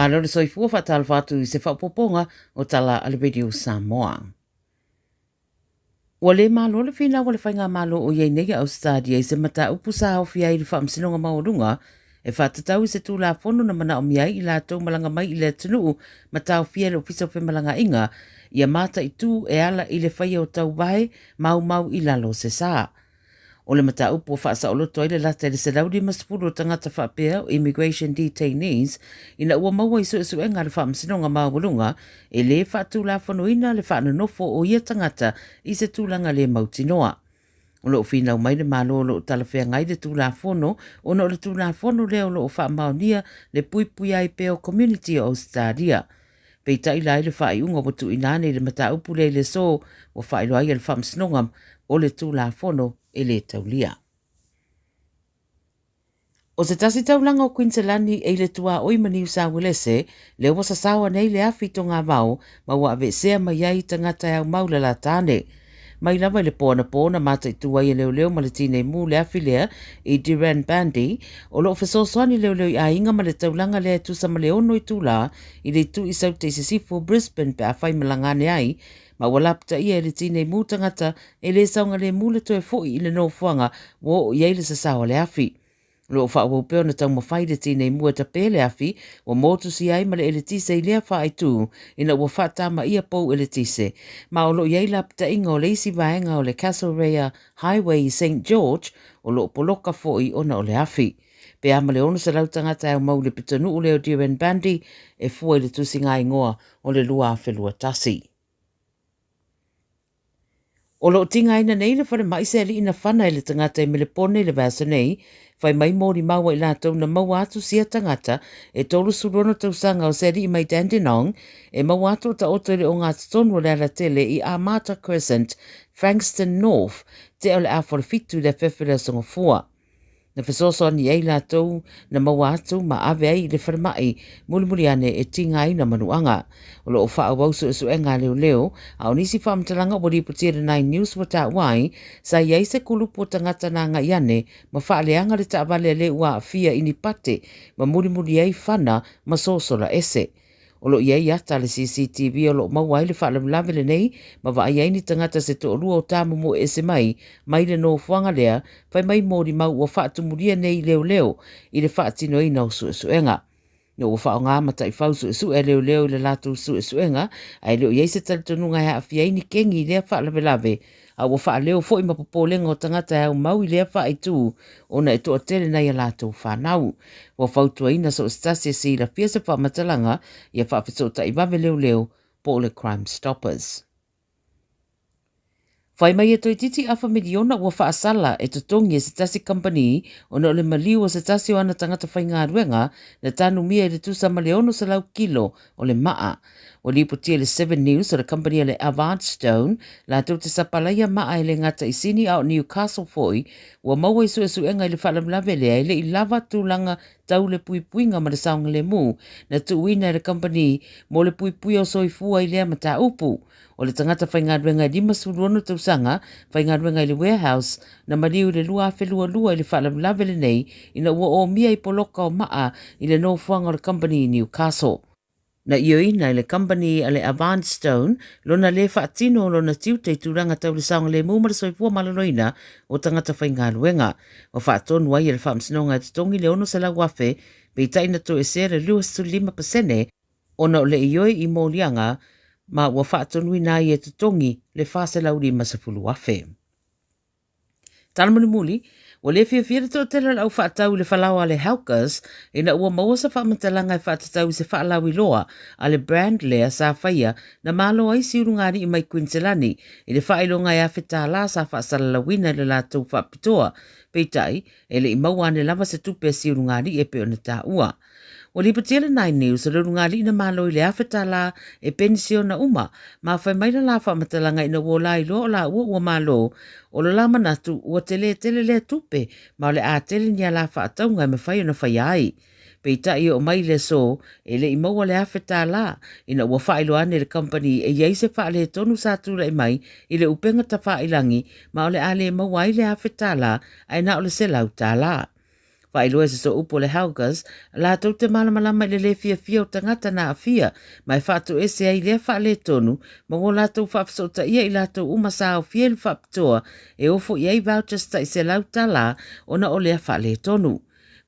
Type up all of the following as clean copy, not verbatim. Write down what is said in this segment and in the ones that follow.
Malo le soifua faatalofa atu i se faaopoopoga o tala a le Radio Samoa. Ua le malo le finau a le Faigamalo o i ai nei a Ausetalia i se mataupu sa aofia ai le Faamasinoga Maualuga e faatatau i se Tulafono na manaomia ai i latou malaga mai i le atunuu ma taofia e le Ofisa o Femalagaaiga ia mataitu e ala i le faia o tauvae maumau i lalo o se sa. O le mataupu ua faasaoloto ai le lata i le 150 o tagata faapea o immigration detainees ina ua maua i suesuega a le Faamasinoga Maualuga e lē faatulafonoina le faanonofo o ia tagata i se tulaga le mautinoa. O lo o finau mai le Malo o lo o talafeagai le Tulafono ona o le Tulafono lea o lo o faamaonia le puipuia ai pea o community o Ausetalia. Peitai la i le faaiuga ua tuuina ane i le mataupu lea i le aso ua faailoa ai e le Faamasinoga o le Tulafono e le taulia. O se tasi taulaga o Kuiniselani e i le tuaoi ma Niu Sauelese lea ua sasaoa nei le afi i Togavao ma ua aveesea mai ai tagata e aumau le la tane. Mai lava i le po anapo na mataitu ai e leoleo ma le tinei mu le afi lea i Dirranbandi, o lo o fesoasoani leoleo i aiga ma le taulaga lea e tusa ma le ono itulā i le itu i Saute i sisifo o Brisbane pe afai malaga ane ai, ma ua lapataia e le tinei mu tagata e le saogalemu le toe foi i le nofoaga ua oo i ai le sasao a le afi. O lo o faaauau pea ona taumafai le tinei mu e tapē le afi ua motusia ai ma le eletise i lea faaitu ina ua faatamaia pou eletise, ma o lo o i ai lapataiga o le isi vaega o le Castlereagh Highway i Saint George o lo o poloka foi ona o le afi. Pe a ma le 600 tagata e aumau i le pitonuu lea o Dirranbandi e fua i le tusiga igoa o le 2021. O lo o tigaina nei le falemai se alii na fana i le tagata i Melepone i le vaiaso nei, fai mai molimau a i latou na maua atu sia tagata e 36 tausaga o se alii mai Dandenong e maua atu o taoto i le ogatotonu o le alatele i Armata Crescent, Frankston North, tea o le afa o le fitu i le afiafi o le Aso Gafua. Na fesoasoani ai latou na maua atu ma ave ai i le falemai mulimuli ane e tigaina manuaga. O lo o faaauau suesuega a leoleo, a o nisi faamatalaga ua lipotia e le Nine News ua taua ai, sa i ai se kulupu o tagata na agai ane ma faaleaga le taavale a le ua aafia i ni pate ma mulimuli ai fana ma sosola ese. O lo o i ai ata a le CCTV o lo o maua ai le faalavelave lenei ma vaai ai ni tagata se toalua o tāmomoe ese mai mai le nofoaga lea fai mai molimau ua faatumulia nei leoleo i le faatinoina o suesuega. Ina ua faaaoga mataifau suesue a leoleo i le latou suesuega ae le o i ai se talitonuga e aafia ai ni kegi i lea faalavelave a ua faaleo foi ma popolega o tagata e aumau i lea faaitu ona e toatele nai a latou fanau. Ua fautuaina so o se tasi e silafia se faamatalaga ia faafesootai vave leoleo po o le Crime Stoppers. Fai mai e toeitiiti afa miliona ua faasala e totogi e se tasi kamupani ona o le maliu o se tasi o ana tagata faigaluega na tanumia i le tusa ma le 600 kilo o le maa. Ua lipotia i le Seven News o le kamupani a le Avant Stone latou te sapalaia maa e le gata i Sini a o Newcastle foi, ua maua i suesuega i le faalavelave lea e le i lava tulaga tau le puipuiga ma le saogalemu na tuuina e le kamupani mo le puipuia o soifua i lea mataupu. O le tagata faigaluega e 56 tausaga, faigaluega i le warehouse, na maliu i le 2022 i le faalavelave lenei ina ua omia i poloka o maa i le nofoaga o le kamupani i Newcastle. Na ioeina e le kamupani a le Avant Stone lona le faatino o lona tiute i tulaga tau le saogalemu ma le soifua maloloina o tagata faigaluega. Ua faatonu ai e le Faamasinoga e totogi le $600,000, peitai na toesea le 25% ona o le ioe i moliaga ma ua faatonuina ai e totogi le $450,000. Tala mulimuli, ua le fiafia le toatele o le au faatau i le falaoa a le Hawkers ina ua maua se faamatalaga e faatatau i se faalauiloa a le brand lea sa faia na malo ai siulugāliʻi mai Kuiniselani i le faailoga e $1,000 sa faasalalauina i le latou faapitoa. Peitai, e le i maua ane lava se tupe a siulugāliʻi e pei ona taua. Ua lipotia le Nine News o le ulugalii na malo i le $1,000 e penisiona uma, ma fai mai la la faamatalaga ina ua lailoa o laua ua malo, o lo la manatu ua tele tele lea tupe ma o le a tele ni a la faatauga e mafai ona faia ai. Peitai e oo mai i le aso, e le i maua le $1,000, ina ua faailoa ane le kamupani e i ai se faaletonu sa tulai mai i le upega tafailangi ma o le a le maua ai le $1,000 ae na o le $100. Faailoa e se sooupu o le Helgas, latou te malamalama i le le fiafia o tagata na aafia ma e faatoese ai lea faaletonu ma ua latou faafesootaia i latou uma sa aofia i le faapitoa e ofo i ai vouchers tai $100 ona o lea faaletonu.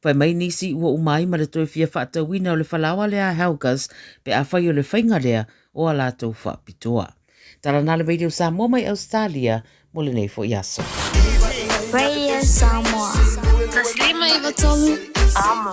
Fai mai nisi ua uma ai ma le toe fia faatauina o le falaoa lea a Helgas pe afai o le faiga lea o a latou faapitoa. Tala na le Radio Samoa mai Ausetalia mo lenei foi aso. Radio Samoa. 153 Amo.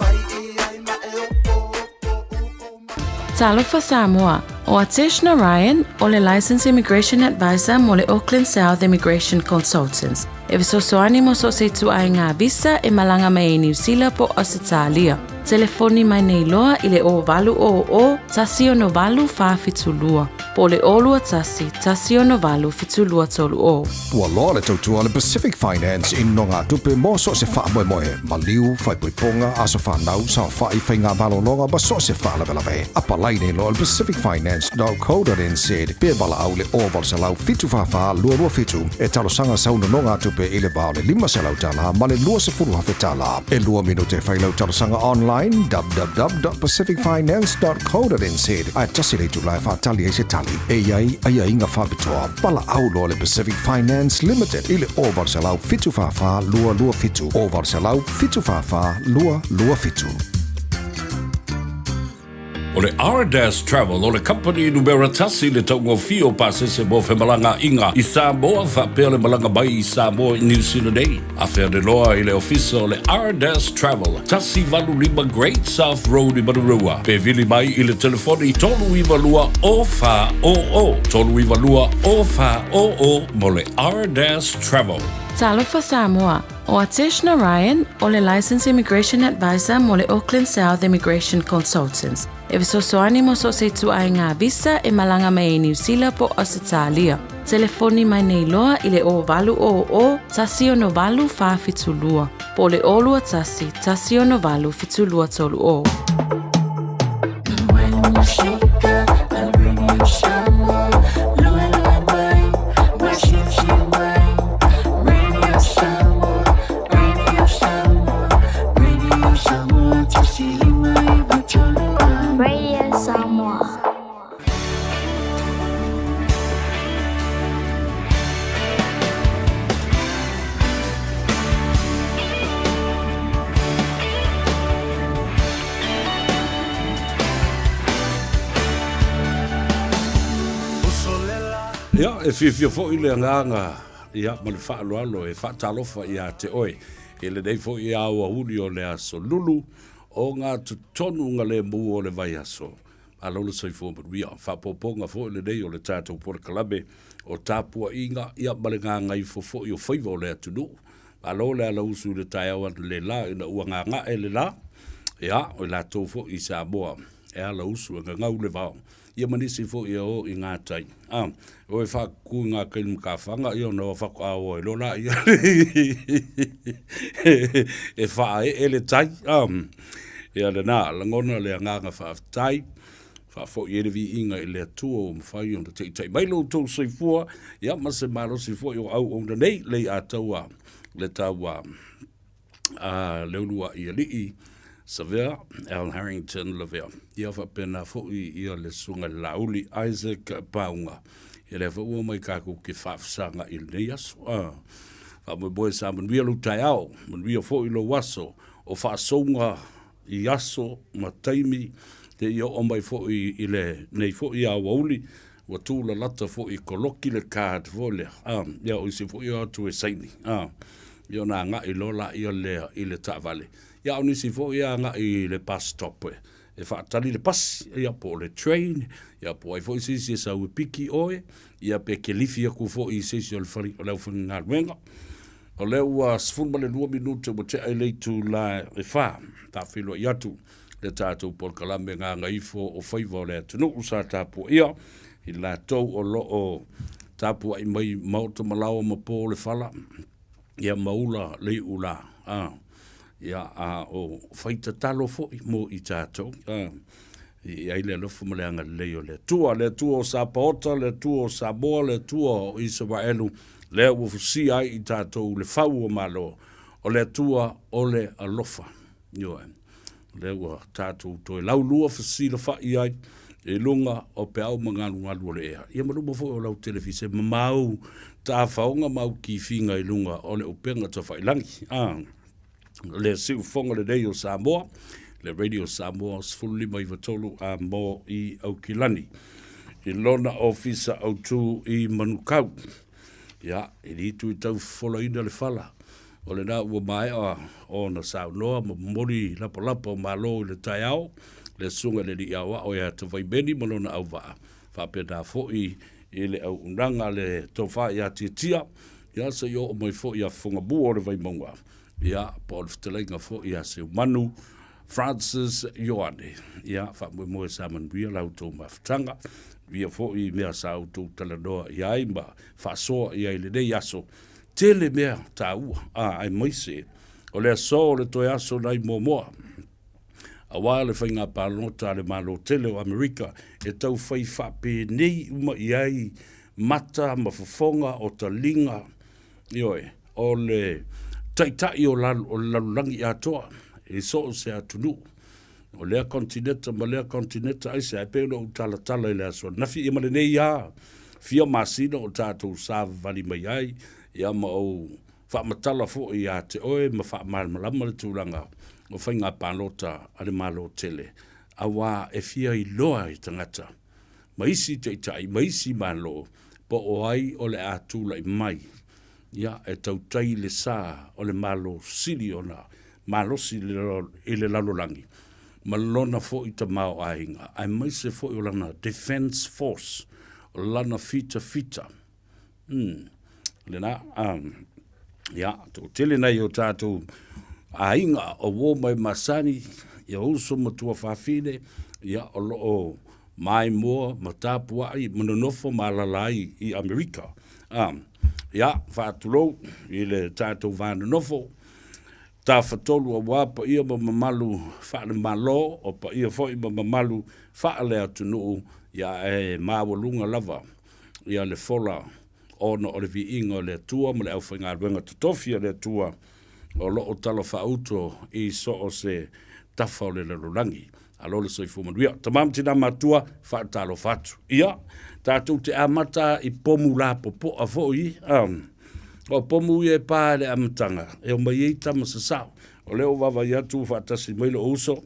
Talofa Samoa, ʻO Atesh Narayan, ʻo le Licensed Immigration Advisor mo le Auckland South Immigration Consultants. E fesoasoani mo so o se ituaiga visa e malaga mai ai Niu Sila po o Ausetalia. Telefoni mai nei loa i le 0800 168 472 po o le 021 168 7230. Ua loa le tautua a le Pacific Finance i nogatupe mo so o se faamoemoe, maliu, faaipoipoga, aso fanau, saofai, faiga malologa ma so o se faalavelave. Apalai nei loa i le pacificfinance.co.nz pe valaau i le 0800 744 227 e talosaga sau nonogatupe i le va o le $500 ma le $20,000. E lua minute e fai lau talosaga online www.pacificfinance.co.nz ae tasi le itula e faatali ai se tali. E i ai aiaiga faapitoa. Valaau loa le Pacific Finance Limited i le 0800 744 227, 0800 744 227. O le Ardas Travel o le kamupani numera tasi i le taugofie o pasese mo femalagaaiga i Samoa faapea le malaga mai i Samoa i Niu Sila nei. Afe ane loa i le ofisa o le Ardas Travel, 185 Great South Road i Manurewa, pe vili mai i le telefoni 392 0400, 392 0400 mo le Ardas Travel. Talofa Samoa, ʻO Atesh Narayan, ʻo le Licensed Immigration Advisor mo le Auckland South Immigration Consultants, e fesoasoani mo so o se ituaiga visa e malaga mai ai Niu Sila po o Ausetalia. Telefoni mai nei loa i le 0800 168 472 po o le 021 168 7230. Radio Samoa. Ia, e fiafia foi le agaga ia ma le faaaloalo e faatalofa ia te oe i lenei foi aoauli o le aso Lulu o ngā totonu nga le mu o le vaiaso. Malo le soifua manuia. Faaopoopoga foi lenei o le tatou polokalame o tapuaiga ia ma le gagaifo foi o faiva o le atunuu. Malo le alausu i le taeao analeila ina ua gagae le la, ia, o i latou foi i Samoa e alausu e gagau le vao, ia ma nisi foi e o i ngā tai. A, o e whakakū i ngā kai makafaga, ia ona o whakoa o e lola, ia, e wha e ele tai, a, ia le nā, langona le anganga whaafetai, faafoi ai le viiga i le Atua ua mafai ona taitai mai lo outou soifua, ia ma se malosi foi o auauna nei, lei a taua le taua a le uluai alii Savea Al Harrington Lavea. Ia faapena foi ia le susuga i le Laauli Isaac Pauga. Ia lea foi ua omai tatou te faafesagai i lenei aso. Ah, faamoemoe sa manuia lou taeao, manuia foi lou aso o faasouga i aso ma taimi seia oo mai foi i lenei foi aoauli ua tūlalata foi i koloki le card foi lea, a, ia o isi foi o atu e saini, a, ia ona agai loa laia lea i le taavale. Ia a o nisi foi e agai i le bus stop e, e faatali le pasi, ia po o le train, ia po o ai foi se isi e sau e piki oe, ia pe kelifi atu foi i se isi o le fale, o le aufaigaluega. O lea ua 12 minute ua tea i le itula e 4, taafeiloai atu le tatou polokalame gagaifo o faiva o le atunuu sa tapuaia i latou o lo o tapuai mai maota ma laoa ma po o le fala, ia ma ula le iu la, a, ia a o fai tatalo foi mo i tatou, a, i ai le alofa ma le agalelei o le Atua, le Atua o Sapaota, le Atua o Samoa, le Atua o Isaraelu, lea ua fusia ai i tatou le fau o Malo, o le Atua o le alofa. Ioe. O lea ua tatou toe laulua fesilafa'i ai i luga o peau ma galugalu o le ea, ia ma luma foi o lau telefise ma mau tafaoga ma au kifiga i luga o le upega tafa'ilagi. A le siufofoga lenei o Samoa, le Radio Samoa 1593 a mo i Aukilani i lona ofisa autu i Manukau. Ia, e le itu i tau fofolaina le fala, o lena ua maea ona saunoa ma momoli lapalapa o malo i le taeao, le susuga i le Alii Aoao ia Tavaimeni ma lona auvaa, faapena foi i le auaunaga a le Tofa ia Tiatia, ia se i oo mai foi ia Fofogamua o le Vaimauga, ia po o le fetalaiga foi ia Seumanu Francis Ioane. Ia, faamoemoe sa manuia la outou mafutaga, manuia foi i mea sa outou talanoa i ai ma faasoa i ai i lenei aso. Tele mea taua, a, aemaise o le aso o le toe aso nai Moamoa, aua le faiga palota a le Malo tele o Amerika e tau fai faapenei uma i ai mata ma fofoga o taliga, ioe, o le taitai o, lalo, o le lalolagi atoa i so o se atunuu o lea kontineta ma lea kontineta aise ae pei ona ou talatala i le aso ananafi ia ma lenei a fia masina o tatou savavali mai ai ia ma ou faamatala foi ia te oe ma faamalamalama le tulaga o faiga palota a le Malo tele auā e fia iloa i tagata ma isi taitai ma isi Malo po o ai o le a tulai mai ia e tautai le sa o le Malo sili ona malosi i le lalolagi ma lona foi tamaoaiga aemaise foi o lana defence force, o lana fitafita. Mm, lena, ia, toatele nai o tatou aiga o uo mai masani, ia uso ma tuafafine, ia, o lo o maimoa ma tapua'i ma nonofo ma alala ai i Amerika. Ia, faatulou i le tatou va nonofo, tafatolu auā paia ma mamalu faale-Malo, o paia foi ma mamalu faale-atunuu, ia ae maualuga lava ia le fola ona o le viiga o le Atua ma le aufaigaluega totofi a le Atua o lo o talafaauto i so o se tafa o le lalolagi. Alo le soifua manuia. Tama ma tina matua, faatalofa atu. Ia, tatou te amata i pomu lapopoa foi. O pomu ia e pa i le amataga, e omai ai tama sasao. O lea ua vaavaai atu ua faatasi mai lou uso,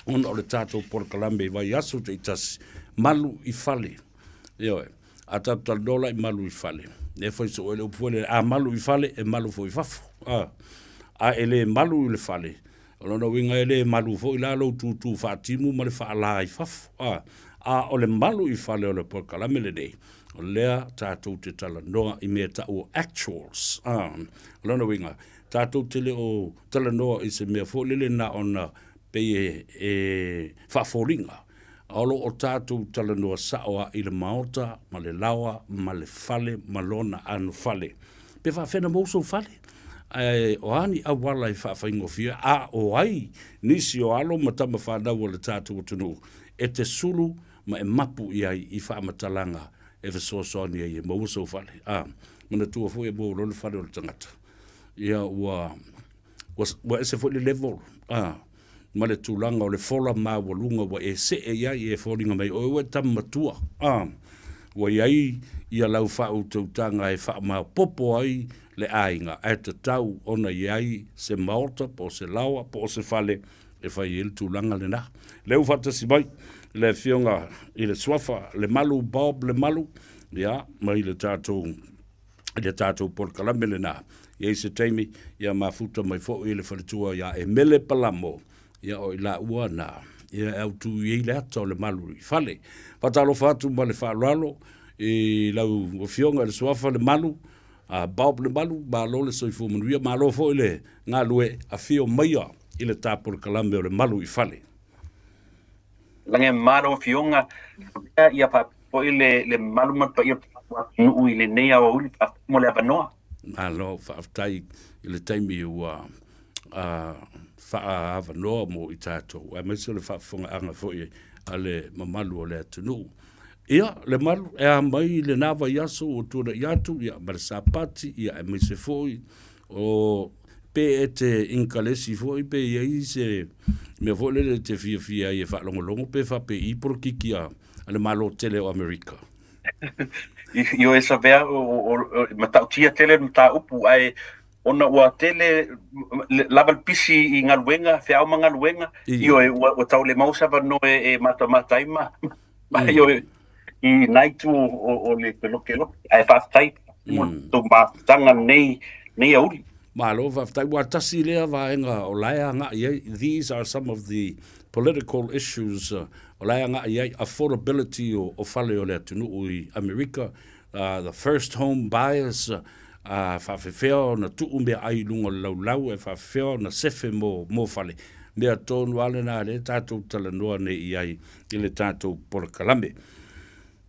ona o le tatou polokalame i vaiaso taitasi, malu i fale. Ioe. A tatou talanoa la i malu i fale, e fai soo ai le upu foi lele, a malu i fale, e malu foi i fafo. A, a e le malu i le fale, o lona uiga e le malu foi la lou tūtū faatimu ma le faalā i fafo. A, a o le malu i fale o le polokalame lenei, o lea tatou te talanoa i mea e tau o actuals. A, o lona uiga, tatou te le o talanoa i se mea foi lele na ona pei e, e faafoliga, O lo o tatou talanoa sao a i le maota ma le laoa ma le fale ma lona anofale. Pe faafena mou sou fale? Ae o a ni auala e faafaigofie a o ai nisi o alo ma tama fanau a le tatou atunuu e te sulu ma e mapu i ai i faamatalaga e fesoasoani ai e maua sou fale? A manatua foi e maua loa le fale o le tagata, ia ua ua ese foi le level a ma le tulaga o le fola maualuga ua e see i ai e foliga mai oe ua e tama matua a ua i ai ia lau faautautaga e faamaopopo ai le aiga ae tatau ona i ai se maota po o se laoa po o se fale e fai ai le tulaga lena. Lea ua faatasi mai le afioga i le Suafa Lemalu Bob Lemalu ia mai le tatou i le tatou polokalame lena. I ai se taimi, ia mafuta mai foi le faletua ia Emele Palamo, ia o i laua na, ia e autu i ai le ata o le malu i fale. Faatalofa atu ma le faaaloalo i lau afioga i le Suafa Lemalu, a Bob Lemalu, malo le soifua manuia, malo foi le galue, afio maia i le ta polokalame o le malu i fale. Lagi malo afioga, ia faapea foi le, le mamalu ma le paia o le tatou atunuu i lenei aoauli. Faafetai mo le avanoa. Malo, faafetai i le taimi ua faaavanoa mo i tatou, aemaise o le faafofogaaga foi a le mamalu o le atunuu. Ia, le malu, e a mai lena vaiaso ua tuanai atu, ia, ma le Sapati, ia, aemaise foi o Pe e te Inkalesi foi pe i ai se mea foi lele e te fiafia ai e faalogologo pe faapei polokiki a le Malo tele o Amerika. Ioe Savea, o matautia tele le mataupu, ae ona ua tele lava le pisi i galuega, feau ma galuega, ioe, ua tau le maua se avanoa e matamata ai ma, ioe, i nā itu o le felokeloke. Ae faafetai mo le tou mafutaga nei, nei aoauli. Malo faafetai. Ua tasi lea vaega o la e agai ai. These are some of the political issues o la e agai ai, affordability o fale o le atunuu i Amerika, the first home buyers, a faafefea ona tuu meaai i luga o le laulau, e faafefea ona sefe mo fale. Mea tonu lava lena lea tatou talanoa nei i ai i le tatou polokalame.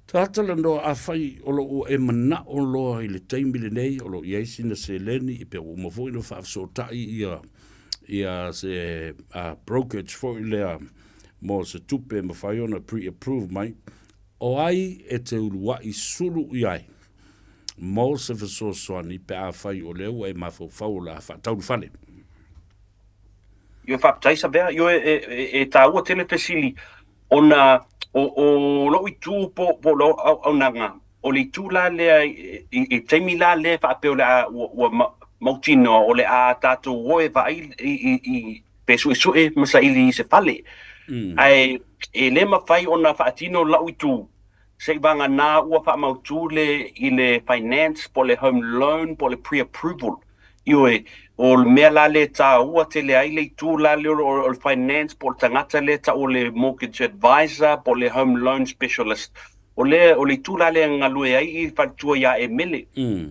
Ta talanoa, afai o lo o e manao loa i le taimi lenei, o lo o i ai sina seleni, pe ua uma foi ona faafesootai ia se brokerage foi lea mo se tupe e mafai ona pre-approve mai, o ai e te uluai sulu i ai mo se fesoasoani pe afai o lea ua e mafaufau o le a faatau le fale? Ioe, faafetai Savea. Ioe, e taua tele fesili ona o lou itu po o lau auaunaga, o le itu la lea i taimi la lea faapea o le a ua mautinoa o le a tatou o e vaai i pe suesue ma saili i se fale. Ae e le mafai ona faatino lau itu Seivagana ua faamautu le i le finance po o le home loan po o le pre-approval. Ioe, o le mea la lea e taua tele ai le itu la lea o le finance po o le tagata lea e tau o le mortgage advisor po o le home loan specialist. O le, o le itu la lea e galue ai i le faletua ia Emele.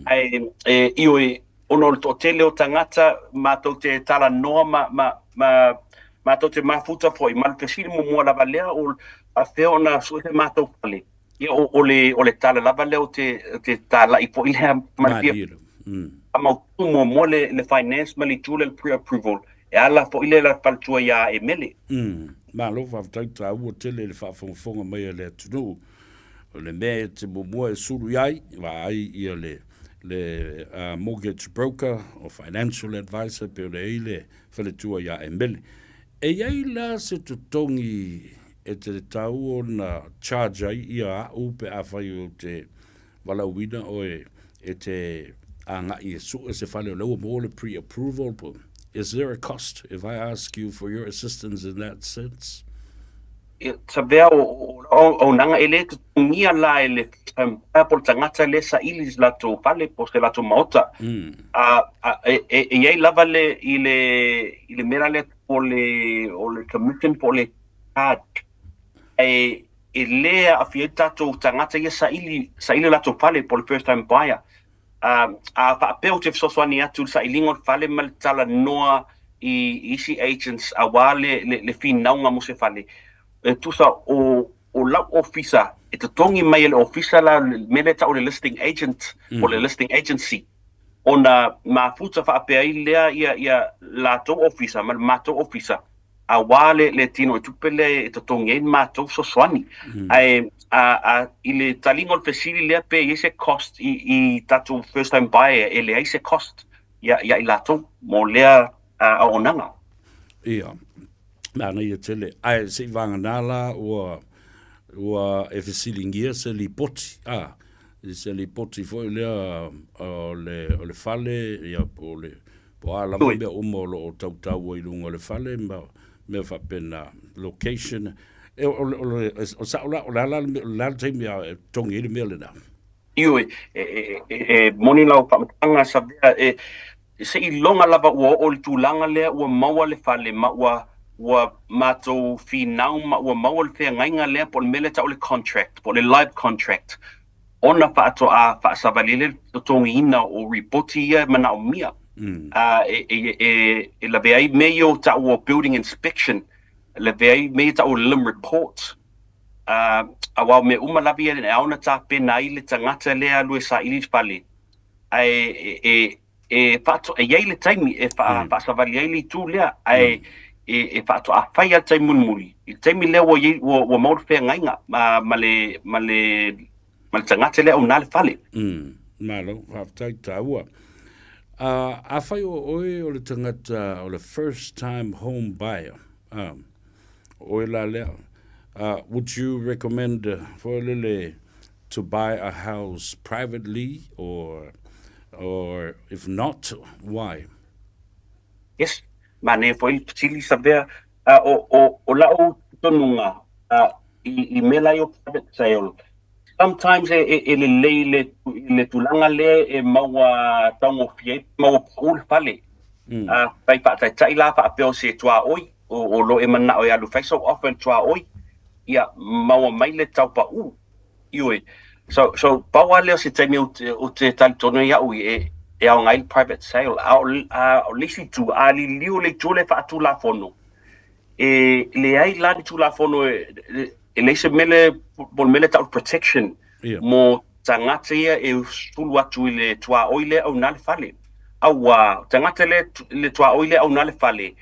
Ae, e, ioe, ona o le toatele o tagata matou te talanoa ma, ma, ma, matou te mafuta foi ma le fesili muamua lava lea o faapefea ona sue se matou fale. Ia o, o le, o le tala lava lea o te, te talai foi lea ma le fia faamautu muamua le, le finance ma le itu lea le pre-approval e ala foi lea la faletua ia Emele. Malo faafetai taua tele i le faafogafoga mai a le atunuu. O le mea e te muamua e sulu i ai, vaai ia le, le mortgage broker o financial advisor pe o le ai le faletua ia Emele. E i ai la se totogi e te tatau ona charge ai ia a'u pe afai ou te valaauina oe e te agai e sue se fale o lea ua maua le pre-approval po Is there a cost if I ask you for your assistance in that sense? Savea o auaunaga e le totogia la e le buyer po o le tagata lea e saili i se latou fale po o se latou maota. E i ai lava le i le i le mea lea o le o le commission po o le charge ae e le aafia ai tatou tagata ia saili saili o latou fale po o le first time buyer. A faapea ou te fesoasoani atu i le sailiga o le fale ma le talanoa i isi agents aua le, le, le finauga mo se fale, e tusa o, o lau ofisa, e totogi mai e le ofisa la le mea lea e tau o le listing agent po o le listing agency, ona mafuta faapea ai lea ia, ia latou ofisa ma le matou ofisa aua le, le tino i tupe lea e totogi ai le matou fesoasoani. Ae a, a, i le taliga o le fesili lea pe i ai se cost i, i tatou first home buyer, e leai se cost ia, ia i latou mo lea auaunaga. Ia, manaia tele. Ae se i vagana la ua, ua e fesiligia se lipoti, a, se lipoti foi lea o le, o le fale, ia, po o le, Po o a lava mea uma o lo o tautaua i luga o le fale ma mea faapena, location. E, o, o, o, o sao la, o le a la le, o le a le taimi e totogi ai le mea lena? Ioe, e, e, e, e moni lau faamatalaga Savea, e, seiloga lava ua oo i le tulaga lea ua maua le fale ma ua ua matou finau ma ua maua le feagaiga lea po o le mea lea e tau o le contract, po o le live contract. Ona faatoa faasavali ai le totogiina o ripoti ia e manaomia e lavea ai mea ia o tau o building inspection, e lavea ai mea ia tau o LIM report, aua o mea uma lava ia e ao ona tapena ai le tagata lea e alu e saili i le fale, ae e faatoa, e i ai le taimi e faasavali ai le itu lea, ae e faatoa fai lava le taimi mulimuli, i le taimi lea ua i ai, ua maua le feagaiga ma le, ma le, ma le tagata lea e auna le fale. Malo, faafetai taua. Afai o oe o le tagata o le first time home buyer, oe la lea, would you recommend foi lele to buy a house privately or or if not, why? Yes, manaia foi le fesili Savea. O, o, o la'u talitonuga i, i mea la ia o private sale, sometimes e, e, e lelei le, le tulaga lea e maua taugofie ai, maua pa'u le fale. Fai faataitai la faapea o se tuaoi, o, o lo e mana'o e alu fai sau offer i le tuaoi, ia maua mai le tau pa'u. Ioe. So, so pau lava lea o se taimi ou te, ou te talitonu ai au e, e aoga ai le private sale. A o, a o le isi itu, a liliu le itu lea e faatulafono, e leai la ni tulafono e, e leai se mea lea, po o le mea lea e tau o le protection Ia. mo tagata ia e sulu atu i le tuaoi lea e auna le fale. Auā, o tagata lea, le tuaoi lea e auna le fale,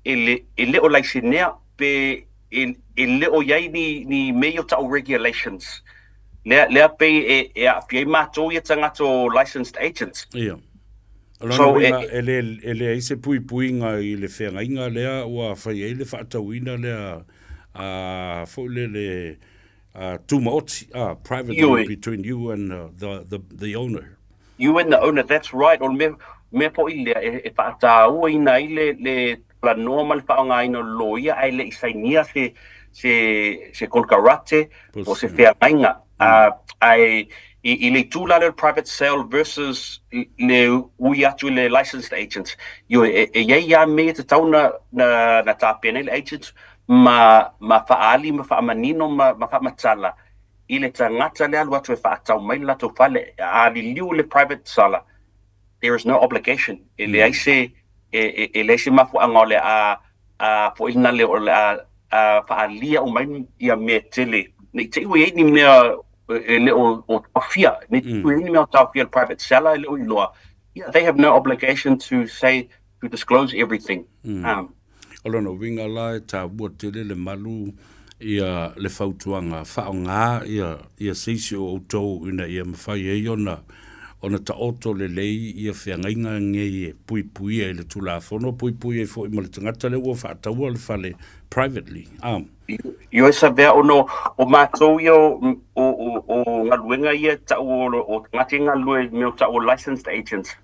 e le, e le o laisenea pe e, e le o i ai ni, ni mea ia o tau regulations. Lea, lea pei e, e aafia ai matou ia tagata o licensed agents. Ia. O lona So, e, uiga, e le, e leai se puipuiga i le feagaiga lea ua fai ai le faatauina lea a, foi lele, a, tumaoti, a, privately Ioe. between you and the, the, the owner. You and the owner, that's right. O le mea, mea foi lea e, e faataua ai le, le talanoa ma le faaaogaina o le loia ae le i sainia se, se, se konekarate po o se feagaiga. Ae i, i le itu la lea o le private sale versus le ui atu i le licensed agent, ioe, e, e i ai lava mea e tatau na, na, na tapena ai le agent ma, ma faaali ma faamanino ma, ma faamatala i le tagata lea alu atu e faatau mai le latou fale, a liliu i le private seller, there is no obligation, e leai se, e, e leai se mafuaaga o le a, a foi lena leo o le a, a faaalia uma ai ia mea tele, ne i te i ua i ai ni mea e le o, o taofia, ne i te i ua i ai ni mea o taofia e le private seller e le o iloa, yeah, they have no obligation to say, to disclose everything. O lona uiga la e taua tele le malu ia le fautuaga faaaoga ia ia se isi o outou ina ia mafai ai ona ona taoto lelei ia feagaiga nei e puipuia i le Tulafono, puipui ai foi ma le tagata lea ua faataua le fale privately. A. Ioe Savea, ona o matou ia o, o, o, o galuega ia e tau o, o tagata ia e galulue i mea o tau o licensed agents.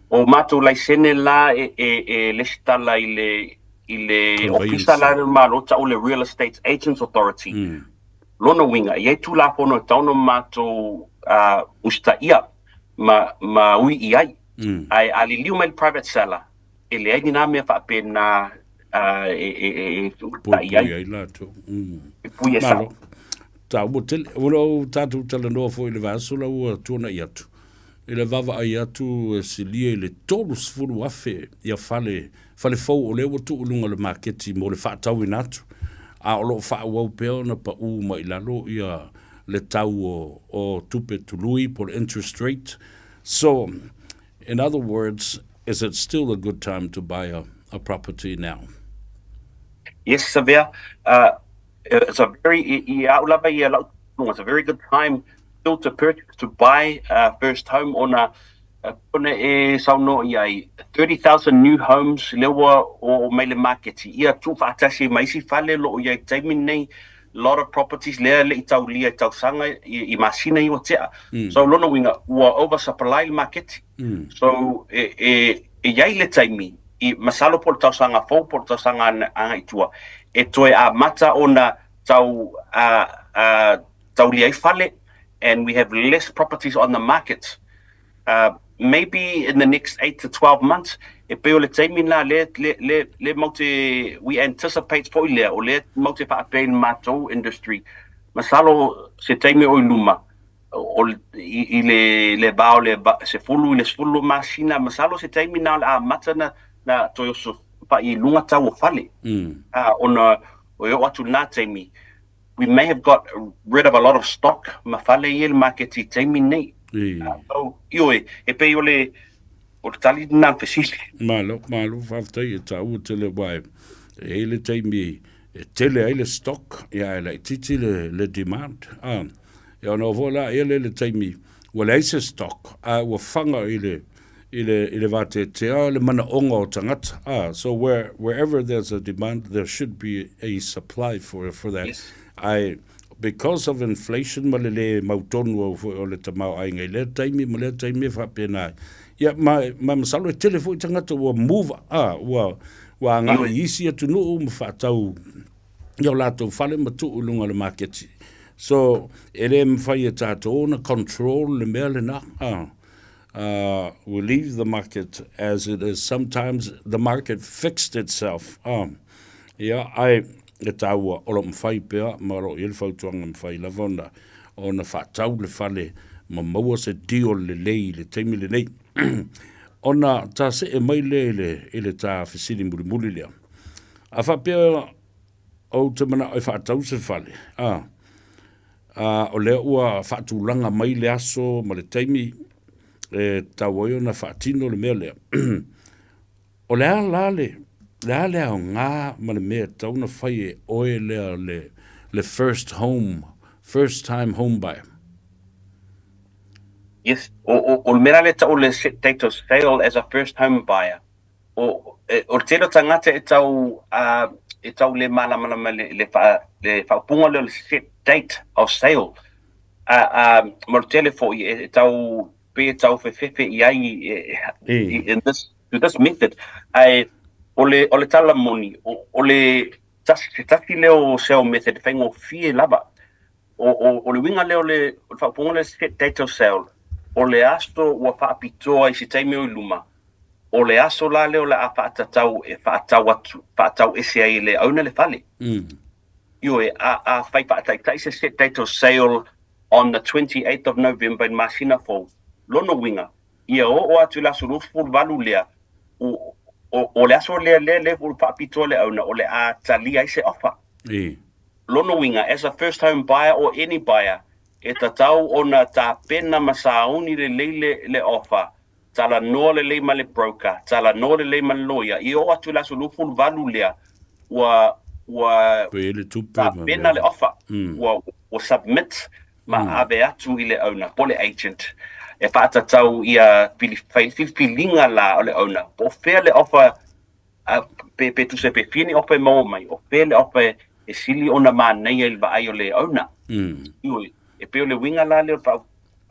O matou laisene la e, e, e lesitala i le, i le ofisa la le Malo tau le Real Estate Agents Authority. Lona uiga, e i ai Tulafono e tatau ona matou uh, usitaia ma, ma ui i ai. Ae a liliu mai le private seller, e leai ni nā mea faapena uh, e, e, e, e usitai ai. Puipui ai latou. E pui e sao. Malo. Taua tele. Ua ou tatou talanoa foi i le vaiaso la ua tuanai atu. I le vaavaai atu e silia i le 30,000 ia fale, fale fou o lea ua tuu i luga o le maketi mo le faatauina atu, a o lo o faaauau pea ona pau mai i lalo ia le tau o, o tupe tului po o le interest rate. So, in other words, is it still a good time to buy a, a property now? Yes, Savea, it's a very, i, i a au lava ia lau it's a very good time still to purchase, to buy a first home ona kona e saunoa i ai 30,000 new homes lea ua oo mai le maketi ia tuufaatasi ai ma isi fale o lo o i ai i le taimi lenei lot of properties lea e le i taulia i tausaga i masina ia ua tea. So lona uiga ua over supply le maketi. So e e e i ai le taimi i masalo po o le tausaga fou po o le tausaga agai i tua e toe amata ona tau a a taulia ai fale and we have less properties on the market. Maybe in the next 8 to 12 months, e pei o le taimi lena lea, lea, lea, lea matou te, we anticipate foi lea, o lea matou te faapea i le matou industry, masalo se taimi o i luma, o le, i, i le, le va o le 10 i le 12 masina, masalo se taimi lena o le a amata na, na toe oso pai i luga tau o fale. Ona e oo atu i lena taimi, we may have got rid of a lot of stock ma fale ia i le maketi i taimi nei. So, ioe, e pei o le, o le tali lena o le fesili. Malo, malo, faafetai e taua tele aua e i ai le taimi e tele ai le stock, ia ae laitiiti le, le demand. A, ia ona oo foi la ia lea i le taimi ua leai se stock, a ua faga i le, i le, i le vateatea le manaoga o tagata. Ah, so where, wherever there's a demand, there should be a supply for, for that. Yes. Ae, because of inflation ma le lē mautonu au foi o le tamaoaiga i lea taimi ma lea taimi e faapena ai. Ia, ma, ma masalo e tele foi tagata ua move, ah, ua, ua agai i isi atunuu ma faatau i o latou fale ma tuu i luga o le maketi. So, e le mafai e tatou ona control le mea lena. Ah. We leave the market as it is. Sometimes the market fixed itself. Ia, ae e taua, o lo o mafai pea, ma o lo o i ai le fautuaga e mafai lava ona, ona faatau le fale ma maua se deal lelei i le taimi lenei. Ona ta see mai lea i le, i le ta fesili mulimuli lea. A faapea ou te manao e faatau se fale, a, a o lea ua faatulaga mai le aso ma le taimi e tatau ai ona faatino le mea lea. O le a la le, le a le aoga ma le mea e tatau ona fai e oe lea le, le first home, first time home buyer? Yes, o, o, o le mea la lea e tau o le set date of sale as a first home buyer. O, e, o le tele o tagata e tau, uh, e tau le malamalama le, le, wha, le whaupunga lea o le set date of sale. A, a, ma o le tele foi e, e tau, pe e tau whewhewhe i ai e, e, in this, to this method. Ae, o le, o le tala moni, o, o le tasi, se tasi lea o sale method whaingofie lava. O, o, o le uiga lea o le, o le faaupuga lea set date of sale, o le aso ua faapitoa i se taimi o i luma, o le aso la lea o le a faatatau e faatau atu, faatau ese ai e le owner le fale. Ioe, a, a fai faataitai se set date of sale on the 28th of November i le masina fou, lona uiga, ia oo atu i le aso 28 lea, o, o, o le aso lea lea lea ua faapitoa le owner o le a talia ai se offer. Lona uiga, as a first home buyer or any buyer, e tatau ona tapena ma sauni lelei le, le offer, talanoa lelei ma le broker, talanoa lelei ma le loia, i oo atu i le aso 28 lea, ua, ua Pei e le tupe ma tapena mea. le offer, ua, ua submit ma ave atu i le owner po o le agent e faatatau ia fili, fai filifiliga la o le owner, po o fea le offer A, pe, pe tusa pe fia ni ofa e maua mai, o fea le ofa e, e sili ona manaia i le vaai o le owner. Ioe, e pei o le uiga la lea o le faa,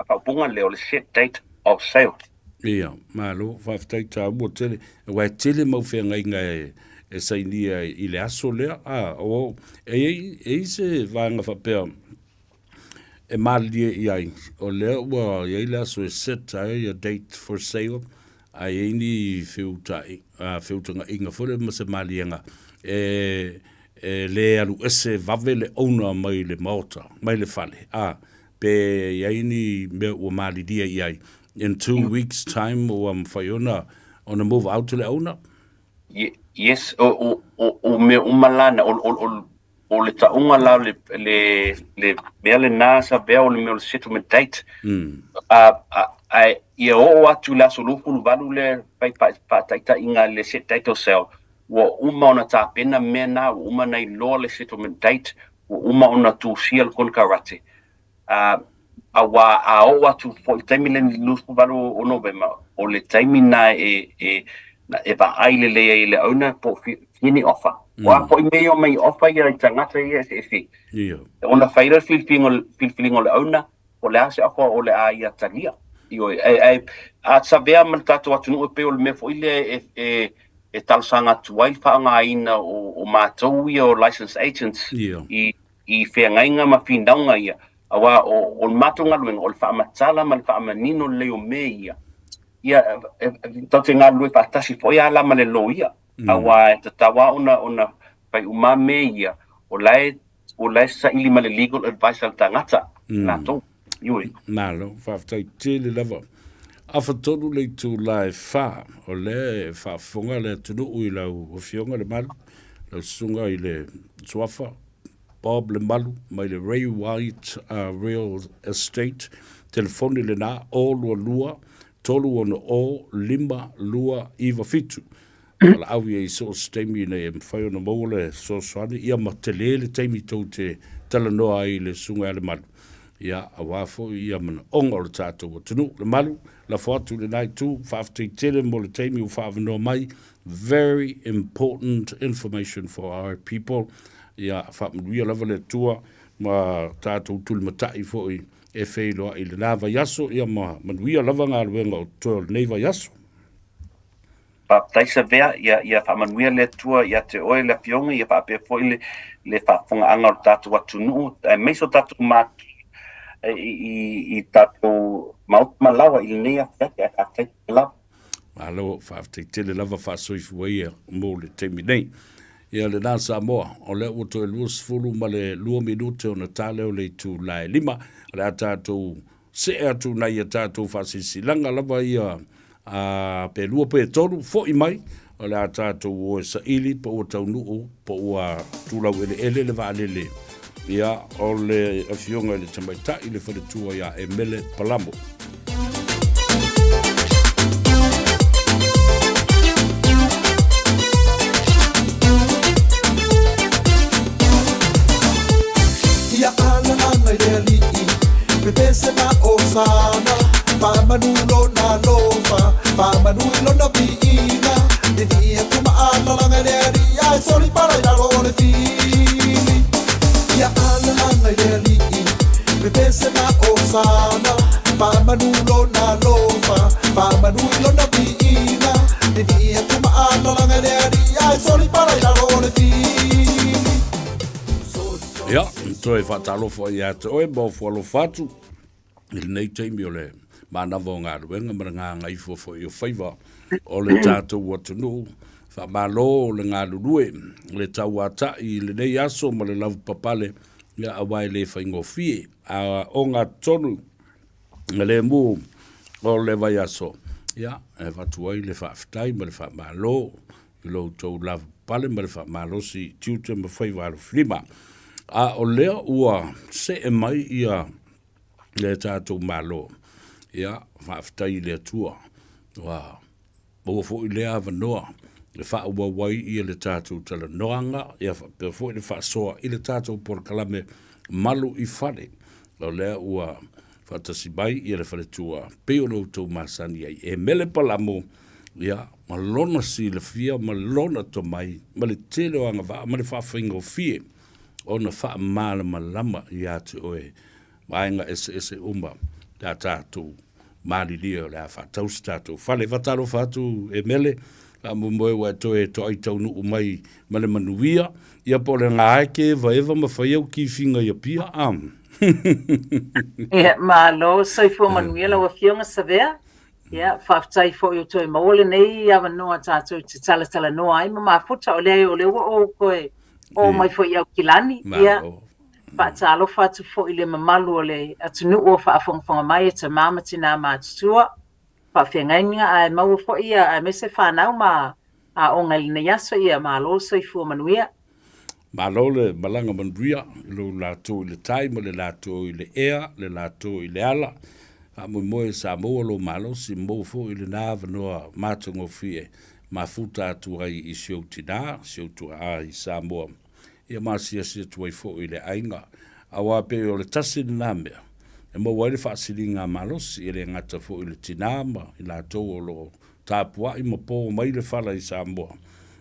faaupuga lea o le set date of sale. Ia, malo, faafetai taua tele. Aua e tele mau feagaiga e, e sainia i le aso lea. A, o, e i ai, e i ai se vaega faapea e malilie i ai, o lea ua i ai le aso e set ai a date for sale, a i ai ni feuta'i, a, feutagaiga foi lea ma se maliega e, e lē alu ese vave le owner mai le maota, mai le fale, a, pe i ai ni mea ua malilie i ai, in 2 weeks time ua mafai ona, ona move out le owner? Yes, o, o, o, o mea uma la na, o, o, o, o le tauga la o le, le, le mea lenā sa vea o le mea o le settlement date. A, a, a, ia oo atu i le aso 28 lea fai faataitaiga le set date o sale, ua uma ona tapena mea na, ua uma ona iloa le settlement date, ua uma ona tusia le konekarate. A, auā a oo atu foi i le taimi lea i le 28 o Novema, o le taimi lena e, e, e vaai lelei ai e le owner po o fia ni offer. O a foi mea ia omai i offer ia i tagata ia eseese. Ona fai lea o le filifiliga, filifiliga o le owner, po o le a se offer o le a ia talia. Ioe, ae, ae a savea ma le tatou atunuu e pei o le mea foi lea e, e, e talosaga atu ai le faaaogaina o, o matou ia o license agents i, i feagaiga ma finauga ia, auā o, o le matou galuega o le faamatala ma le faamanino lelei o mea ia, ia tatou te galulue faatasi foi a la ma le loia, auā e tatau lava ona, ona fai uma mea ia, o la e, o la e saili ma le legal advice a le tagata latou. Ioe. Malo, faafetai tele lava. Afatolu le itula e fa, o lea e faafofoga le atunuu i lau Afioga Lemalu, lau susuga i le Suafa, Bob Lemalu mai le Ray White Real Estate, telefoni lena 022 360 5297. Valaau ia i so o se taimi ina ia mafai ona maua le fesoasoani, ia ma tele le taimi tou te talanoa ai i le Susuga ia Lemalu. Ia, aua foi ia manaoga o le tatou atunuu. Lemalu, lafo atu i lena itu, faafetai tele mo le taimi ua faaavanoa mai, very important information for our people. Ia, faamanuia lava le Atua ma tatou tulimatai foi e feiloai i lena vaiaso, ia ma manuia lava galuega o totoe o lenei vaiaso. Faafetai Savea, ia, ia faamanuia le Atua ia te oe le Afioga, ia faapea foi le, le faafofogaaga o le tatou atunuu, aemaise o tatou matu i, i, i tatou maota ma laoa i lenei afiafi, ae faafetai tele lava. Malo, faafetai tele lava faasoifua ia mo le taimi nei. Ia lena Samoa, o lea ua toe 22 ma le 2 minute ona ta lea o le itula e 5, o le a tatou see atu nai a tatou faasilasilaga lava ia a pe lua pe tolu, fo'i mai, o le a tatou o e saili po ua taunuu po ua tulau eleele le vaalele, ia, o le Afioga i le Tamaitai le Faletua ia Emele Palamo. Ia ana ana i le alii, pepese ma osana, faamanu lona alofa, faamanu i lona viiga, vivii atu ma alalaga i le alii, ae solipala i lalo o le fili. Ia ana ana i le alii, pepese ma osana, faamanu lona alofa, faamanu i lona viiga, vivii atu ma alalaga i le alii, ae solipala i lalo o le fili. Ia, toe faatalofa ia te oe ma ofo alofa atu i lenei taimi o le manava o galuega ma le gagaifua foi o faiva o le tatou atunuu. Faamalo le galulue, le tauata'i i lenei aso ma le lavapapale, ia aua e le faigofie. A ogatotonu lemu o le vaiaso, ia e avatu ai le faafetai ma le faamalo i lo outou lavapapale ma le faamalosi i tiute ma faiva alofilima. A o lea ua see mai ia le tatou Malo, ia, faafetai i le Atua, ua maua foi lea avanoa e faaauau ai ia le tatou talanoaga, ia faapea foi le faasoa i le tatou polokalame Malu i Fale. O lea ua faatasi mai ia le faletua pei ona outou masani ai e Mele Palamo, ia, ma lona silafia ma lona tomai ma le tele o agavaa ma le faafaigofie ona faamalamalama ia te oe vaega eseese uma pe a tatou malilie o le a faatau se tatou fale. Faatalofa atu e Mele, faamoemoe ua e toe toai taunuu mai ma le manuia, ia po o le gae ke evaeva ma fai au kifiga i Apia, a? Ia, malo, soifua manuia lau Afioga Savea. Ia, faafetai foi o toe maua lenei avanoa tatou te talatalanoa ai ma mafuta, o lea o lea ua ou toe oo mai foi i Aukilani. Ia, faatalofa atu foi i le mamalu o le atunuu o faafogafoga mai e tama ma tinā matutua, faafeagaiga ae maua foi ia aemaise fanau ma aoga i lenei aso. Ia, malo le soifua manuia. Malo le malaga manuia i lou latou i le tai ma le latou i le ea, le latou i le ala. Faamoemoe sa maua lou malosi, maua foi lena avanoa matagofie mafuta atu ai i si ou tinā, si ou tuaa i Samoa. Ia ma asiasi atu ai foi i le aiga. Aua pei o le tasi lena mea e maua ai le faasiliga malosi, e le gata foi i le tinā ma i latou o lo o tapuai ma po mai le fala i Samoa,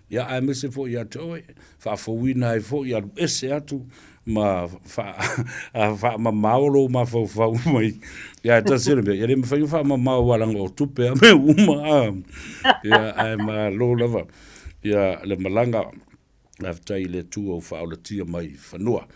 ia aemaise foi ia te oe, faafouina ai foi, alu ese atu ma faamamao lou mafaufau mai. Ia ae tasi le mea, ia le mafai ona faamamao aua leaga o tupe a mea uma, a. Ia ae malo lava ia le malaga. Faafetai i le Atua ua faaolatia mai i fanua.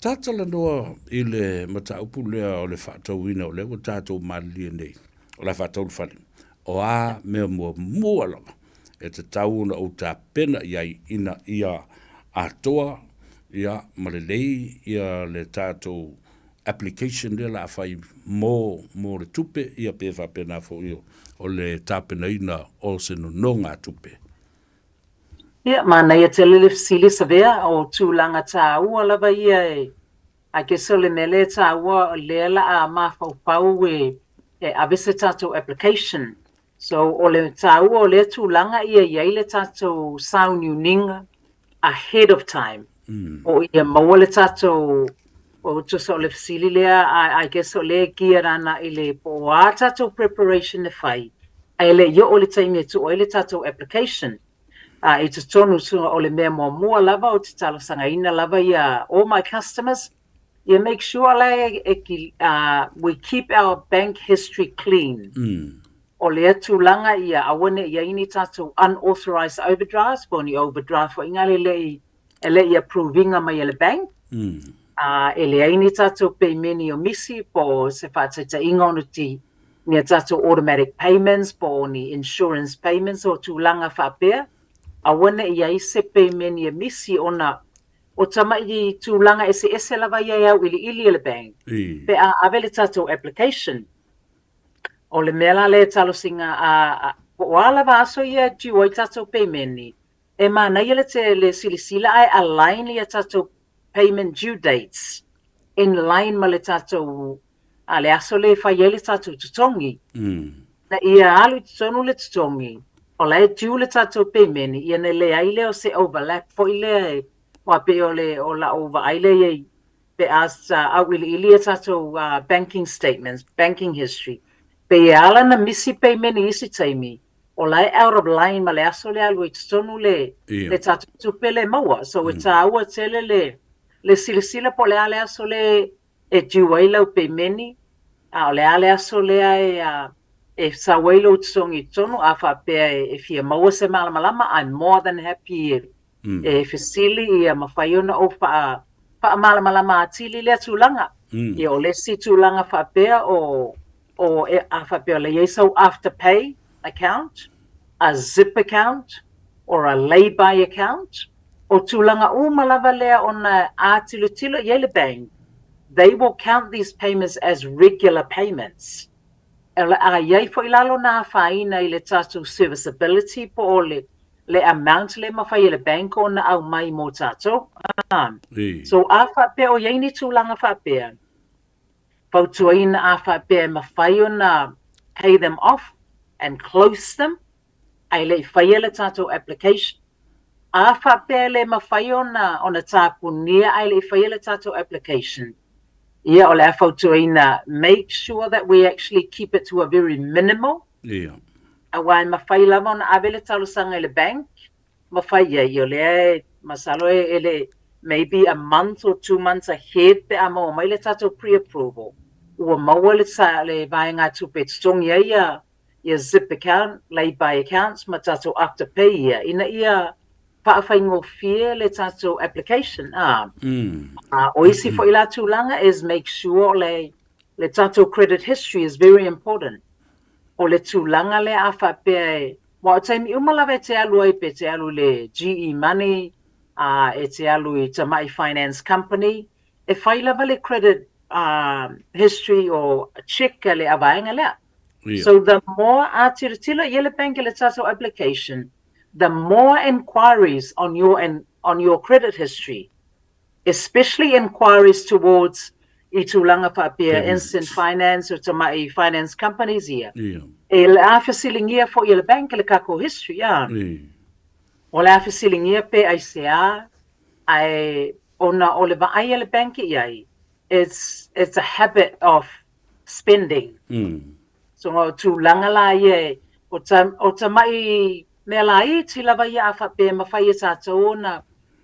Ta talanoa i le mataupu lea o le faatauina o lea ua tatou malilie nei, o le a faatau le fale. O a mea muamua lava e tatau ona ou tapena i ai ina ia atoa ia ma lelei ia le tatou application lea o le a fai mo mo le tupe ia pe faapena foi o le tapenaina o se nonogatupe. Ia, manaia tele le fesili Savea, o tulaga taua lava ia e, I guess o le mea lea e taua o lea la a mafaufau e, e ave se tatou application. So o le taua o lea tulaga ia i ai le tatou sauniuniga ahead of time. O ia maua le tatou, O tusa o le fesili lea, I guess o lea e geared ana i le po o a tatou preparation e fai, ae le i oo le taimi e tuu ai le tatou application. I totonu o le mea muamua lava ou te talosagaina lava ia all my customers, ia make sure la e we keep our bank history clean. O lea tulaga ia aua ne i i ai ni tatou unauthorized overdrafts po o ni overdraft foi ngale e le i approve ina mai e le bank. E leai ni tatou pemeni o misi po o se faataitaiga ona ti ni a tatou automatic payments po o ni insurance payments o tulaga faapea. Aua ne i ai se pemeni e misi ona o tamai tulaga eseese lava ia e auiliili e le bank pe a ave le tatou application. O le mea la lea e talosiga po o a lava aso ia e due ai tatou pemeni, e manaia le te le silasila ae align ia tatou payment due dates in line ma le tatou le aso lea e fai ai le tatou totogi. Na ia alu i totonu le totogi, o la e due le tatou pemeni, ia na leai lea o se overlap foi lea e, aua pei o le o lau vaai lea i ai pe a auiliili ia tatou banking statements, banking history, pe e ala na misi pemeni i isi taimi, o la e out of line ma le aso lea alu ai totonu le tatou tupe le maua. So e taua tele le silasila po o le a le aso le e due ai lau pemeni, a o le a le aso lea e sau ai lou totogi i totonu. A faapea e fia maua se malamalama, I'm more than happy e fesili ia mafai ona ou faamalamalama atili lea tulaga. Ia o le isi tulaga faapea o e, a faapea o le i ai sau afterpay account, a zip account or a lay-by account, o tulaga uma lava lea ona a tilotilo i ai le bank, they will count these payments as regular payments. E o le a i ai foi la lona afaina i le tatou serviceability po o le amount le mafai e le bank ona aumai mo tatou. So a faapea o i ai ni tulaga faapea, fautuaina a faapea e mafai ona pay them off and close them, ae le i faia le tatou application. A faapea e le mafai ona tapunia ae le i faia le tatou application, ia o le a fautuaina make sure that we actually keep it to a very minimal. Aua e mafai lava ona ave le talosaga i le bank, mafai ai, o lea e masalo e le maybe a month or 2 months ahead pe a maua mai le tatou pre-approval. Ua maua le vaega tupe e totogi ai ia zip account, lay-by accounts ma tatou afterpay ia, ina ia faafaigofie le tatou application. O isi foi la tulaga is make sure le tatou credit history is very important. O le tulaga lea a faapea e, wa o taimi uma lava e te alu ai pe te alu i le GE Money, e te alu i Tamai Finance Company, e fai lava le credit history o check a le avaega lea. So the more a tilotilo i le bank i le tatou application, the more inquiries on your credit history, especially inquiries towards i tulaga faapea instant finance o tamai finance companies ia. E le a fesiligia foi e le bank le tatou history, ia. O le a fesiligia pe aisea, ae ona o le vaai a le bank i ai, it's a habit of spending. So o tulaga la ia e, o tamai mea laiti lava ia a faapea e mafai e tatou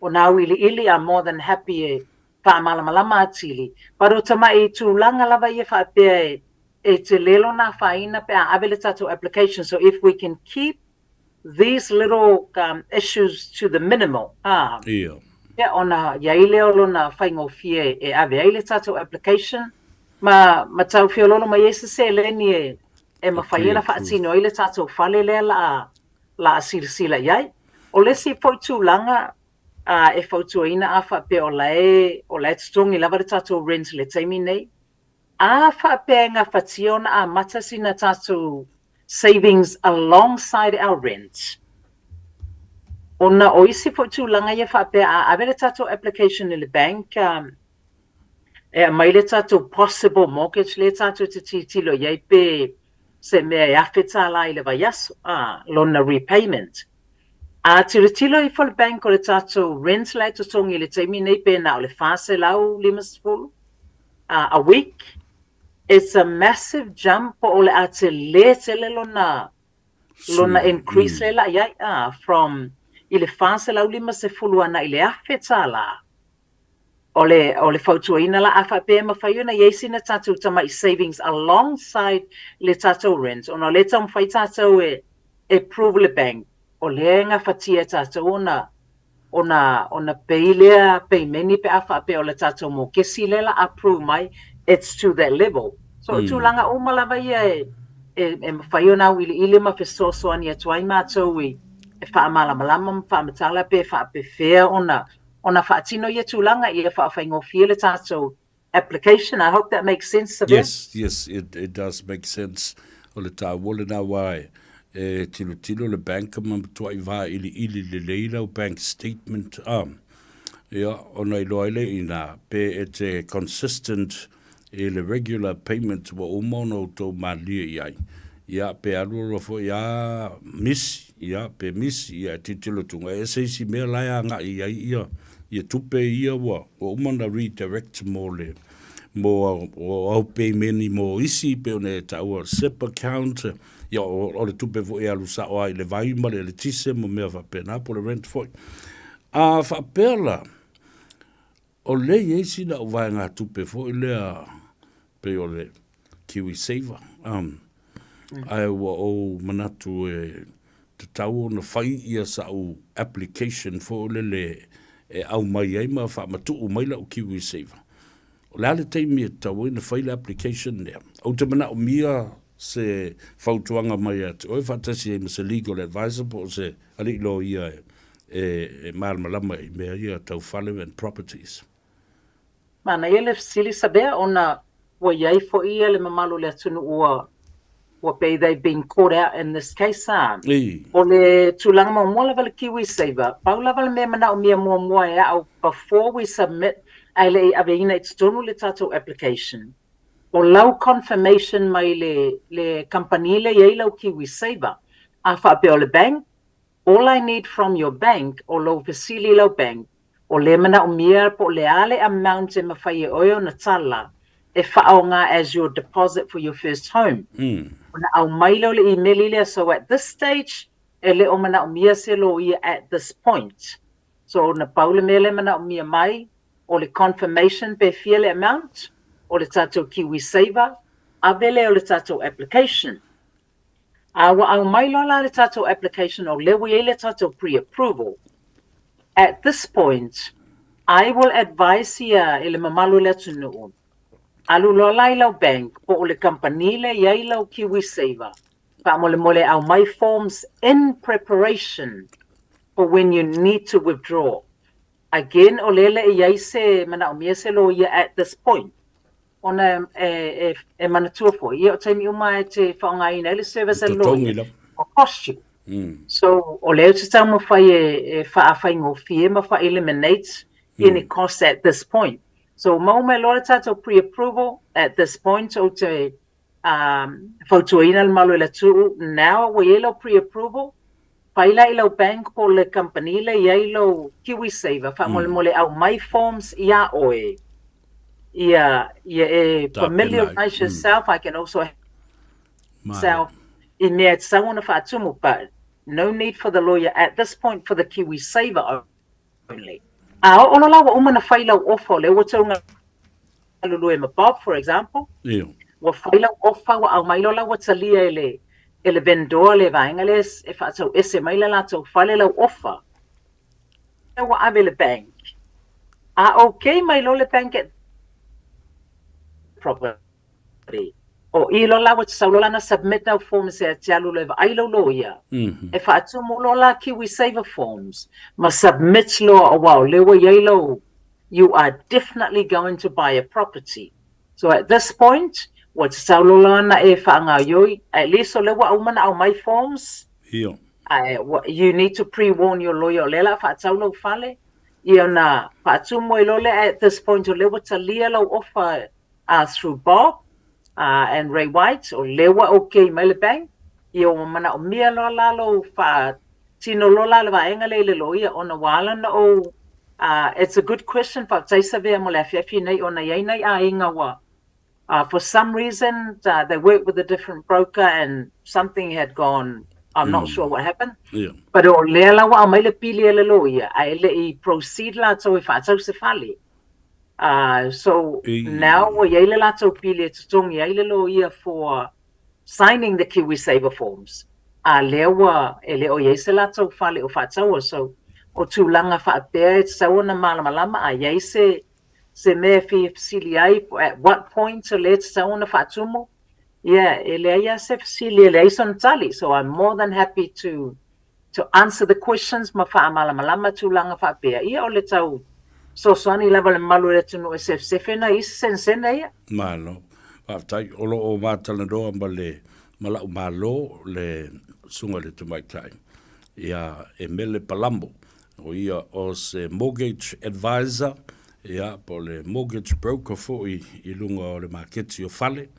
ona auiliili, I'm more than happy e faamalamalama atili. But o tamai tulaga lava ia faapea e tele lona afaina pe a ave le tatou application. So if we can keep these little issues to the minimal, ia ona iai lea o lona faigofie e ave ai le tatou application ma tau feoloolo mai ai se seleni e mafai ai ona faatino ai le tatou fale lea la a silasila i ai. O le isi foi tulaga e fautuaina a faapea o la e totogi lava le tatou rent i le taimi nei, a faapea e gafatia ona amata sina tatou savings alongside our rent. Ona o isi foi tulaga ia faapea a ave le tatou application i le bank, e aumai le tatou possible mortgage lea tatou te tilotilo i ai pe se mea e $1,000 i le vaiaso, lona repayment. A tilotilo ifo le bank o le tatou rent la e totogi i le taimi nei pe na o le 450. a week, it's a massive jump po o le a tele tele lona lona increase le la i ai a from i le $450 ana i le $1,000. O le, o le fautuaina la, a faapea e mafai ona i ai sina tatou tamai savings alongside le tatou rent, ona o lea e taumafai tatou e, e prove le bank, o lea e gafatia e tatou ona, ona, ona pay lea peimeni pe a faapea o le tatou mokesi lea la approve mai, it's to that level. So, o tulaga uma lava ia e, e, e mafai ona auiliili ma fesoasoani atu ai matou i e faamalamalama ma faamatala pe faapefea ona ona faatino ia tulaga ia faafaigofie le tatou application. I hope that makes sense, Savea. Yes, yes, it, it does make sense. O le taua lena aua e, e tilotilo le bank ma matuai vailiili lelei lau bank statement. Ah, ia, ona iloa ai lea ina pe e te consistent i le regular payment ua uma ona outou malilie i ai, ia, pe alu alu foi a misi, ia, pe misi, ia, e tilotilo atu, e ese isi mea la e agai i ai ia, ia tupe ia ua, ua uma ona redirect mo le, mo au peimeni mo isi, pei ona e taua SIPP account, ia, o, o le tupe foi e alu sao lava i le vai ma le eletise ma mea faapena, po o le rent foi. A faapea la, O lea i ai sina au vaegatupe foi lea pei o le Kiwi Saver, um, ae ua ou manatu e tatau ona fai ia sa'u application foi lele e aumai ai ma faamatuu mai la'u Kiwi Saver. O le a le taimi e tatau ai ona fai le application lea? Ou te manaomia se fautuaga mai ia te oe faatasi ai ma se legal advisor po o se alii loia e e malamalama i mea ia tau fale and properties. Manaia le fesili Sabea ona ua i ai foi ia le mamalu o le atunuu ua ua pei they've been caught out in this case a. O le tulaga muamua lava le Kiwi Saver, pau lava le mea e manaomia muamua e au before we submit ae le i aveina i totonu le tatou application, o lau confirmation mai le le kamupani lea e i ai lau Kiwi Saver. A faapea o le bank, All I need from your bank o lou fesili i lau bank, o lea manaomia po o le a le amount e mafai e oe ona tala e faaaoga as your deposit for your first home. Ona aumai lea o le imeli lea, so at this stage e le o manaomia se loia at this point. So na pau le mea lea e manaomia mai o le confirmation pe fia le amount o le tatou KiwiSaver, ave lea o le tatou application. A ua aumai loa la le tatou application o lea ua i ai le tatou pre-approval. At this point, I will advise ia i le mamalu o le atunuu, alu loa la i lau bank po o le kamupani lea e i ai lau KiwiSaver, faamolemole aumai forms in preparation for when you need to withdraw. Again, o lea le i ai se manaomia se loia at this point. Ona e, e, e manatua foi, ia o taimi uma e te faaaogaina ai le service a le loia, ua cost you. So, o lea ou te taumafai e, e faafaigofie ma faa-eliminate any cost at this point. So, maua mai loa le tatou pre-approval at this point, ou te um, fautuaina le malo i le atuu, now ua i ai lau pre-approval, fai la i lau bank po o le company lea i ai lou KiwiSaver, faamolemole aumai forms iā oe. Ia, ia e familiarise yourself, I can also self i mea e tatau ona faatumu, but no need for the lawyer at this point for the KiwiSaver only. A oo loa la ua uma ona fai lau offer, o lea ua tou galulue ma Bob for example, ua fai lau offer ua aumai loa la ua talia e le e le vendor le vaega lea e faatau ese mai le latou fale lau offer, ua ave le bank. A okay mai loa le bank at property. O i loa la ua tatau loa la ona submit au forms e te alu loa e vaai lou loia. E faatumu loa la KiwiSaver forms ma submit loa aua o lea ua i ai lou you are definitely going to buy a property. So at this point ua tatau loa la ona e faagaoioi at least o lea ua uma ona aumai forms. Ae you need to pre-warn your lawyer o lea o le a faatau lou fale ia ona faatumu ai loa lea at this point o lea ua talia lau offer through Bob and Ray White, o lea ua okay mai le bank, ia ua manaomia loa la lou faatino loa la le vaega lea i le loia ona ua ala ona ou It's a good question, faafetai Savea mo le afiafi nei ona i ai nai aiga ua for some reason they work with a different broker and something had gone, I'm not sure what happened, but o lea la ua aumai le pili e le loia ae le i proceed latou e faatau se fale. So now ua i ai le latou pili e totogi ai le loia for signing the KiwiSaver forms, a lea ua e le o i ai se latou fale o faataua. So o tulaga faapea e tatau ona malamalama a i ai se se mea e fia fesili ai at what point o lea e tatau ona faatumu, ia e leai lava se fesili e leai sona tali. So I'm more than happy to to answer the questions ma faamalamalama tulaga faapea. Ia o le tau fesoasoani lava i le mamalu o le atunuu e sefesefe nai isi senesene ia. Malo. Faafetai. O lo o matalanoa ma le ma la'u Malo le Susuga i le Tamaitai ia Emele Palamo, o ia o se mortgage advisor, ia, po o le mortgage broker foi i luga o le maketi o fale,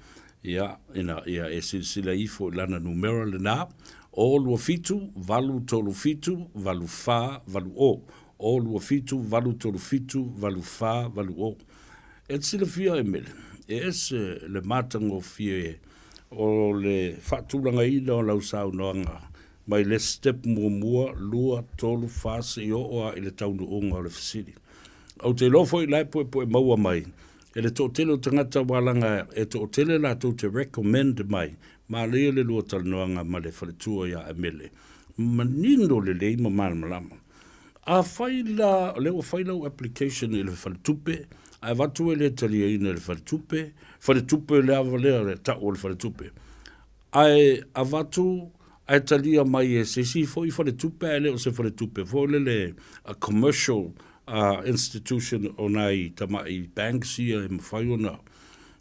ia, ina ia e silasila ifo i lana numera lena, o 27 837 8480, o 27 837 8480. E te silafia e Mele, e ese le matagofie o le faatulagaina o lau saunoaga mai le step muamua, lua, tolu, fa, seia oo lava i le taunuuga o le fesili. Ou te iloa foi la e puepue maua mai e le toatele o tagata aua leaga e toatele latou te recommend mai, manaia le lua talanoaga ma le faletua ia Emele, manino lelei ma malamalama. Afai la o lea ua fai lau application i le faletupe ae avatu e le taliaina e le faletupe, faletupe le ava lea le tau o le faletupe, ae avatu ae talia mai e se isi foi faletupe ae le o se faletupe foi lele a commercial institution o nai tamai banks ia e mafai ona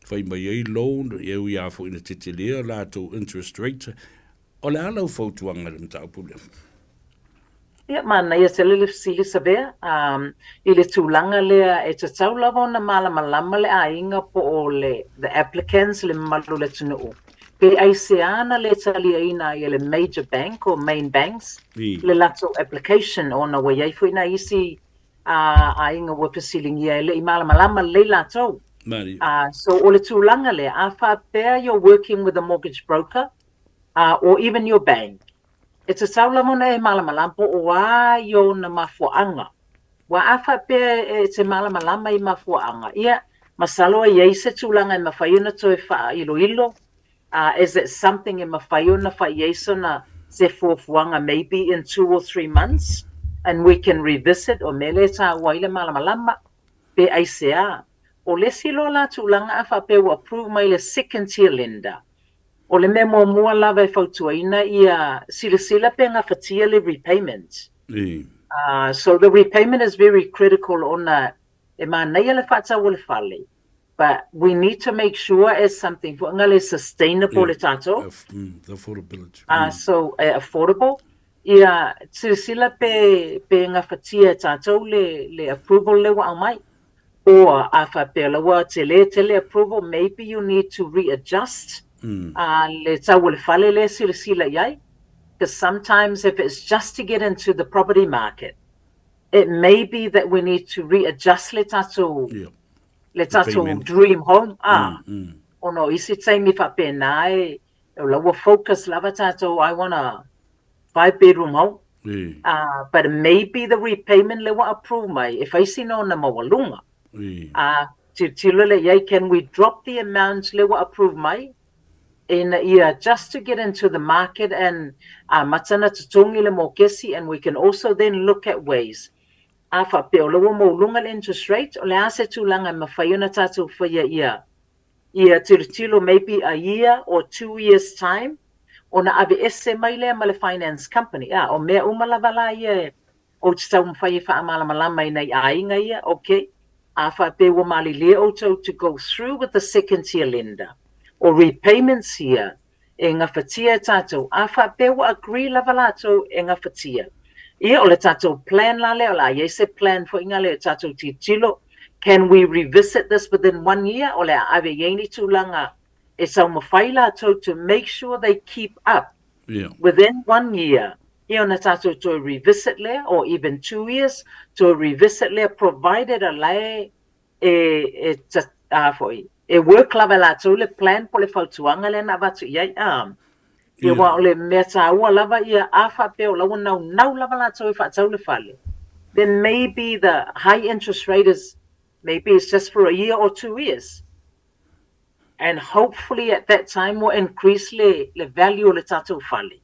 fai mai ai loan, e ui lava foi ina tetelea latou interest rate. O le a lau fautuaga i le mataupu lea? Ia, manaia tele le fesili Savea, i le tulaga lea e tatau lava ona malamalama le aiga po o le the applicants, le mamalu o le atunuu, pe aisea na le taliaina ai e le major bank or main banks le latou application ona ua i ai foi nai isi aiga ua fesiligia e le i malamalama lelei latou. So o le tulaga lea, a faapea you're working with a mortgage broker or even your bank, E tatau lava ona e malamalama po o a i ona mafuaaga. Ua a faapea e te malamalama i mafuaaga, ia, masalo e i ai se tulaga e mafai ona toe faailoilo, is it something e mafai ona fai i ai sona se fuafuaga maybe in 2 or 3 months and we can revisit o mea lea e taua ai le malamalama, pe aisea. O le isi loa la tulaga a faapea ua approve mai le second tier lender, O le mea muamua lava e fautuaina ia silasila pe gafatia le repayment. So the repayment is very critical ona e manaia le faatau o le fale but we need to make sure it's something foi ngale sustainable le tatou. The affordability. So affordable. Ia silasila pe pe gafatia e tatou le le approval lea ua aumai. Or a faapea la ua tele tele approval maybe you need to readjust le tau o le fale lea e silasila i ai because sometimes if it's just to get into the property market it may be that we need to readjust le tatou le tatou dream home a ona o isi taimi faapena e o la ua focus lava tatou I want a 5 bedroom home. But maybe the repayment le ua approve mai e fai sina ona maualuga. Tilotilo lea i ai, can we drop the amount le ua approve mai ina ia just to get into the market and amata ona totogi le mokesi and we can also then look at ways a faapea o la ua maualuga le interest rate, o le a se tulaga e mafai ona tatou faia ia ia tilotilo maybe a year or 2 years time ona aveese mai lea ma le finance company. A o mea uma lava la ia e ou te taumafai e faamalamalama i nai aiga ia, okay, a faapea ua malilie outou to go through with the second tier lender o repayments ia e gafatia e tatou, a faapea ua agree lava latou e gafatia, ia o le tatou plan la lea, o le a i ai se plan foi lea e tatou tilotilo, can we revisit this within one year, o le a ave i ai ni tulaga e taumafai latou to make sure they keep up within one year. Ia ona tatou toe revisit lea or even 2 years toe revisit lea provided o la e e e a foi e work lava e latou le plan po o le fautuaga lea na avatu i ai a. Ia aua o le mea taua lava ia a faapea o la ua naunau lava latou e faatau le fale then maybe the high interest rate is maybe it's just for a year or 2 years and hopefully at that time ua increase le le value o le tatou fale.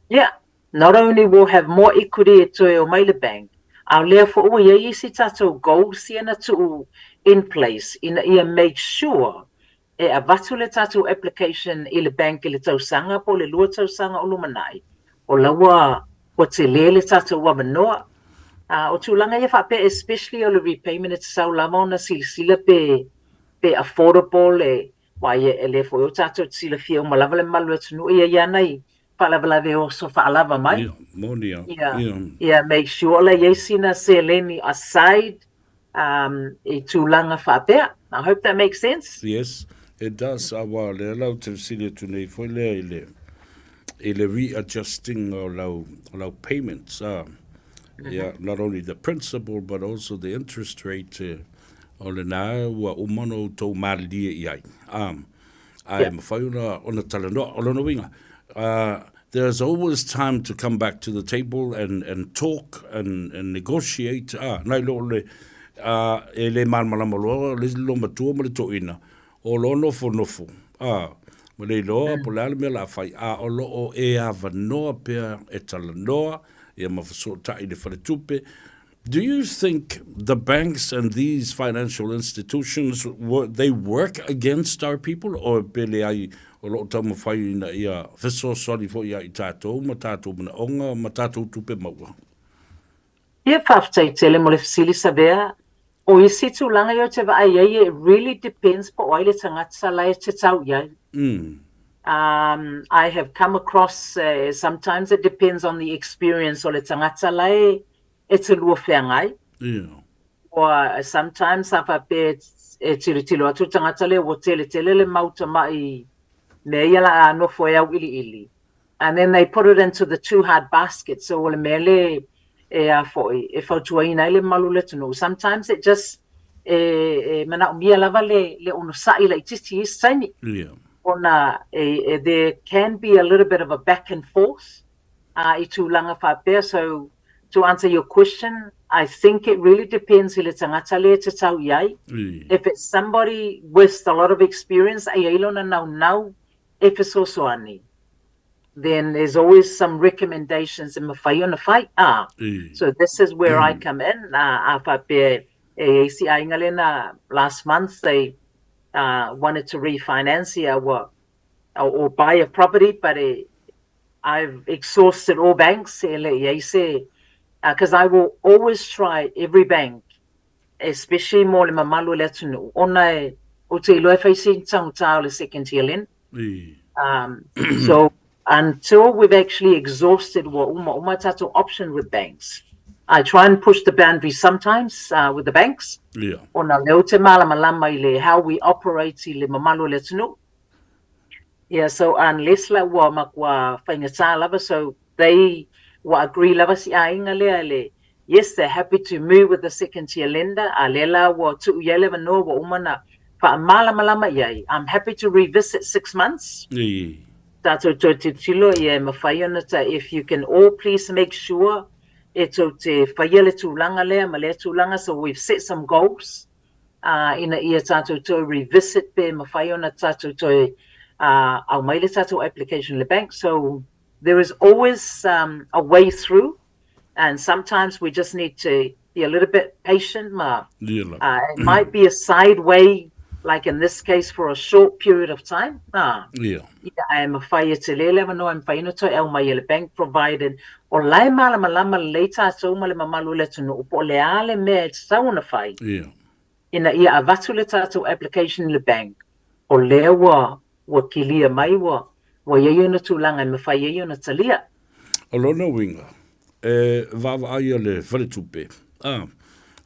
Yeah. Not only we'll have more equity e toe omai le bank, a o lea foi ua i ai isi tatou goals ia na tuu in place ina ia make sure e avatu le tatou application i le bank i le tausaga po o le lua tausaga o lumanai, o la ua ua tele le tatou avanoa. O tulaga ia faapea especially o le repayment e tatau lava ona silasila pe pe affordable e aua e le foi o tatou te silafia uma lava le mamalu o le atunuu e i ai lava nai faalavelave oso faalava mai. Ia, moni lava. Ia, ia make sure la i ai sina seleni aside i tulaga faapea. I hope that makes sense. Yes, it does. Aua o lea la ou te fesili atu nei foi lea i le i le readjusting o lau o lau payments a. Yeah, not only the principal but also the interest rate o lena ua uma ona outou malilie i ai. Ae mafai ona ona talanoa. O lona uiga, there's always time to come back to the table and and talk and and negotiate, ā, nai lo le, ā, e le malamalama loa le loomatua ma le toeaina, o lo nofonofo, ā, ma le iloa po o le a le mea o le a fai, a o lo o e avanoa pea e talanoa, ia ma fesootai i le faletupe. Do you think the banks and these financial institutions, they work against our people or pe leai o lo o taumafai ina ia fesoasoani foi ia i tatou ma tatou manaoga ma tatou tupe maua? Ia, faafetai tele mo le fesili Savea. O isi tulaga ia ou te vaai ai, it really depends po o ai le tagata la e te tau i ai. I have come across, sometimes it depends on the experience o le tagata la e e te lua feagai. Ua sometimes a faapea e tilotilo atu le tagata lea ua tele tele le mau tamai mea ia la a nofo e auiliili and then they put it into the too hard basket so o le mea le e a foi e fautuaina ai le mamalu o le atunuu sometimes it just e e manaomia lava le le onosai laitiiti i isi taimi ona e there can be a little bit of a back and forth a i tulaga faapea so To answer your question, I think it really depends i le tagata lea e te tau i ai. If it's somebody with a lot of experience a i ai lona naunau e fesoasoani, then there's always some recommendations e mawhai ona whai. Ah, so this is where I come in. A faapea e i ai si aiga lena last month they wanted to refinance ia ua or buy a property but e I've exhausted all banks e le i ai se because I will always try every bank especially mo le mamalu o le atunuu ona e ou te iloa e fai si taugata o le second tier lender. So until we've actually exhausted ua uma uma tatou option with banks, I try and push the boundaries sometimes with the banks ona lea ou te malamalama i le how we operate i le mamalu o le atunuu. Yeah, so unless la ua matua faigata lava, so they ua agree lava si aiga lea le yes, they're happy to move with the second tier lender, a lea la ua tuu i ai le avanoa ua uma ona faamalamalama i ai. I'm happy to revisit 6 months. Tatou toe tilotilo ia e mafai ona ta if you can all please make sure e tou te faia le tulaga lea ma lea tulaga, so we've set some goals ina ia tatou toe revisit pe mafai ona tatou toe aumai le tatou application i le bank. So there is always a way through and sometimes we just need to be a little bit patient ma it might be a sideway like in this case for a short period of time. Ia, ae mafai e tele le avanoa e mafai ona toe aumai e le bank provided o la e malamalama lelei tatou ma le mamalu o le atunuu po o le a le mea e tatau ona fai ina ia avatu le tatou application i le bank o lea ua ua kilia mai ua ua i ai ona tulaga e mafai ai ona talia. O lona uiga, e vaavaai a le faletupe,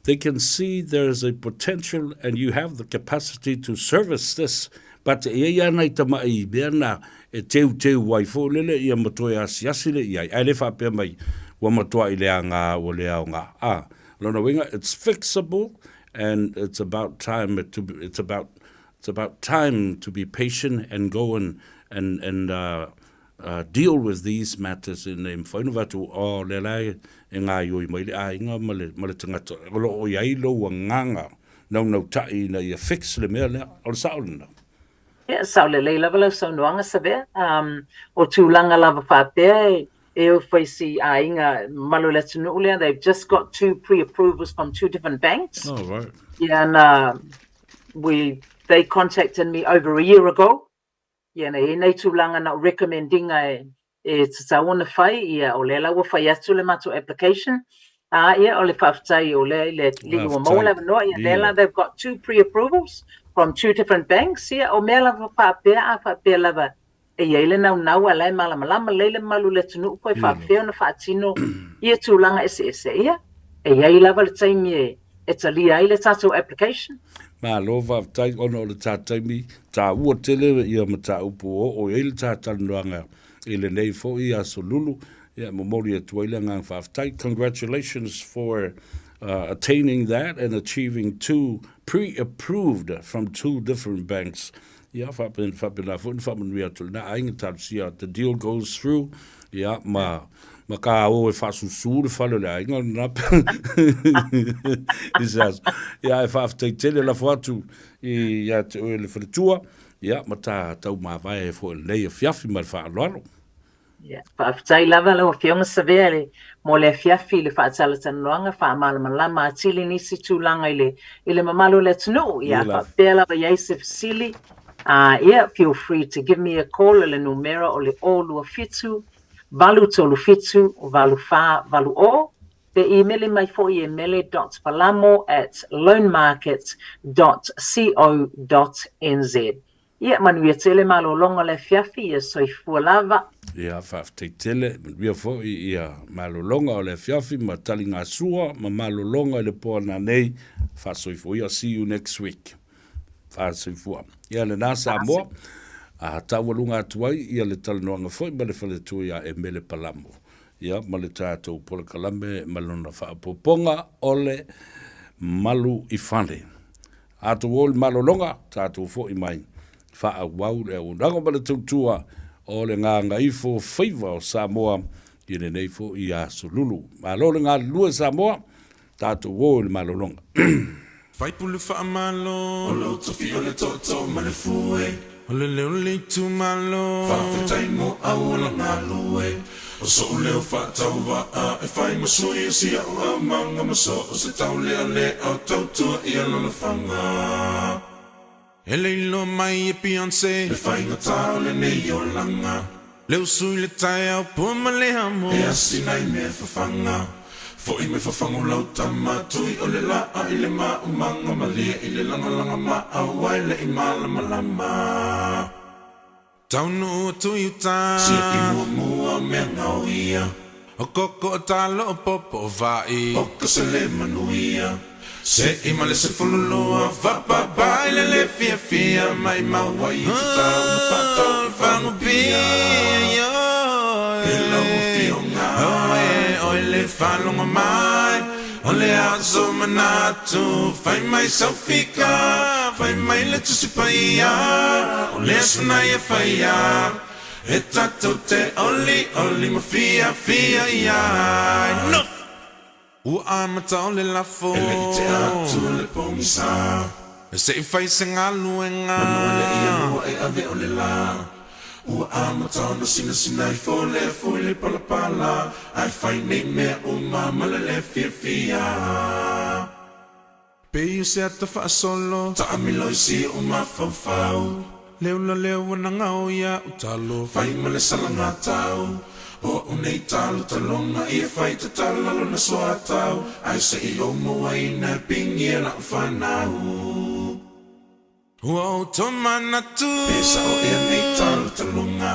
they can see there is a potential and you have the capacity to service this. But e i ai lava nai tama'i mea na e teuteu ai foi lele ia ma toe asiasi lea i ai, ae le faapea mai ua matua'i leaga ua le aoga. A, lona uiga, it's fixable and it's about time to be, it's about, it's about time to be patient and go and, and, and uh, uh, deal with these matters ina ia mafai ona vaai atu, oh, o lea la e, e gaioi mai le aiga ma le, ma le tagata o lo o i ai lou agaga naunauta'i ina ia fix le mea lea. O le sa'o lena. Ia, sao lelei lava lau saunoaga Savea. Um, o tulaga lava faapea e, e o fai si aiga mamalu o le atunuu lea, they've just got two pre-approvals from two different banks. Oh, right. Yeah, and uh, we, they contacted me over a year ago. Ia, na i nei tulaga na o recommendinga e, e tatau ona fai, ia, o lea la ua fai atu le matou application, a, ia, o le faafetai o lea i le alii ua maua le avanoa, ia, lea la they've got two pre-approvals from two different banks, ia, o mea lava faapea, a faapea lava e i ai le naunau a la e malamalama lelei le mamalu o le atunuu po e faapefea ona faatino ia tulaga eseese, ia, e i ai lava le taimi e e talia ai le tatou application. Malo faafetai ona o le ta taimi taua tele ia mataupu ua oo i ai le ta talanoaga i lenei foi aso lulu. Ia e momoli atu ai le agaga faafetai. Congratulations for uh, attaining that and achieving two pre-approved from two different banks. Ia, faapena foi na faamanuia atu lena aiga talosia the deal goes through, ia, ma, ma ka o e faasusū le fale o le aiga lena i se aso. Ia, ae faafetai tele lafo atu i ia te oe le faletua, ia, ma ta taumavae foi i lenei afiafi ma le faaaloalo. Ia, faafetai lava lau Afioga Savea le, mo le afiafi i le faatalatalanoaga faamalamalama atili nisi tulaga i le, i le mamalu o le atunuu. Ia, a faapea lava i ai se fesili, uh, ia, feel free to give me a call i le numera o le 027 837 8480 pe imeli mai foi e mele.palamo at loanmarket dot co dot nz. Ia, manuia tele malologa o le afiafi, ia soifua lava. Ia, faafetai tele, manuia foi ia malologa o le afiafi ma taligasua ma malologa i le po ananei, faasoifua ia, see you next week. Faasoifua. Ia lena Samoa, a taualuga atu ai ia le talanoaga foi ma le faletua ia Emele Palamo. Ia ma le tatou polokalame ma lona faaopoopoga o le Malu i Fale. Atu o le malologa, tatou foi mai, faaauau le auaunaga ma le tautua o le gagaifo faiva o Samoa i lenei foi aso lulu. Malo le galulue Samoa, tatou o i le malologa. Faipule faamalo. O lou tofi o le tootoo ma le fue. O le leo o le itumalo. Faafetai mo auala galue. O so'u leo faatauvaa e fai ma sui o si a'u aumaga ma so o se taulealea o tautua ia lolofaga. E le iloa mai e Beyonce. Le faigata o lenei olaga. Le usu i le taeao pua ma le amo. E asina i mea fafaga. Fo'i mai fafagu lau tama tui o le laa i le maumaga malie i le lagalaga maau ai le i malamalama. Taunuu atu i uta. Siaki muamua o mea ngao ia. O koko o talo o popo o va'i. O ka sele manuia. Se i ma le 12 Fapapa i le le fiafia Maimau ai i te tau na whatau i Whangupia E lau afioga Oe le whalonga mai O le aso manatu Fai mai sau fika Fai mai le Tusi Paia O le aso na ia whaia E tatou te oli oli ma fiafia i ai No! Ua amata o le lafo. E le i tea atu le pogisa. Se i fai se galuega. Manu e le i anua e ave o le la. Ua amata ona sinasina ifo le afu i le palapala. Ae fai nei mea uma ma le le fiafia. Pei o se ata faasolo. Taamilo i si o mafaufau. Le ula lea ua nagao ia utalo. Fai ma le salaga tau. O au nei talo taloga ia fai tatala lona soatau. Ae se i ou mauaina e pingi e lau fanau. Ua ou tomanatu. Pe sao ea nei talo taloga.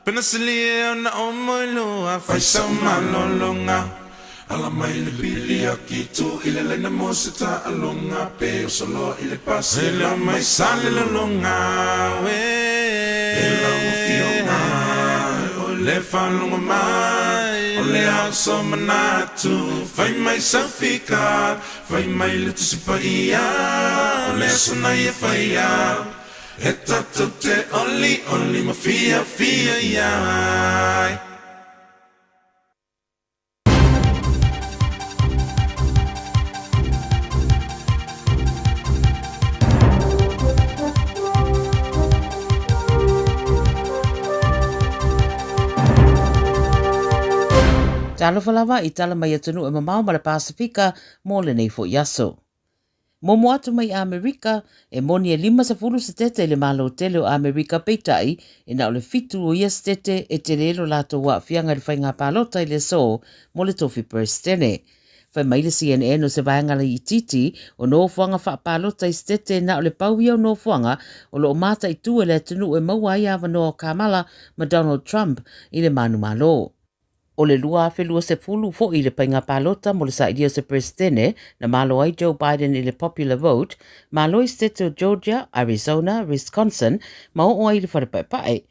Pena silia ona omo i lua. Fai sau malologa. Ala mai le pili aki tu i le laina mo se taaloga pe oso loa i le pasi e lau mai Salelologa e E lau afioga o le faalogo mai o le ao so manatu Fai mai sau fika fai mai le Tusi Paia o le aso na ia faia E tatou te olioli ma fiafia ai. Talofa lava i tala mai atunuu e mamao ma le Pasifika mo lenei foi aso. Momo atu mai Amerika, e moni e 50 setete i le Malo tele o Amerika peitai, e na o le fitu o ia setete e tele lo latou aafiaga i le faiga palota i le aso mo le tofi Peresetene. Fai mai le CNN o se vaega laitiiti o nofoaga faapalota i setete na o le pau ia o nofoaga o lo o mataitu e le atunuu e maua ai avanoa o Kamala ma Donald Trump i le manumalo. O le 2020 foi le faiga palota mo le sailia o se Peresetene na malo ai Joe Biden i le popular vote, malo i setete o Georgia, Arizona, Wisconsin ma oo ai i le fale paepae.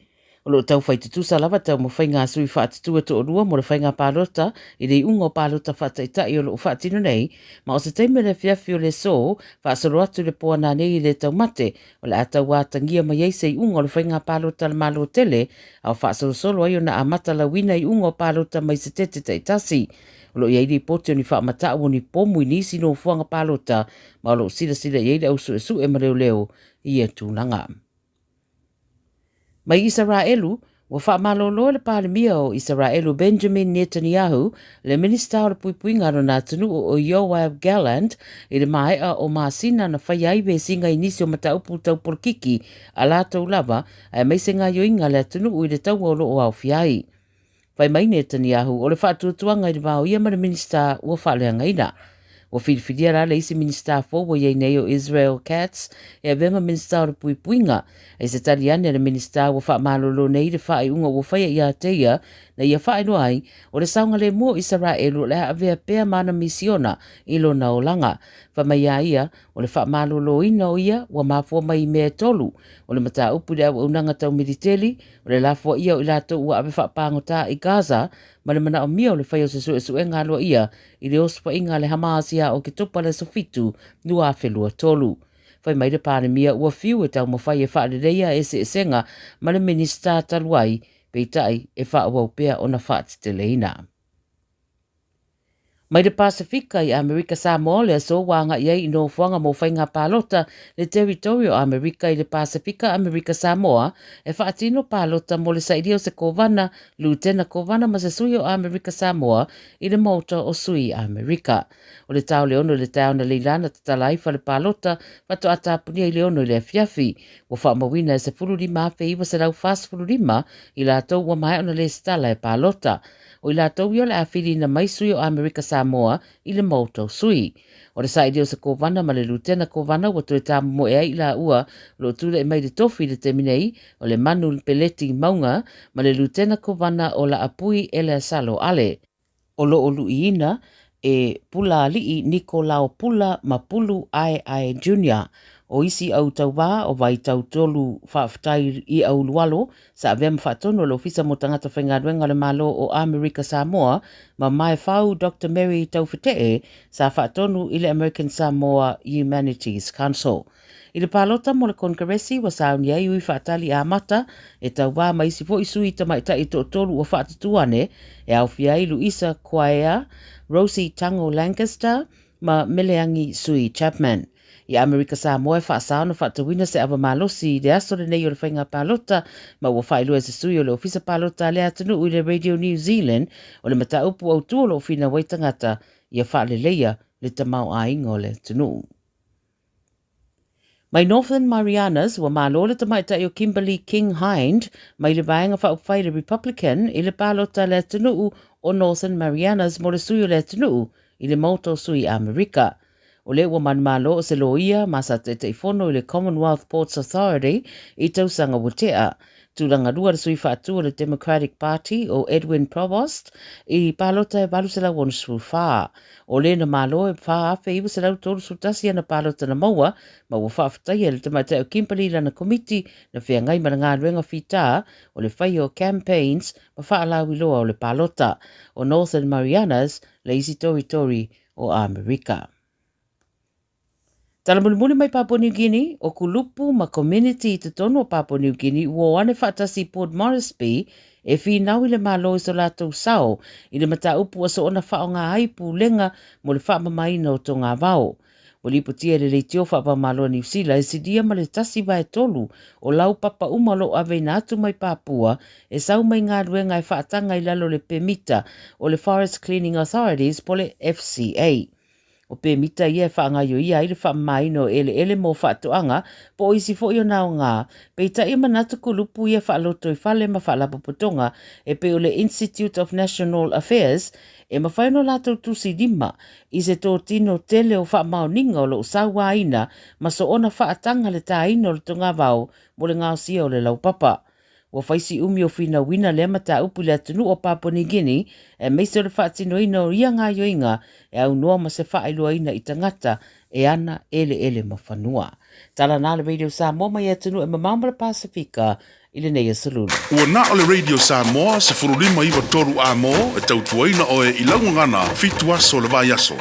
O lo o taufai tutusa lava taumafaiga a sui faatutua toalua mo le faiga palota i le iuga o palota faataitai o lo o faatino nei, ma o se taimi o le afiafi o le aso, faasolo atu le po nanei i le taumate o le a tauatagia mai ai se iuga o le faiga palota a le Malo tele, a o faasolosolo ai ona amata lauina iuga o palota mai setete taitasi. O lo o i ai lipoti o ni faamatau o ni pomu i nisi nofoaga palota, ma o lo o silasila i ai le au suesue ma leoleo i ia tulaga. Mai Isaraelu, ua faamalolo e le Palemia o Isaraelu Benjamin Netanyahu le Minisita o le Puipuiga a lona atunuu o Yoav Gallant i le maea o masina na faia ai vesiga i nisi o mataupu tau polokiki a latou lava aemaise gaoioiga a le atunuu i le taua o lo o aofia ai. Fai mai Netanyahu, o le faatuatuaga i le va o ia ma le Minisita ua faaleagaina. Ua filifilia la le isi Minisita fou ua i ai nei o Israel Katz e avea ma Minisita o le Puipuiga. I se tali ane a le Minisita ua faamalolo nei le faaiuga ua faia ia te ia na ia faailoa ai o le saogalemu o Isaraelu o le a avea pea ma ana misiona i lona olaga. Fai mai a ia, o le faamaloloina o ia ua mafua mai i mea e tolu, o le mataupu i le auaunaga tau militeli, o le lafoaia o i latou ua ave faapagota i Gaza, ma le manaomia o le fai o se suesuega aloaia i le osofaiga a le Hamas ia Oketopa le aso 7, 2023. Fai mai le Palemia ua fiu e taumafai e faaleleia eseesega ma le Minisita talu ai, peitai e faaauau pea ona faateteleina. Mai le Pasefika i Amerika Samoa le aso ua agai ai i nofoaga mo faiga palota le Territory o Amerika i le Pasefika Amerika Samoa e faatino palota mo le sailia o se Kovana, Lutena Kovana ma se sui o Amerika Samoa i le Maota o Sui Amerika. O le tao le ono i le taeao na leila na tatala ai fale palota faatoa tapunia i le ono i le afiafi. Ua faamauina e 15,945 i latou ua maea ona lesitala e palota. O i latou ia o le a filina mai sui o Amerika Samoa i le Maota o Sui. O le saili o se Kovana ma le Lutena Kovana ua toe tāmomoe ai i laua o lo o tulai mai le tofi i le taimi nei, o le Manu Peleti Mauga ma le Lutena Kovana o Laapui Eleasalo Ale. O lo o luiina e Pulaalii Nikolao Pula ma Pulu Aeae Junior. O isi au tauā o Vaitau Tolu Faafetai i Aulualo Sa avea ma faatonu e le Ofisa mo Tagata Faigaluega o le Malo o Amerika Samoa ma Maefau Doctor Mary Taufetee sa faatonu i le American Samoa Humanities Council. I le palota mo le Konekaresi ua sauni ai ui faatali amata e tauā ma isi foi sui tamaitai e toatolu ua faatutu ane e aofia ai Luisa Kwaea, Rosie Tango Lancaster ma Meleangi Sui Chapman. I Amerika Samoa e faasao na faatauina se ava malosi i le aso lenei o le faiga palota ma ua faailoa e se sui o le Ofisa Palota a le atunuu i le Radio New Zealand o le mataupu autū o lo o finau ai tagata ia faaleleia le tamaoaiga o le atunuu. Mai Northern Marianas, ua malo le tamaitai o Kimberly King Hind mai le Vaega Faaupufai le Republican i le palota a le atunuu o Northern Marianas mo le sui o le atunuu i le Maota o Sui Amerika. O lea ua manumalo o se loia ma sa Taitaifono i le Commonwealth Ports Authority i tausaga ua tea. Tulaga lua le sui faatu o le Democratic Party o Edwin Provost i palota e 864. O le na malo e 4,931 ana palota na maua ma ua faafetaia e le tamaitai o Kimberley lana komiti na feagai ma le galuega fita o le faia o campaigns ma faalauiloa o le palota. O Northern Marianas le isi toritori o Amerika. Tala mulimuli mai Papua New Guinea, o kulupu ma community i totonu o Papua New Guinea ua o ane faatasi i Port Moresby e finau i le Malo i so latou sao i le mataupu ua soona faaaoga ai pulega mo le faamamaina o togavao. Ua lipotia e le leitio faavaomalo a Niu Sila e silia ma le 1/3 o laupapa uma o lo o aveina atu mai Papua e sau mai galuega e faataga i lalo o le pemita o le Forest Cleaning Authorities po le FCA. O pemita ia e faagaioia ai le faamamaina o eleele mo faatoaga po o isi foi ona aoga, peitai e manatu kulupu ia faalotoifale ma faalapotopotoga e pei o le Institute of National Affairs e mafai ona latou tusi lima i se totino tele o faamaoniga o lo o sauaina ma soona faataga le tāina o le togavao mo le gaosia o le laupapa. Ua fai si umi o finauina lea mataupu i le atunuu o Papua New Guinea, aemaise o le faatinoina o ia gaoioiga e aunoa ma se faailoaina i tagata e ana eleele ma fanua. Tala na le Radio Samoa mai atunuu e mamao ma le Pasifika i lenei aso Lulu. Ua na o le Radio Samoa 15 9 3 amo e tautuaina oe i lau gagana 7 aso o le vaiaso.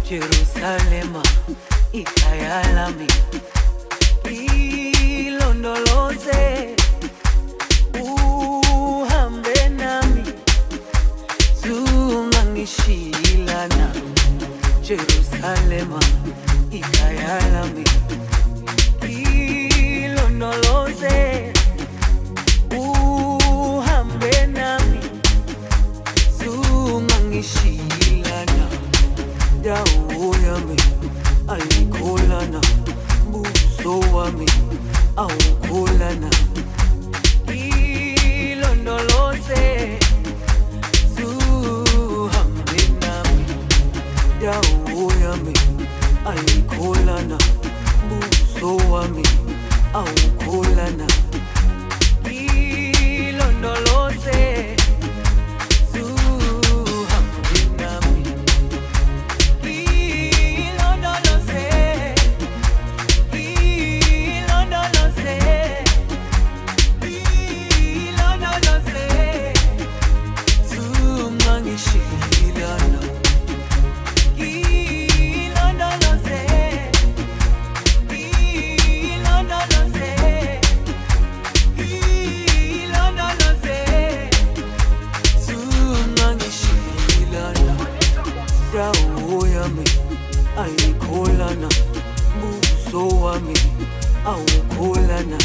Jerusalema ikhaya lami ilondoloze uhambe nami zungangishilana Jerusalema ikhaya lami ilondoloze uhambe nami zungangishilana dawo yami ayikholana buso wami awukholana ilondoloze zuhambe nami. Dawo yami ayikholana, buso wami awukholana. Ilondoloze zuhambe nami. Ilondoloze, ilondoloze, ilondoloze, zungangishilana. Ilondoloze, ilondoloze, ilondoloze, zungangishilana. Dawo yami ayikholana, buso wami awukholana.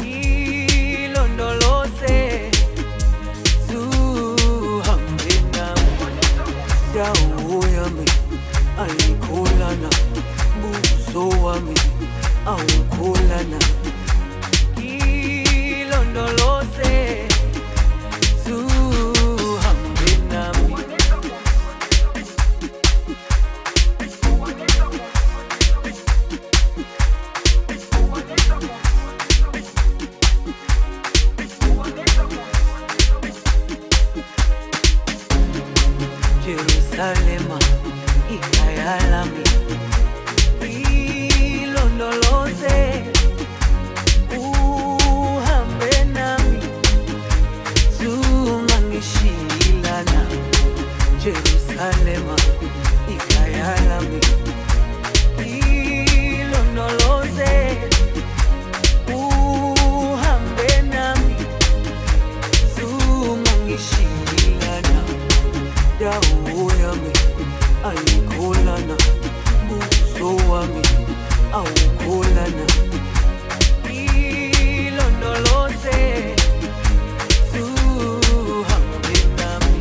Ilondoloze zuhambe nami. Dawo yami ayikholana, buso wami awukholana. Ilondoloze zuhambe nami. Jerusalema ikhaya lami, ilondoloze uhambe nami, zungangishilana. Jerusalema ikhaya lami, ilondoloze uhambe nami, zungangishilana. Dawo yami ayikholana, buso wami awukholana. Ilondoloze zuhambe nami.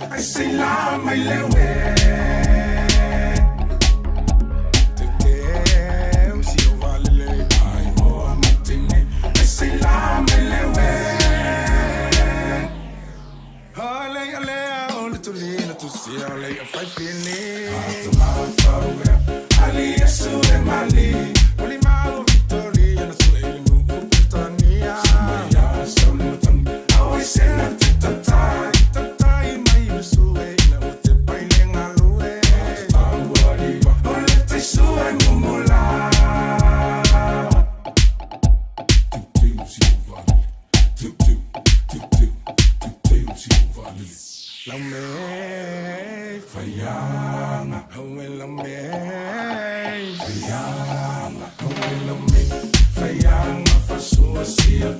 I say la my lewe. I say la my lewe.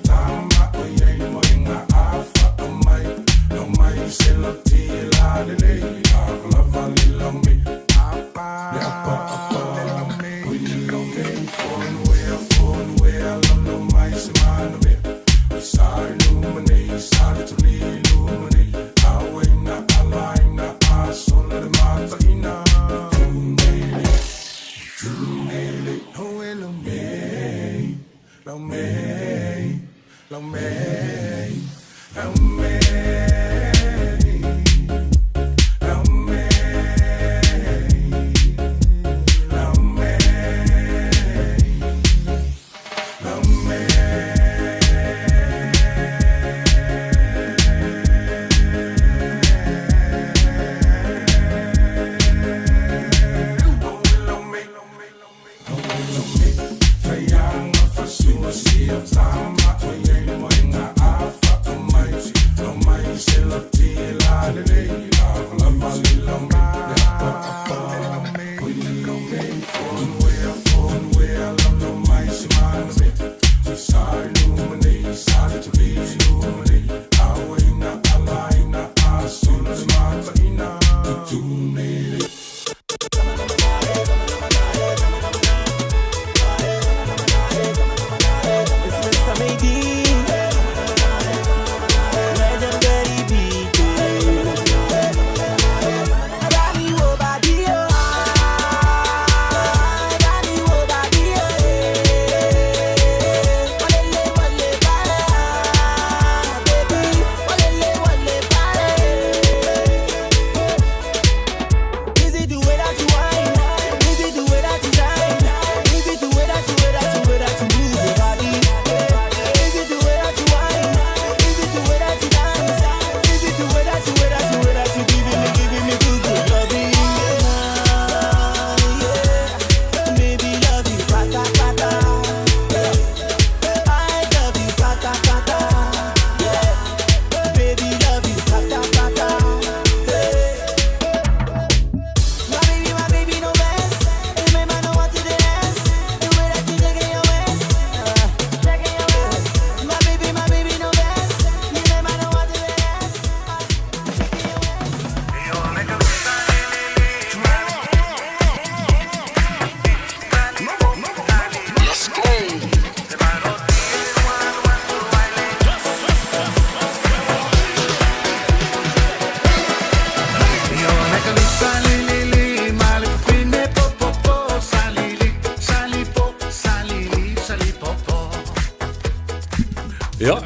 Tama,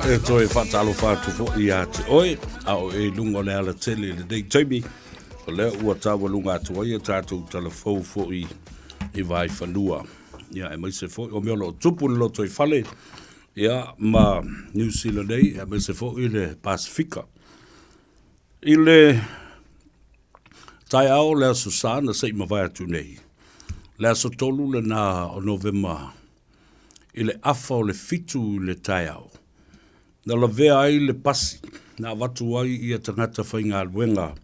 E toe faatalofa atu foi ia te oe, a o e i luga o le alatele i lenei taimi, o lea ua taualuga atu ai a tatou talafou foi i Vaifanua. Ia, aemaise foi o mea o lo o tupu i le lotoifale, ia, ma Niu Sila nei, aemaise foi le Pasefika. I le taeao o le Aso Sa na se i mavae atu nei, le aso 3 lena o Novema i le afa o le 7 i le taeao, na lavea ai le pasi na avatu ai ia tagata faigaluega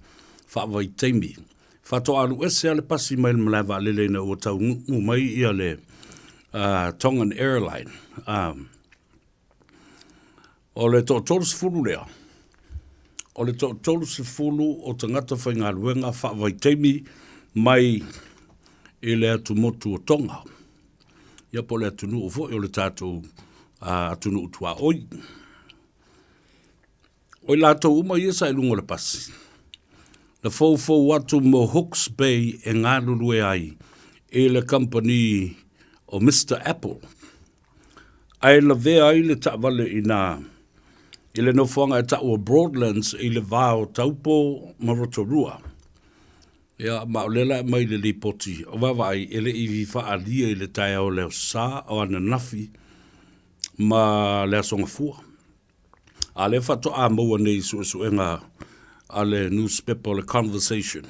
faavaitaimi. Faatoa alu ese lava le pasi mai le malae vaalele ina ua taunuu mai ia le Tongan Airline. O le toa-30 lea, o le toa-30 o tagata faigaluega faavaitaimi mai i le atumotu o Tonga, ia po o le atunuu foi o le tatou atunuu tuaoi. O i latou uma ia sa i luga o le pasi, na foufou atu mo Hawke's Bay e galulue ai i le kamupani o Mister Apple, ae lavea ai le taavale i ina i le nofoaga e tau o Broadlands i le va o Taupo ma Rotorua. Ia, ma o lea la e aumai i le lipoti, o vaavaai e le i faaalia i le taeao o le Aso Sa o ananafi ma le Aso Gafua. A lea faatoa maua nei i suesuega a le nusipepa o le Conversation,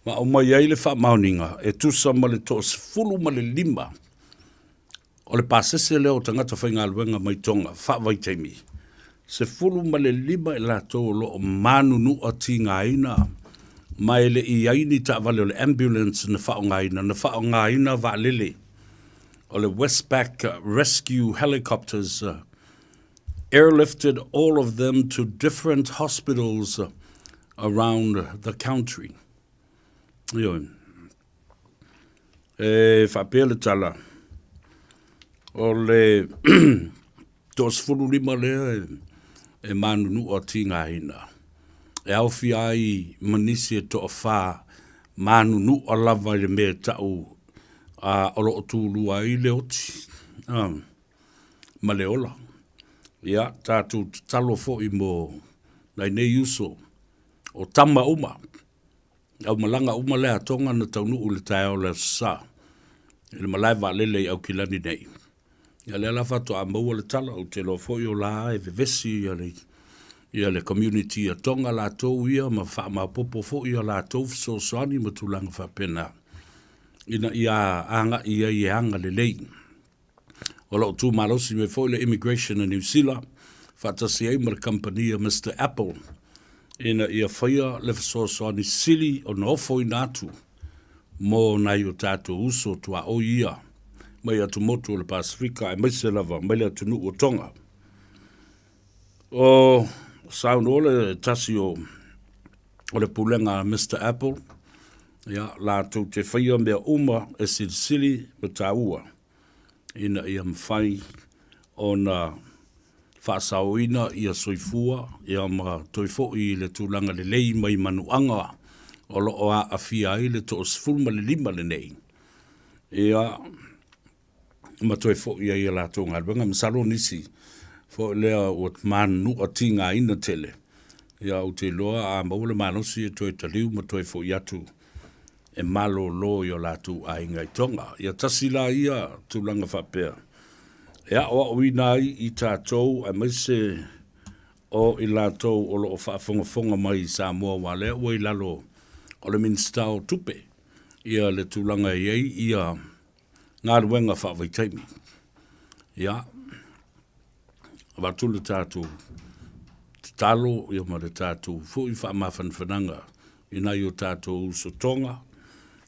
ma aumai ai le faamaoniga e tusa ma le 15 o le pasese lea o tagata faigaluega mai Tonga faavaitaimi, 15 i latou o lo o manunua tigaina ma e le i i ai ni taavale o le ambulance na faaaogaina, na faaaogaina vaalele o le Westpac Rescue Helicopters airlifted all of them to different hospitals around the country. Ioe. E faapea le tala, o le 15 lea e manunua tigaina, e aofia ai ma nisi e toafa manunua lava i le mea e tau o lo o tulua ai le oti ma le ola. Ia, tatou tatalo foi mo nai nei uso o tama uma, aumalaga uma lea a Tonga na taunuu i le taeao o le Aso Sa i le malae vaalele i Aukilani nei. Ia lea la faatoa maua le tala, ou te iloa foi o la e vevesi ia le, ia le community a Tonga latou ia ma faamaopoopo foi a latou fesoasoani ma tulaga faapena ina ia agai ai e aga lelei. O lo o tu malosi mai foi le Immigration a Niu Sila faatasi ai ma le kamupani a Mister Apple ina ia faia le fesoasoani sili ona ofoina atu mo nai o tatou uso tuaoi ia mai atumotu o le Pasefika aemaise lava mai le atunuu o Tonga. O saunoa le tasi o o le pulega a Mister Apple, ia, latou te faia mea uma e silisili ma taua ina ia mafai ona faasaoina ia soifua ia ma toe foi i le tulaga lelei mai manuaga o lo o aafia ai le 15 lenei. Ia, ma toe foi ai i a latou galuega. Masalo nisi foi lea ua manunua tigaina tele, ia ou te iloa a maua le malosi e toe taliu ma toe foi atu e malolo i o latou aiga i Tonga. Ia tasi la ia tulaga faapea e aoaoina ai i tatou aemaise o i latou o lo o faafogafoga mai i Samoa aua lea ua i lalo o le Minisita o Tupe ia le tulaga e i ai ia galuega faavaitaimi. Ia, avatu le tatou tatalo ia ma le tatou foi faamafanafanaga i nai o tatou uso Tonga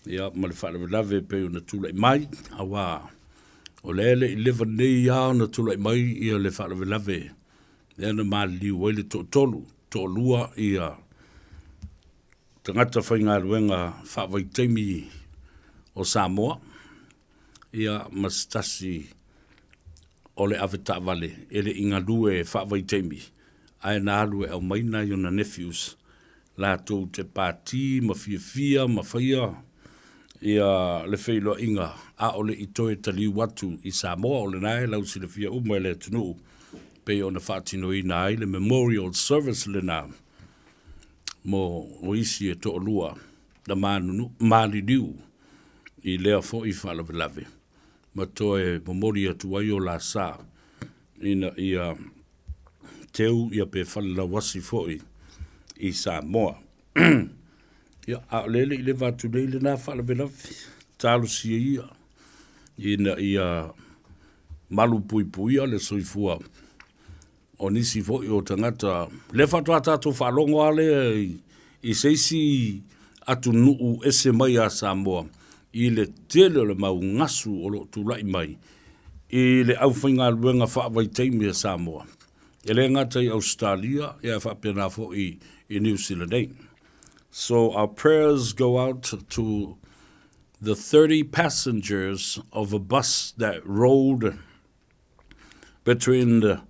ia ma le faalavelave e pei ona tulai mai, aua o lea e le i leva nei lava ona tulai mai ia le faalavelave lea na maliliu ai le toatolu, toalua ia tagata faigaluega faavaitaimi o Samoa, ia ma se tasi o le avetaavale e le i galue faavaitaimi, ae na alu e aumai nai ona nephews latou te pati ma fiafia ma faia ia le feiloaiga a o le i toe taliu atu i Samoa. O lena e lausilafia uma e le atunuu. pei ona faatinoina ai le memorial service lena mo o isi e toalua na manunu, maliliu i lea foi faalavelave ma toe momoli atu ai o la sa ina ia teu ia pe falelauasi foi i Samoa. Ia, a o lea e le i leva atu nei lena faalavelave, talosia ia ina ia malupuipuia le soifua o nisi foi o tagata. Lea faatoa tatou faalogo lava lea i se isi atunuu ese mai ia Samoa i le tele o le mau gasu o lo o tulai mai i le aufaigaluega faavaitaimi a Samoa. E le gata i Ausetalia, ae faapena foi i Niu Sila nei. So our prayers go out to the 30 passengers of a bus that rolled between the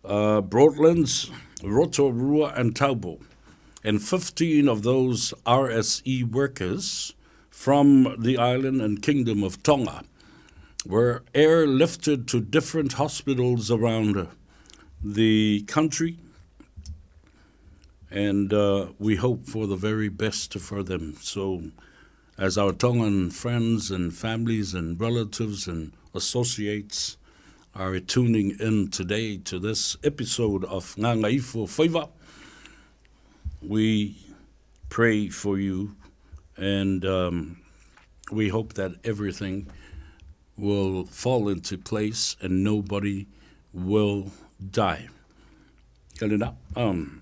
Broadlands, Rotorua and Taupo, and 15 of those RSE workers from the island and kingdom of Tonga were airlifted to different hospitals around the country and uh, we hope for the very best for them. So, as our Tongan friends and families and relatives and associates are tuning in today to this episode of Ngāngāifo Faiva, we pray for you and um, we hope that everything will fall into place and nobody will die. Ia lena, um,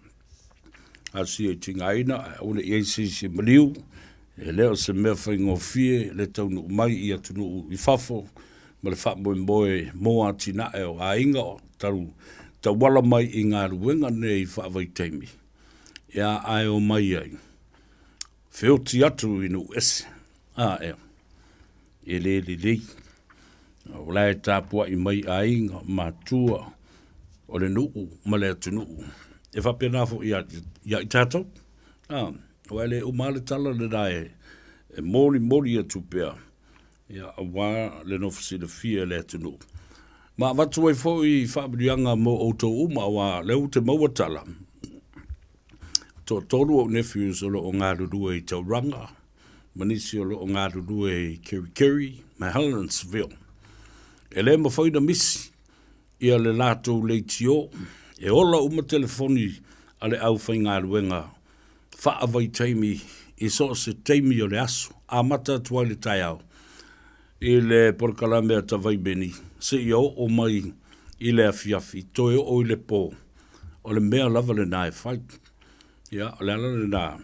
a si e tingaina, a ule i ai se isi maliu, e le o se mea faigofie le taunuu mai i atunuu i fafo, ma le faamoemoe mō atinae o aiga o talu tauala mai i galuega nei faavaitaimi, ia ae o mai ai, feoti atu i nuu ese. A, ea, e le lelei. O la e tapuai mai aiga, matua, o le nuu ma le atunuu. E faapena foi ia, ia i tatou. A, aua e le uma lava le tala lena e, e molimoli atu pea, ia, aua le nofo silafia e le atunuu. Ma avatu ai foi faamanuiaga mo outou uma, aua lea ua te maua tala, toatolu ou nephews o lo o galulue i Tauranga, ma nisi o lo o galulue i Kerikeri ma Helensville. E le mafai ona misi ia le latou leitio e ola uma telefoni a le aufaigaluega faavaitaimi i so o se taimi o le aso, amata atu ai le taeao i le polokalame a Tavaimeni seia oo mai i le afiafi, toe oo i le po, o le mea lava lena e fai. Ia, o le ala lena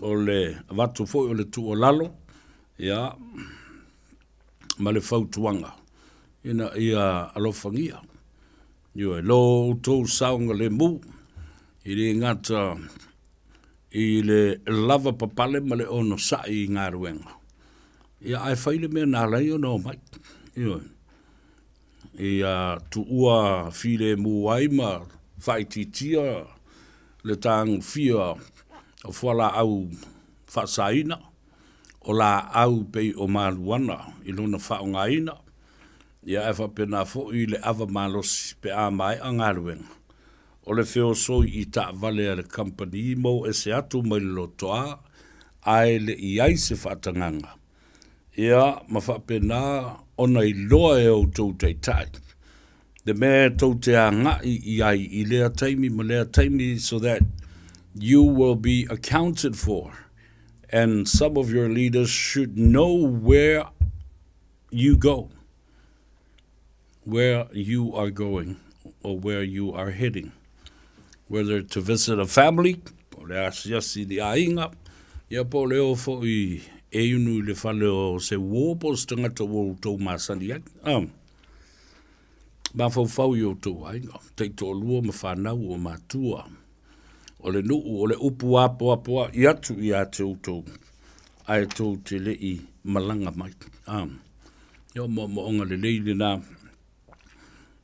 o le avatu foi o le tuualalo, ia, ma le fautuaga ina ia alofagia. Ioe, lo outou saogalemu, e le gata i le lava papale ma le onosai i galuega, ia ae fai le mea na ala ai ona omai. Ioe. Ia tuua filemu ai ma faaitiitia le tagofia o fualaau faasaina, o laau pei o maluana i lona faaaogaina, ia ae faapena foi le ava malosi pe a maea galuega, o le feosoi i taavale a le kamupani ma o ese atu mai le lotoa ae le i ai se faatagaga. Ia, ma faapena ona iloa e outou taitai le mea e tou te agai i ai i lea taimi ma lea taimi so that you will be accounted for and some of your leaders should know where you go, where you are going or where you are heading. Whether to visit a family, po o le asiasi i le aiga, ia po o le o foi e inu i le fale o se uō po o se tagata ua outou masani ai. Um, mafaufau i outou aiga, taitoalua ma fanau o matua, o le nuu, o le upu apoapoaʻi atu ia te outou, ae tou te le i malaga mai. Um, ia o moomooga lelei lena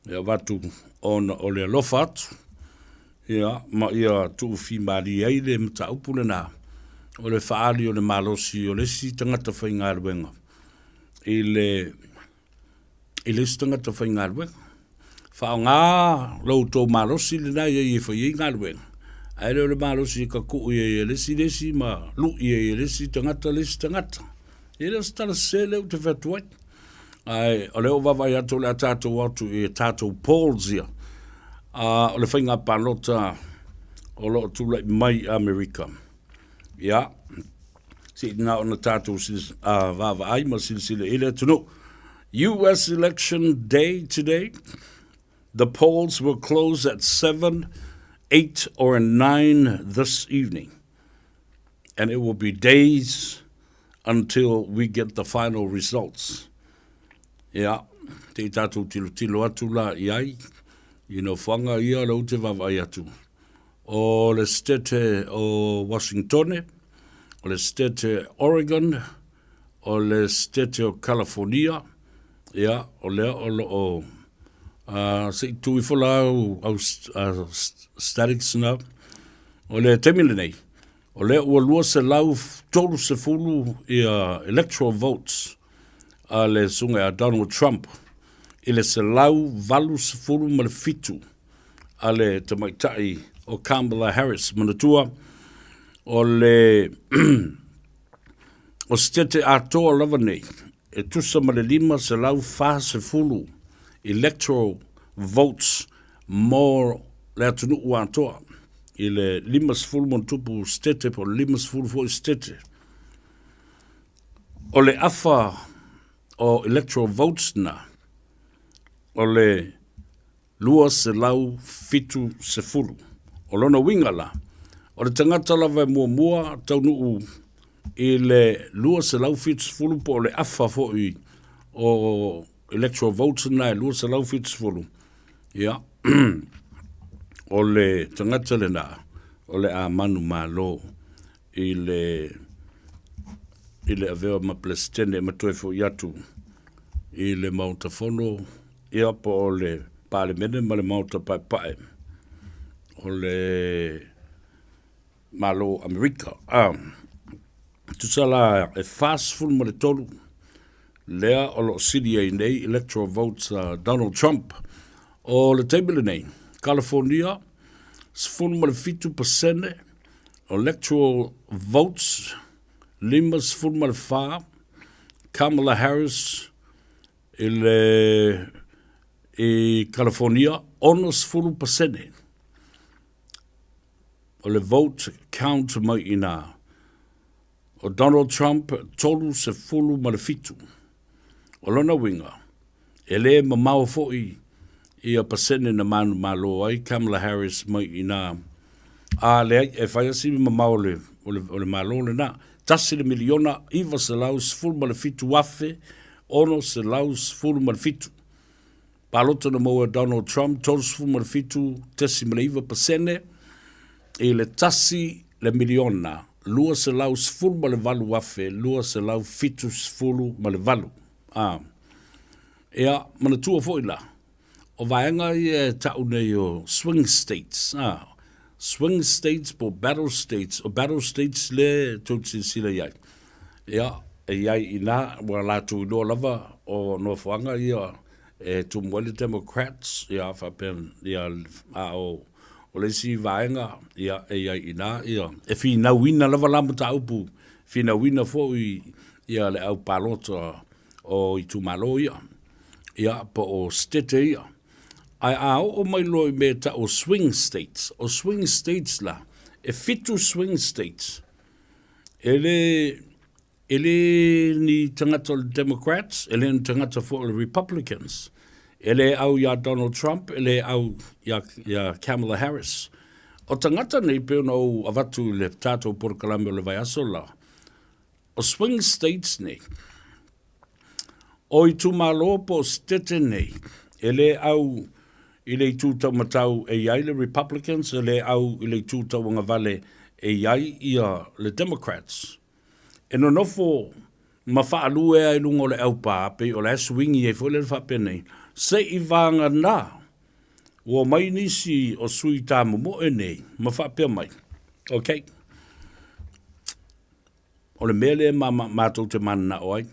e avatu ona o le alofa atu, ia, ma ia tuufimalie ai le mataupu lena, o le faaali o le malosi o le isi tagata faigaluega i le i le isi tagata faigaluega. Faaaoga lo outou malosi lena ia e fai ai galuega, ae le o le malosi e kakuu ai e le isi le isi ma lui ai e le isi tagata le isi tagata. E le o se tala sese lea ou te fai atu ai. Ae o lea ua vaavaai atu o le a tatou atu i tatou polls ia. O le faiga palota o lo o tulai mai i Amerika. Ia, se i na ona tatou vaavaai ma silasila i le atunuu. US election day today. The polls will close at 7, 8 or 9 this evening. And it will be days until we get the final results. Ia, te i tātou tilo tilo atu la i ai, i nofoaga ia lea ou te vaavaai atu. O le state o Washingtone, o le state Oregon, o le state o California, ia, o lea o lo o se i tu ifo la au, au statics na. O le taimi lenei, o lea ua 230 ia electoral votes a le susuga ia Donald Trump i le 187 a le tamaitai o Kamala Harris. Manatua, o le o setete atoa lava nei, e tusa ma le 540 electoral votes mo le atunuu atoa i le 50 ma ona tupu setete po o le 50 foi setete. O le afa o electoral votes na, o le 270. O lona uiga la, o le tagata lava e muamua taunuu i le 270 po o le afa foi o electoral votes na e 270, ia, o le tagata lena o le a manumalo i le i le avea ma Peresetene ma toe foi atu i le Maota Fono ia po o le Palemene ma le Maota Paepae o le Malo o Amerika. Ah, tusa la e 43 lea o lo o sili ai nei electoral votes a Donald Trump. O le taimi lenei, California, 17% electoral votes, 54 Kamala Harris i le i California, 60% o le vote count mai i ina. O Donald Trump, 37. O lona uiga, e lē mamao foi ia pasene na manumalo ai Kamala Harris mai i ina. A leai, e fai lava si mamao o le, o le, o le Malo lena. Tasi le miliona, 917, 617. Palota na maua e Donald Trump, 37.9 pasene i le tasi le miliona, 218,278. A. Ia, manatua foi la, o vaega ia e ta'u nei o swing states, a, swing states po o battle states, o battle states lea tou te silasila i ai. Ia, e i ai i ina, ua latou iloa lava o nofoaga ia e tumu ai le Democrats, ia, faapea, ia, a o, o le isi vaega, ia, e i ai i ina, ia, e finauina lava la mataupu, finauina foi ia le au palota o itumalo ia, ia, po o sitete ia. Ae a oo mai loa i mea e tau o swing states, o swing states la, e fitu swing states, E le, e le ni tagata o le Democrats, e le ni tagata foi o le Republicans. E le au iā Donald Trump, e le au iā, iā Kamala Harris. O tagata nei pei ona ou avatu i le tatou polokalame o le vaiaso la, o swing states nei, o itumalo po o sitete nei, e le au i le itu taumatau e i ai le Republicans, e le au i le itu tauagavale e i ai ia le Democrats. E nonofo ma faalue ai luga o le aupā, pei o le a suingi ai foi lea faapenei, se i vagana ua omai nisi o sui tāmomoe nei ma faapea mai, okay, o le mea lea ma, ma, matou te mananao ai,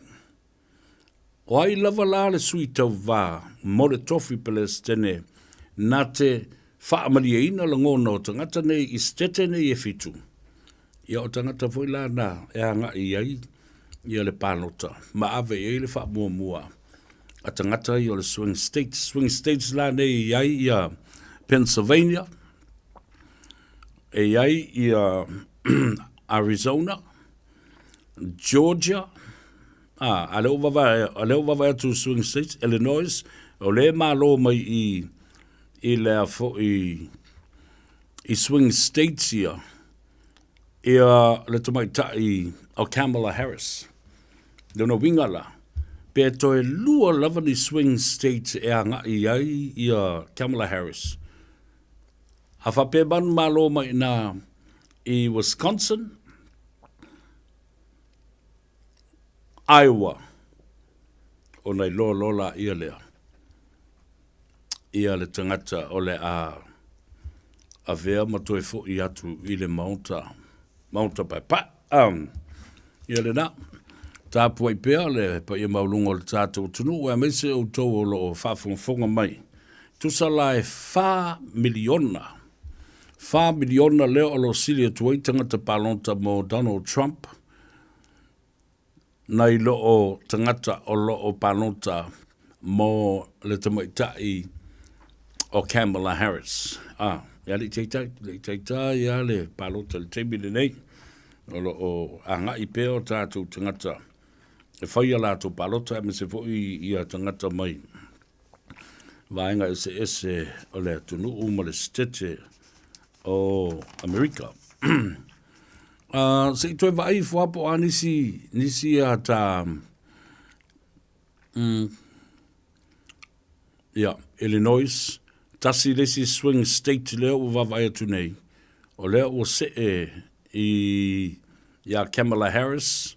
O ai lava la le sui tauva mo le tofi Pelesitene Na te faamalieina lagona o tagata nei i setete nei e fitu, ia o tagata foi la na e agai i ai ia le palota ma ave i ai le faamuamua a tagata ia o le swing states. Swing states la nei e i ai ia Pennsylvania, e i ai ia Arizona, Georgia, a, a lea ua vavae, a lea ua vavae atu swing states, Illinois, o lea e malo mai i, i lea foi i swing states ia, ia le tamaitai o Kamala Harris. Lona uiga la, pe toe lua lava ni swing states e agai ai ia Kamala Harris. A faapea manumalo mai ina i Wisconsin, Iowa, ona iloa loa laia lea ia le tagata o le a avea ma toe fo'i atu i le Maota, Maota Paepae. Um, ia lena, tapuai pea le paia maualuga o le tatou atunuu, aemaise outou o lo o faafogafoga mai. Tusa la e 4 miliona, 4 miliona lea o lo o sili atu ai tagata palota mo Donald Trump, nai lo o tagata o lo o palota mo le tamaitai o Kamala Harris. Ah, ia le i taitai, le i taitai a le palota i le taimi lenei. O lo o agai pea o tatou tagata e fai a latou palota aemaise foi ia tagata mai vaega eseese o le atunuu ma le setete o Amerika. Se i toe vaai ifo lava po o a nisi, nisi a ta ia, Illinois, tasi le isi swing state lea ua vaavaai atu nei, o lea ua see i iā Kamala Harris,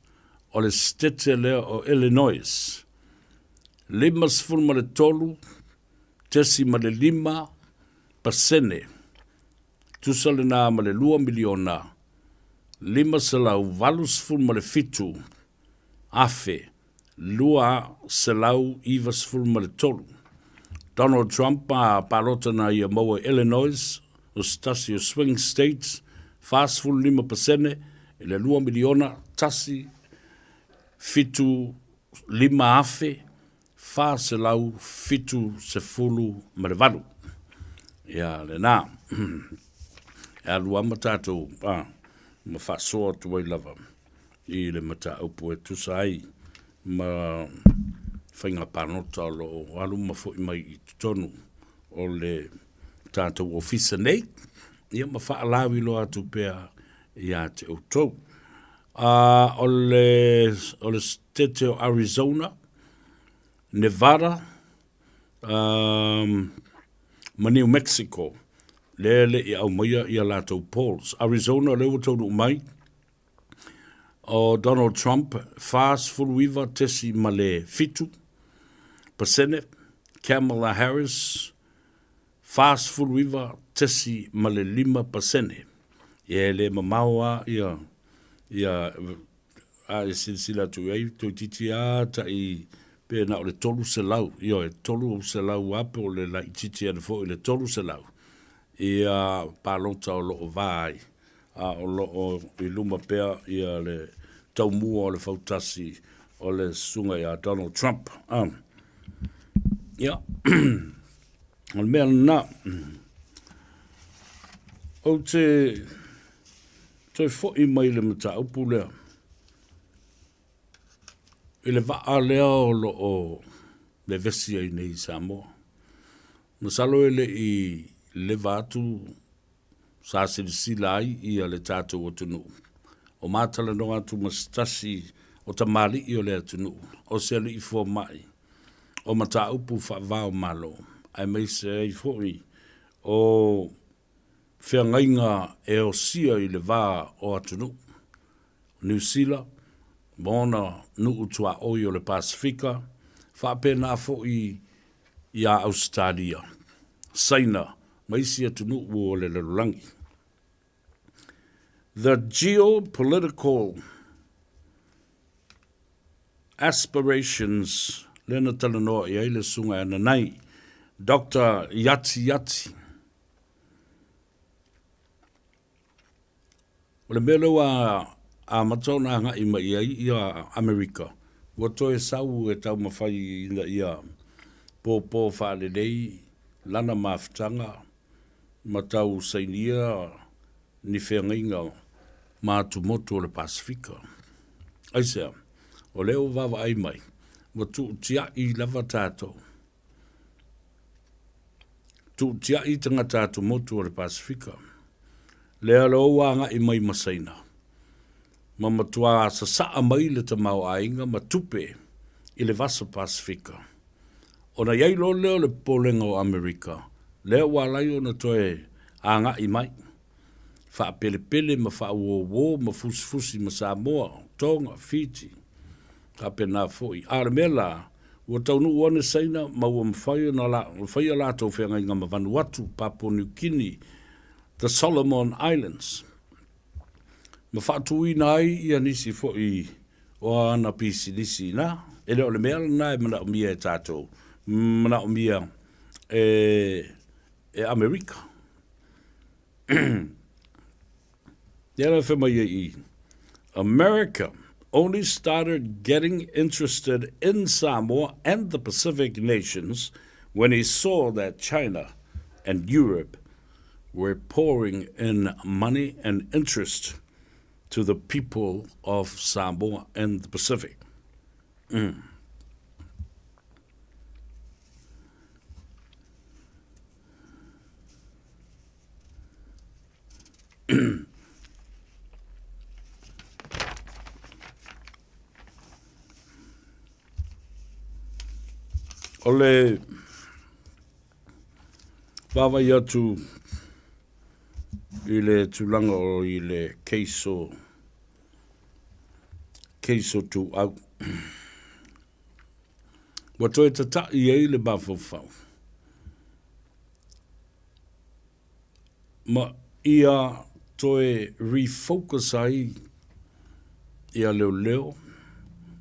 o le setete lea o Illinois. 53.5%, tusa lena ma le 2,587,293. Donald Trump a palota na ia maua i Illinois, o se tasi o swing states, 45% i le 2,175,478. Ia lena. E alu lava ma tatou ma faasoa atu ai lava i le mataupu e tusa ai ma faiga palota o lo o alu ma foi mai i totonu o le tatou ofisa nei, ia ma faalauiloa atu pea ia te outou. O le, o le state o Arizona, Nevada, um, ma New Mexico, lea e le i aumaia ia latou polls. Arizona lea ua taunuu mai, o Donald Trump 49.7 pasene, Kamala Harris 49.5 pasene. Ia e le mamao lava ia, ia a e silasila atu i ai, toeitiiti lava tai pe na o le 300, ioe, 300 lava po o le laitiiti ane foi i le 300 ia palota o lo o va ai, a o lo o i luma pea ia le taumua o le fautasi o le susuga ia Donald Trump. Ia, o le mea lena. Ou te toe foi mai i le mataupu lea, i le vaa lea o lo o vevesi ai nei i Samoa. Masalo e le i leva atu sa silasila ai ia le tatou atunuu. O matalanoa atu ma se tasi o tamalii o le atunuu, o se alii fomai, o mataupu faava o Malo, aemaise ai foi o feagaiga e osia i le va o atunuu, Niu Sila ma ona nuu tuaoi o le Pasefika, faapena foi iā Ausetalia, Saina ma isi atunuu o le lalolagi. The geopolitical aspirations lea na talanoa i ai le Susuga ia Nanai. Doctor Iati Iati. O le mea lea ua amata ona agai mai ai ia Amerika, ua toe sau e taumafai ina ia pōpō faalelei lana mafutaga ma tau sainia ni feagaiga ma atumotu o le Pasefika. Aisea? O lea ua vaavaai mai, ua tuutiai lava tatou. Tuutiai tagata atumotu o le Pasefika. Lea loa ua agai mai ma Saina, ma matua sasaa mai le tamaoaiga ma tupe i le Vasa Pasefika. Ona i ai loa lea o le popolega o Amerika, lea ua ala ai ona toe agai mai, faapelepele ma faauouo ma fusifusi ma Samoa, Tonga, Fiti, faapena foi. A o le mea la, ua taunuu ane Saina ma ua mafai ona fai a latou feagaiga ma Vanuatu, Papua New Guinea, the Solomon Islands, ma faatuina ai ia nisi foi o ana pisinisi ina. E le o le mea lena e manaomia e tatou, manaomia e, e Amerika. Lea la fai mai ai i, America only started getting interested in Samoa and the Pacific nations when he saw that China and Europe were pouring in money and interest to the people of Samoa and the Pacific. Mm. O le vaavaai atu i le tulaga o i le case o case o Tuuau. Ua toe tata'i ai le mafaufau ma ia toe refocus ai ia leoleo,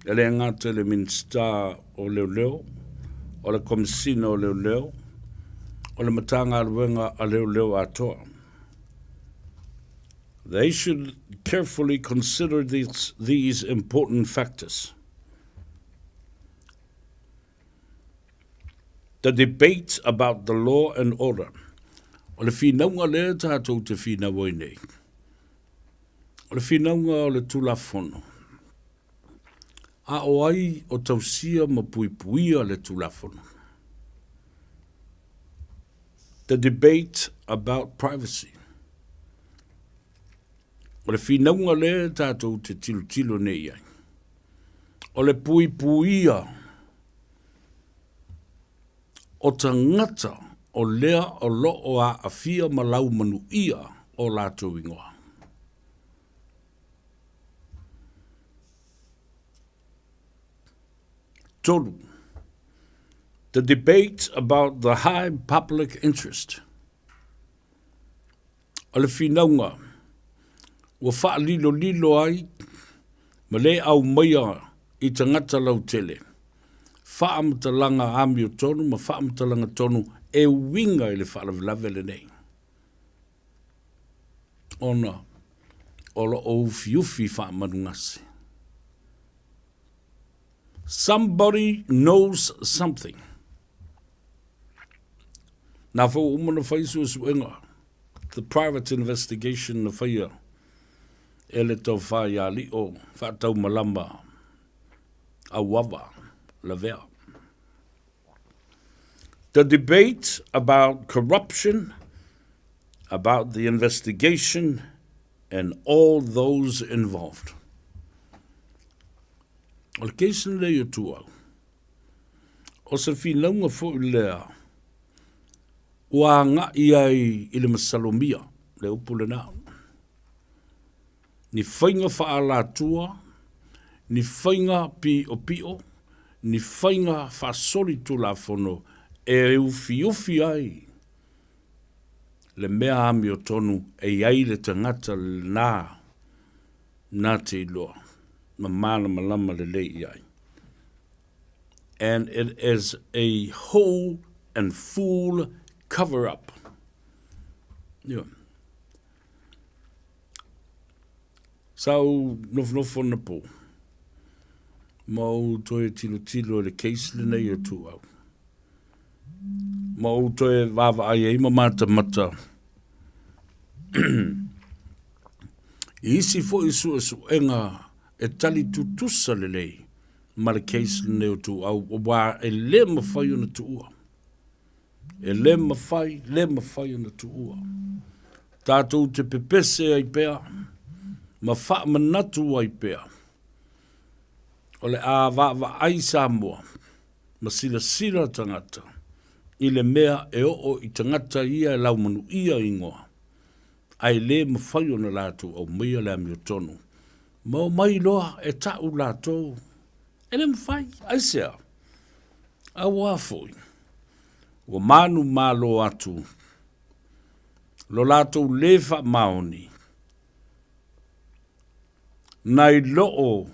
e le gata i le Minisita o Leoleo, o le Komesina o Leoleo, o le Matagaluega a Leoleo atoa. They should carefully consider these, these important factors. The debate about the law and order. O le finauga lea tatou te finau ai nei. O le finauga o le Tulafono. A o ai o tausia ma puipuia le Tulafono? The debate about privacy. O le finauga lea tatou te tilotilo nei i ai. O le puipuia o tagata o lea o lo o aafia ma laumanuia o latou ingoa. Tolu, the debate about the high public interest. O le finauga ua faalilolilo ai ma le aumaia i tagata lautele faamatalaga amiotonu ma faamatalaga tonu e uiga i le faalavelave lenei, ona o lo o ufiufi faamanugase. Somebody knows something. Nā foi ua uma ona fai suesuega, the private investigation na faia e le tofa ia Lio Faataumalama Auava Lavea. The debate about corruption, about the investigation and all those involved. O le case lenei o Tuau, O se finauga foi lea ua agai ai i le masalomia, le upu lena. Ni faiga faaalatua, ni faiga piopio, ni faiga faasolitulafono e ufiufi ai le mea amiotonu e i ai le tagata lena na te iloa ma malamalama lelei i ai. And it is a whole and full cover up. Ioe. Sa ou nofonofo anapo ma ou toe tilotilo i le case lenei o Tuuau. Ma ou toe vaavaai ai ma matamata i isi foi suesuega e tali tutusa lelei ma le case lenei o Tuuau, aua e le mafai ona tuua. E le mafai, le mafai ona tuua. Tatou te pepese ai pea ma faamanatu ai pea o le a vaavaai Samoa ma silasila tagata i le mea e oo i tagata ia e laumanuia ingoa ae le mafai ona latou aumaia le amiotonu ma omai loa e ta'u latou. E le mafai. Aisea? Auā foi ua manumalo atu lo latou lē faamaoni nai loo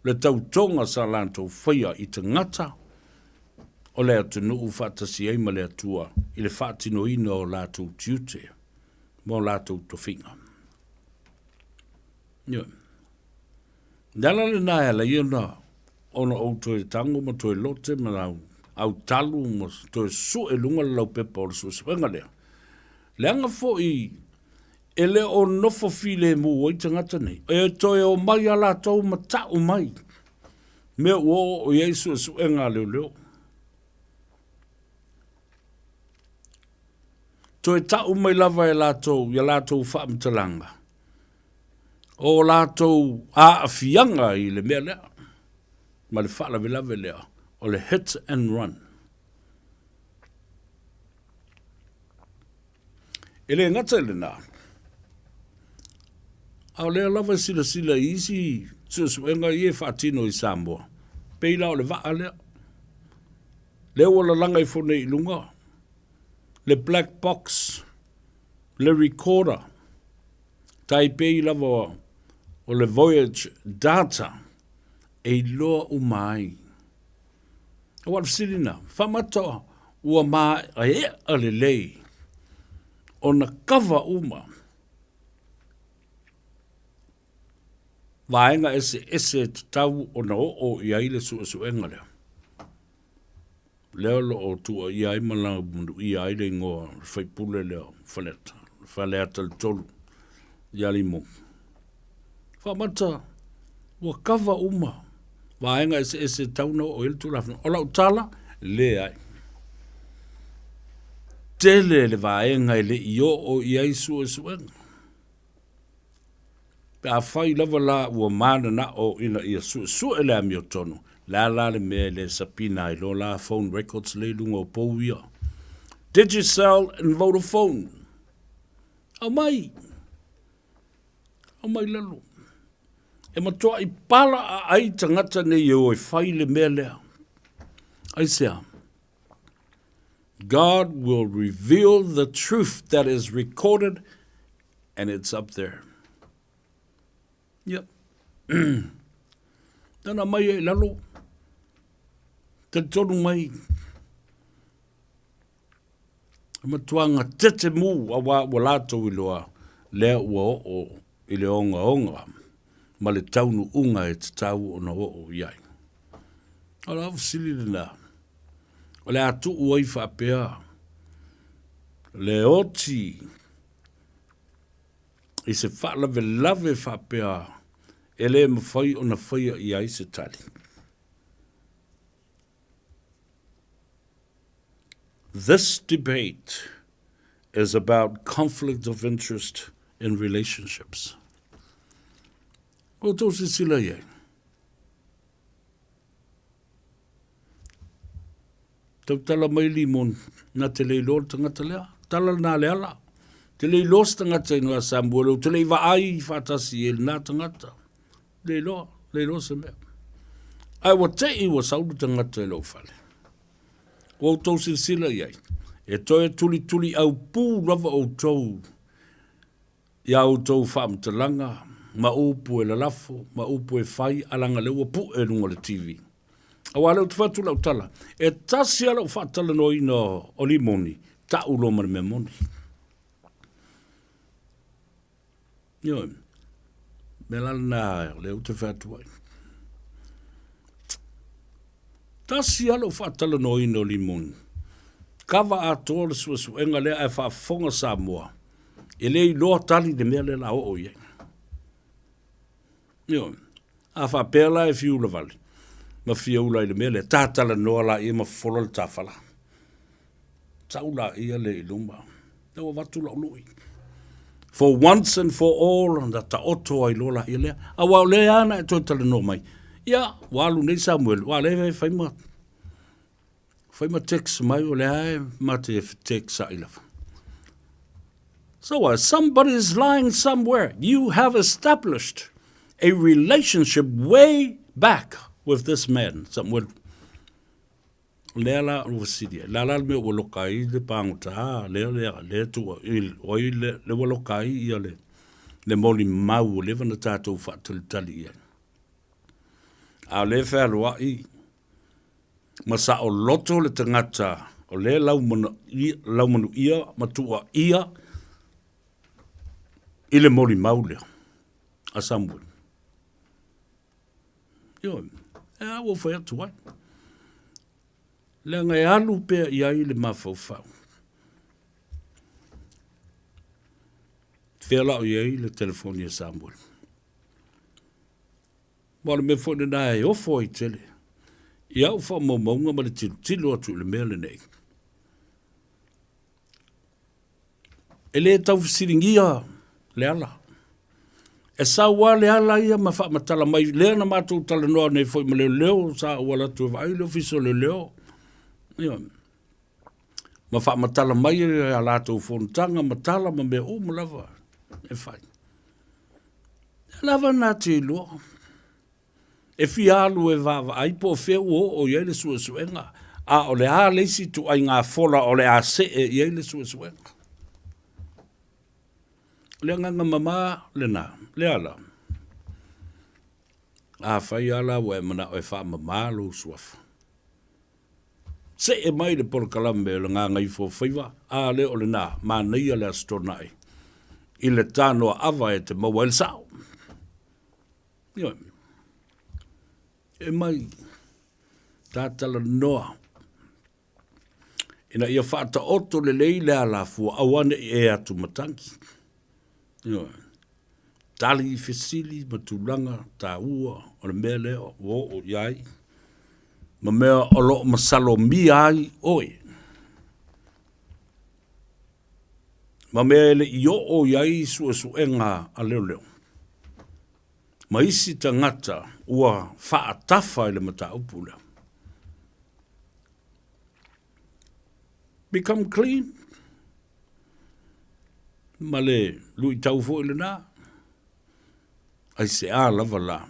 le tautoga sa latou faia i tagata o le atunuu faatasi ai ma le Atua i le faatinoina o latou tiute ma o latou tofiga. Ioe. Le ala lena e ala ai ona ona ou toe tago ma toe lote ma au, au talu ma toe sue luga le laupepa o le suesuega lea. Leaga foi e le o nofo filemu ai tagata nei, e toe omai a latou ma ta'u mai mea ua oo i ai suesuega a leoleo. Toe ta'u mai lava e latou ia latou faamatalaga o latou aafiaga i le mea lea ma le faalavelave lea o le hit and run. E le gata i lena, a o lea lava e silasila i isi suesuega ia e faatino i Samoa, pei la o le vaa lea, lea ua lalaga ifo nei i luga, le black box, le recorder, tai pei lava o le voyage data e iloa uma ai. Aua o le fesili lena, faamata ua maeaea lelei ona kava uma vaega eseese e tatau ona oo i ai le suesuega lea. Lea o lo o tuuaia ai ma laumanuia ai le igoa o le faipule lea o Faleata, Faleata le 3 ia Limogi. Faamata ua kava uma vaega eseese e tatau ona oo i ai le Tulafono. O lau tala, leai. Tele le vaega e le i oo i ai suesuega. Pe afai lava la ua mananao ina ia suesue le amiotonu, le a la le mea e le sapina ai loa la phone records lea i luga o pou ia? Digicel and Vodafone. Aumai! Aumai lalo. E matuai pala aai tagata nei e o e fai le mea lea. Aisea? God will reveal the truth that is recorded and it's up there. Yep. Tana mai e lalo. Talitonu mai. E matua gatete mū auā ua latou iloa lea ua oo i le ogaoga ma le taunuuga e tatau ona oo i ai. O lau fesili lena, o le a tuu ai faapea le oti i se faalavelave faapea e le mafai ona faia i ai se tali? This debate is about conflict of interest in relationships. O tou silasila i ai. Tautala mai Limon, na te le iloa le tagata lea. Tala lena le ala. Te le iloa se tagata i ngā Samuel, o te le i vaai faatasi e lena tagata. Le iloa, le iloa se mea. Ae ua te'i ua sau le tagata i lou fale. Ua outou silasila i ai, e toe tulituli aupū lava outou i a outou faamatalaga ma upu e lalafo ma upu e fai a leaga lea ua pu'e i luga o le TV. Aua lea ou te fai atu lau tala, e tasi lava lau faatalanoaina o Limoni, tau loa ma le mea moni. Ioe, mea la lena lea ou te fai atu ai. Tasi lava lou faatalanoaina o Limoni, kava atoa le suesuega lea ae faafofoga Samoa, e le iloa tali le mea lea o le a oo i ai. Ioe. A faapea la e fiu lavale ma fia ula i le mea lea, ta talanoa laia ma fofola le tafala. Sau laia lea i luma. Lea ua avatu lau lui. For once and for all, na taoto ai loa laia lea. Aua o lea lava na e toe talanoa mai. Ia, ua alu nei Samuel, ua lea e fai ma, fai ma text mai, o lea e ma te text ai lava. So uh, somebody is lying somewhere. You have established a relationship way back with this man, Samuel. Lea la ua fesili ai, la la le mea ua loka ai le pagota, lea lea lea tua i oi le le ua loka ai ia le le molimau ua leva ona tatou faatalitali i ai. A o lea e fealuai ma saoloto le tagata o lea laumanuia ma tuuaia i le molimau lea a Samuel. Ioe, e a ua fai atu ai. Leaga e alu pea i ai le mafaufau. Fea la o i ai le telefoni a Samuel. Ma o le mea foi lena e ofo ai tele i au faamaumauga ma le tilotilo atu i le mea lenei. E le tau fesiligia le ala. E sau lava le ala ia ma faamatala mai, lea na matou talanoa nei foi ma leoleo, sa ou alu atu e vaai le ofisa o leoleo, ia, ma faamatala mai a latou fonotaga ma tala ma mea uma lava e fai. E lava na te iloa. E fia alu e vaavaai po o fea ua oo i ai le suesuega, a o le a le isi ituaiga fola o le a see i ai le suesuega. O le agaga mama lena, le ala. Afai lava la ua e manao e faamama lou suafa, see mai le polokalame o le Gagaifomauga, a lea o lena, manaia le Aso Toonai i le tanoa ava e te maua ai le sao. Ioe. E mai ta talanoa ina ia faataoto lelei le alafua aua ne i e atu matagi. Ioe. Tali i fesili ma tulaga taua o le mea lea ua oo i ai ma mea o lo o masalomia ai oe. Ma mea e le i oo i ai suesuega a leoleo ma isi tagata ua faatafa i le mataupu lea. Become clean ma le luitau foi lena, aisea lava la?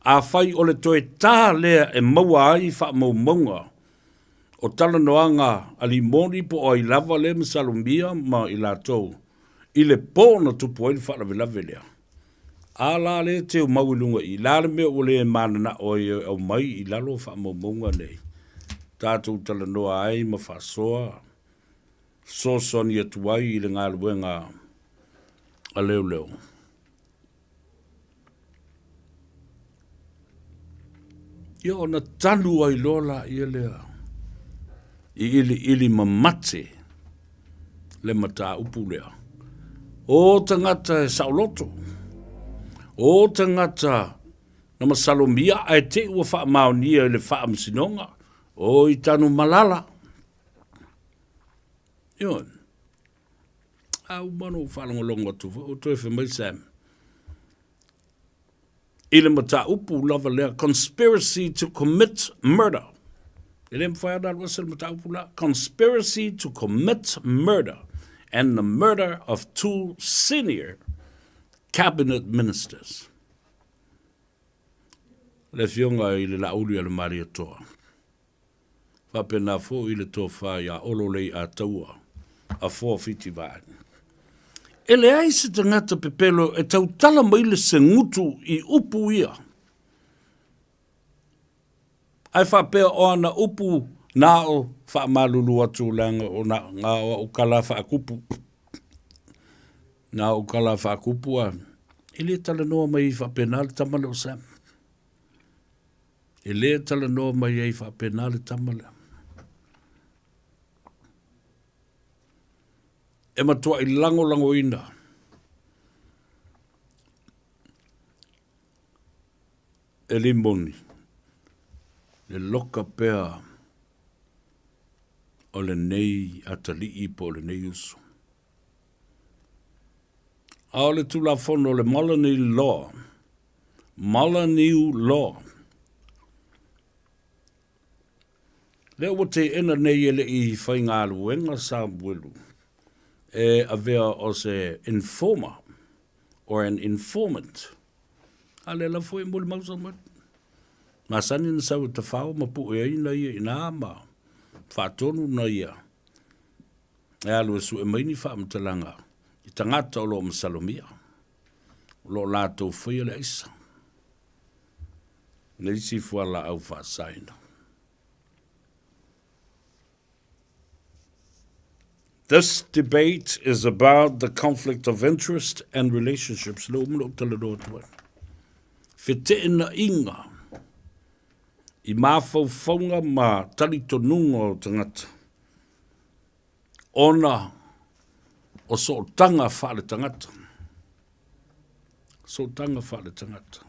Afai o le toe tā lea e maua ai faamaumauga o talanoaga a Limoni po o ai lava lea masalomia ma i latou i le po na tupu ai le faalavelave lea, a la lea e teumau i luga i i, la le mea ua le mananao ai e aumai i lalo faamaumauga nei, tatou talanoa ai ma faasoa, fesoasoani atu ai i le galuega a leoleo. Ia ona tanu ai loa laia lea i iliili mamate le mataupu lea. O tagata e saoloto, o tagata na masalomia ae te i ua faamaonia i le faamasinoga, o i Tanumalala. Ioe. A uma ona ou faalogologo atu foi, ua toe fai mai Sam, i le mataupu lava lea, conspiracy to commit murder. E le mafai ona alu ese le mataupu la. Conspiracy to commit murder and the murder of two senior cabinet ministers. Le afioga i le Laauli a le Malietoa. Faapena foi le tofa ia Olo Leiataua a Foafitivae. E leai se tagata pepelo e tautala mai le segutu i upu ia. Ae faapea o ana upu na o faamalulu atu leaga o na na o au kala faakupu. Na o kala faakupu a e le talanoa mai ai faapena le tama lea o Sam. E le talanoa mai ai faapena le tama lea. E matuai lagolagoina e Limoni le loka pea o lenei atalii po o lenei uso. A o le Tulafono o le Molyneux Law, Molyneux Law, lea ua teena nei e le i faigaluega Samuelu e avea o se informer or an informant. A lea lava foi e molimau Samuelu. Masani na sau e tafao ma pue ai na ia i ina ma faatonu na ia e alu e sue mai ni faamatalaga i tagata o lo o masalomia, o lo o latou faia le aisa, le isi fualaau faasaina. This debate is about the conflict of interest and relationships. Le uma lou talanoa atu ai. Feteenaiga i mafaufauga ma talitonuga o tagata ona o sootaga faaletagata. Sootaga faaletagata.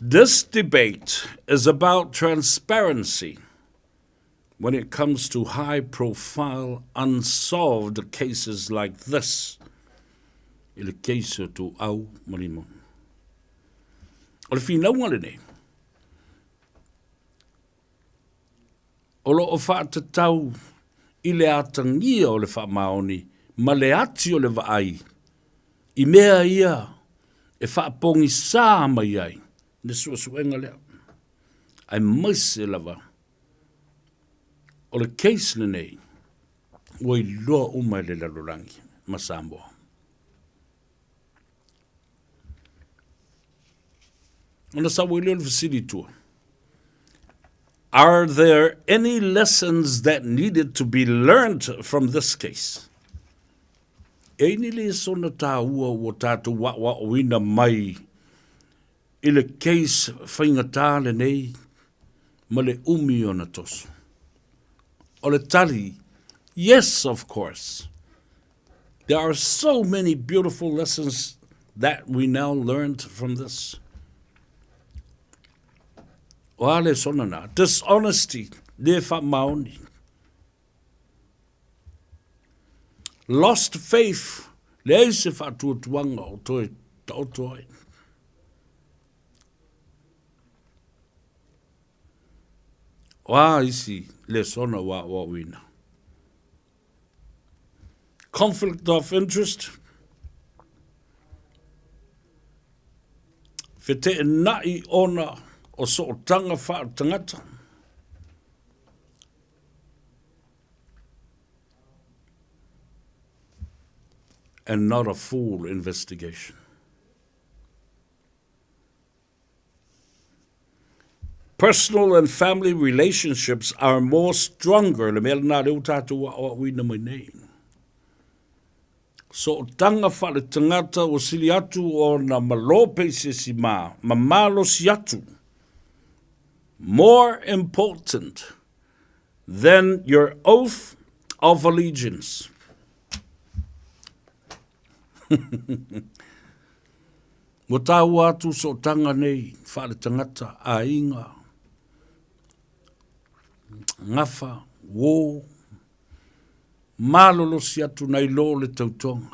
This debate is about transparency when it comes to high profile unsolved cases like this i le case o Tuau ma Limoni. O le finauga lenei, o lo o faatatau i le atagia o le faamaoni ma le ati o le vaai i mea ia e faapogisā mai ai le suesuega lea, aemaise lava o le case lenei ua iloa uma e le lalolagi ma Samoa. Ona sau ai lea o le fesili i tua. Are there any lessons that needed to be learned from this case? E i ni lesona tāua ua tātou aoaoina mai i le case faigata lenei ma le umi ona toso? O le tali, yes of course. There are so many beautiful lessons that we now learned from this. O a lesona na? Dishonesty, le whaamaoni. Lost faith, leai se whaatuatuanga o toe taoto ai. O a isi lesona ua aoaoina? Conflict of interest, Feteenai ona o sootaga faaletagata. And not a full investigation. Personal and family relationships are more stronger, le mea lena lea ua tatou aoaoina mai nei. Sootaga faaletagata ua sili atu ona malope i se isi ma, ma malosi atu. More important than your oath of allegiance. Ua tāua atu sootaga nei faaletagata, aiga, gafa, uō, malolosi atu nai lo le tautoga.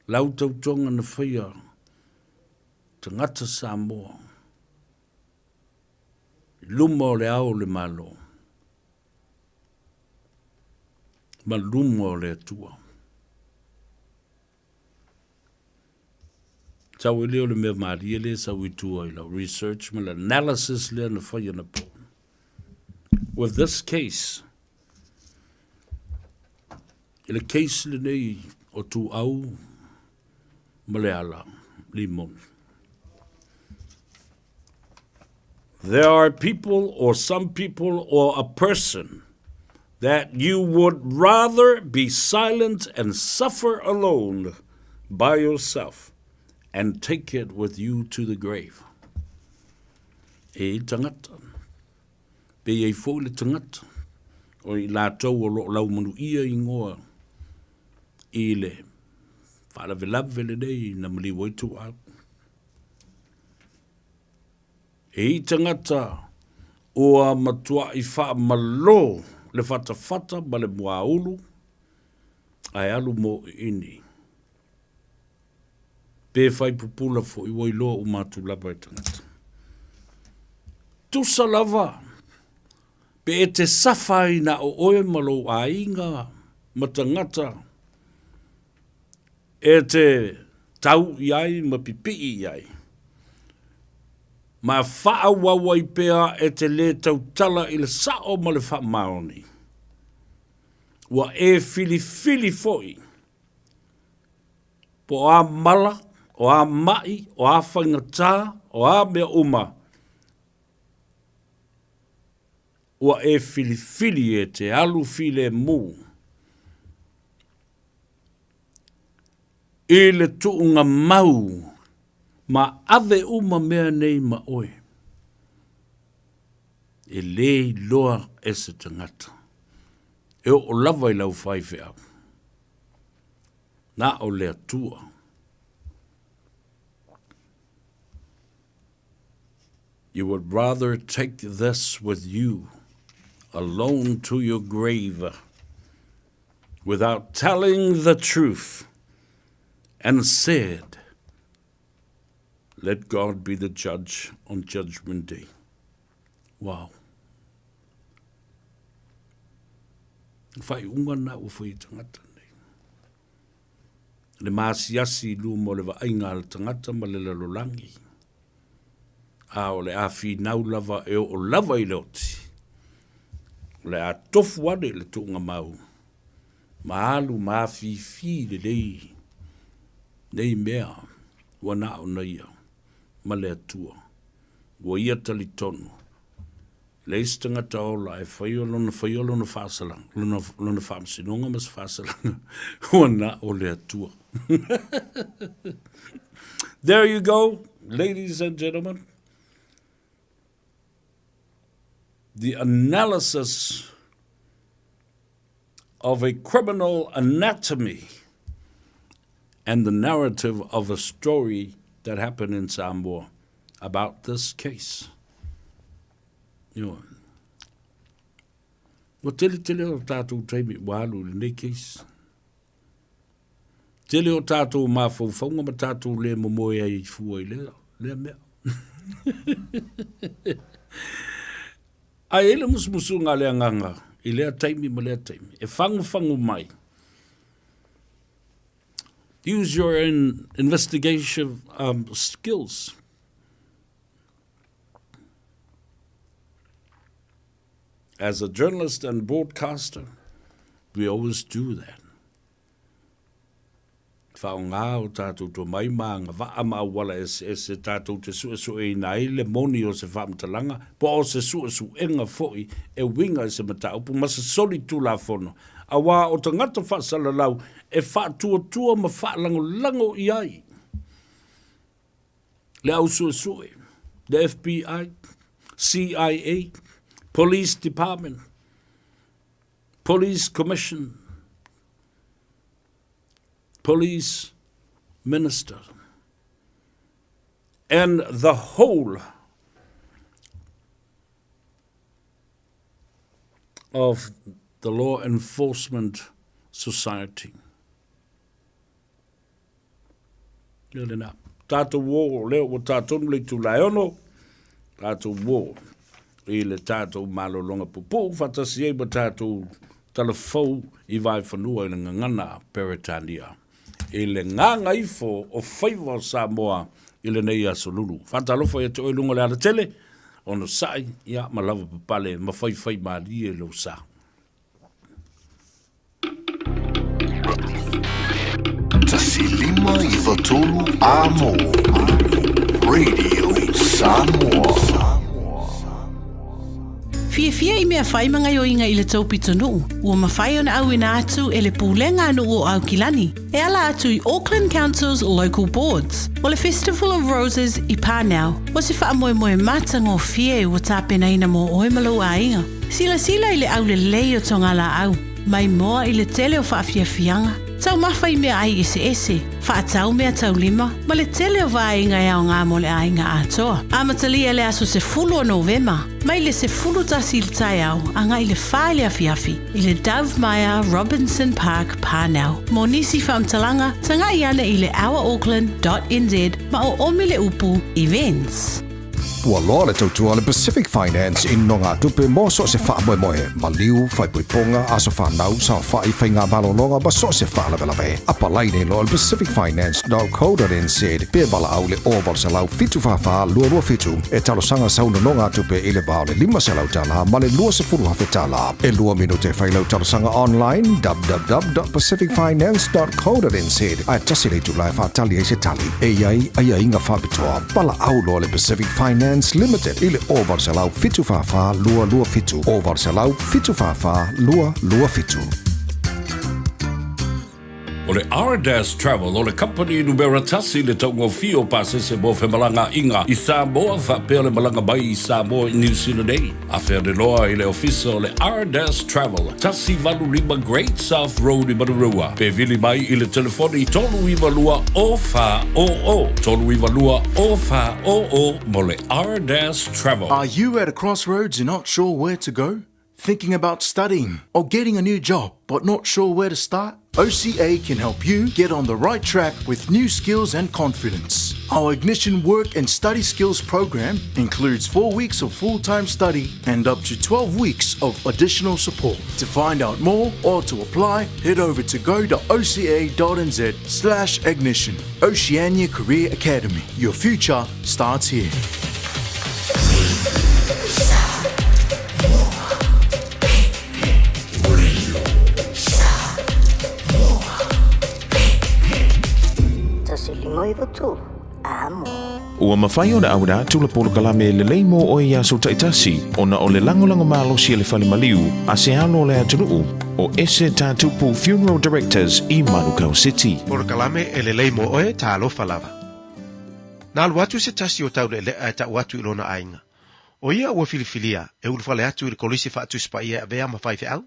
Lau tautoga na faia tagata Samoa i luma o le ao o le Malo ma luma o le Atua. Sau ai lea o le mea malie lea e sau i tua i lau research ma le analysis lea na fai anapo. With this case, i le case lenei o Tuau ma Leala Limoni. There are people or some people or a person that you would rather be silent and suffer alone by yourself and take it with you to the grave. E i tangata, pe i ei foi le tangata, o i latou o loo laumanuia igoa i le faalavelave lenei na maliu ai tuuau. E i tagata ua matuai faamalō le fatafata ma le muaulu ae alu mōiini. Pe fai pupula foi ua iloa uma atu lava e tagata. Tusa lava pe e te safa ai na o oe ma lou aiga ma tagata e te tau i ai ma pipii i ai, ma faaauau ai pea e te lē tautala i le sao ma le faamaoni. Ua e filifili foi po o a mala, o a maʻi, o a faigatā, o a mea uma, ua e filifili e te alu filemu i le tuugamau ma ave uma mea nei ma oe. E lē iloa e se tagata, e oo lava i lau faifeau. Na o le Atua. You would rather take this with you alone to your grave without telling the truth and said, Let God be the judge on Judgment Day. Wow. Whaiunga na ua whai tangata nei. Le maasiasi i luma o le vaaiga a le tagata ma le lalolagi, a o le a finau lava e oo lava i le oti, o le a tofu ane i le tuugamau, ma alu ma afifi lelei nei mea ua na o na ia ma le Atua. Ua ia talitonu leai se tagata ola e faia lona faia lona faasalaga, lona, lona faamasinoga ma se faasalaga, ua na o le Atua. There you go, ladies and gentlemen. The analysis of a criminal anatomy and the narrative of a story that happened in Samoa about this case. You know, ua tele tele o tātou taimi ua alu i lenei case. Tele o tātou mafaufauga ma tātou le momoe ai i fua i lea, lea mea. Ae i ai le musumusuga a le Agaga i lea taimi ma lea taimi, e fagufagu mai. Use your in, investigative um, skills. As a journalist and broadcaster, we always do that. Whaongā o tātou tomai mā ngā waa ma auala eseese tātou te suesueina ai le moni o se whaamatalanga, po o se suesuenga foi e winga i se mataupu ma se soli tulafono. Auā o tagata faasalalau e faatuatua ma faalagolago i ai le au suesue, le FBI, CIA, Police Department, Police Commission, Police Minister, and the whole of the law enforcement society. Ia lena. Tātou ō, lea ua tātonu le itula e ono, tātou ō i le tātou malologa pupuu faatasi ai ma tātou talafou i Vaefanua i le gagana Peretania i le gagaifo o faiva o Samoa i lenei aso lulu. Faatalofa ia te oe i luga o le alatele, onosai, ia ma lava papale ma faifaimalie lou sa. 1593 Amo Radio Samoa. fiafia i mea fai ma gaioiga i le tou pitonuu, ua mafai ona auina atu e le Pulega a Nuu o Aukilani e ala atu i Auckland Council's Local Boards. O le Festival of Roses i Parnell, o se faamoemoe matagofie ua tapenaina mo oe ma lou aiga. Silasila i le aulelei o togalaau, maimoa i le tele o faafiafiaga, taumafa i meaai eseese, faatau meataulima, ma le tele o vaega e aoga mo le aiga atoa. Amatalia le aso 10 o Novema, mai le 11 i le taeao agai le 4 i le afiafi, i le Dove Meyer Robinson Park, Parnell. Mo nisi faamatalaga, tagai ane i le ourauckland.nz ma oomi le upu Events. Ua loa le tautua a le Pacific Finance i nogatupe mo so o se faamoemoe, maliu, faaipoipoga, aso fanau, saofai, faiga malologa ma so o se faalavelave. Apalai nei loa i le pacificfinance.co.nz pe valaau i le 0800 744 227 e talosaga sau nonogatupe i le va o le $500 ma le $20,000. E lua minute e fai lau talosaga online www.pacificfinance.co.nz ae tasi le itula e faatali ai se tali. E i ai aiaiga faapitoa. Valaau loa le Pacific Finance Limited i le 0800 744 227, 0800 744 227. O le Ardas Travel o le kamupani numera tasi i le taugofie o pasese mo femalagaaiga i Samoa faapea le malaga mai i Samoa i New Zealand nei. Afe ane loa i le ofisa o le Ardas Travel, 185 Great South Road i Manurewa, pe vili mai i le telefoni 392 0400, 392 0400 mo le Ardas Travel. Are you at a crossroads and not sure where to go? Thinking about studying or getting a new job but not sure where to start? OCA can help you get on the right track with new skills and confidence. Our Ignition Work and Study Skills program includes 4 weeks of full-time study and up to 12 weeks of additional support. To find out more or to apply, head over to go.oca.nz slash ignition. Oceania Career Academy. Your future starts here. Ua mafai ona auina atu le polokalame lelei mo oe i aso taitasi ona o le lagolago malosi a le fale maliu a se alo o le atunuu o Ese Tatupu Funeral Directors i Manukau City. Polokalame e lelei mo oe, talofa lava. Na alu atu se tasi o Taule'ele'a e ta'u atu i lona aiga. ʻO ia ua filifilia e ulufale atu i le Kolisi Faatusi Paia e avea ma faifeau.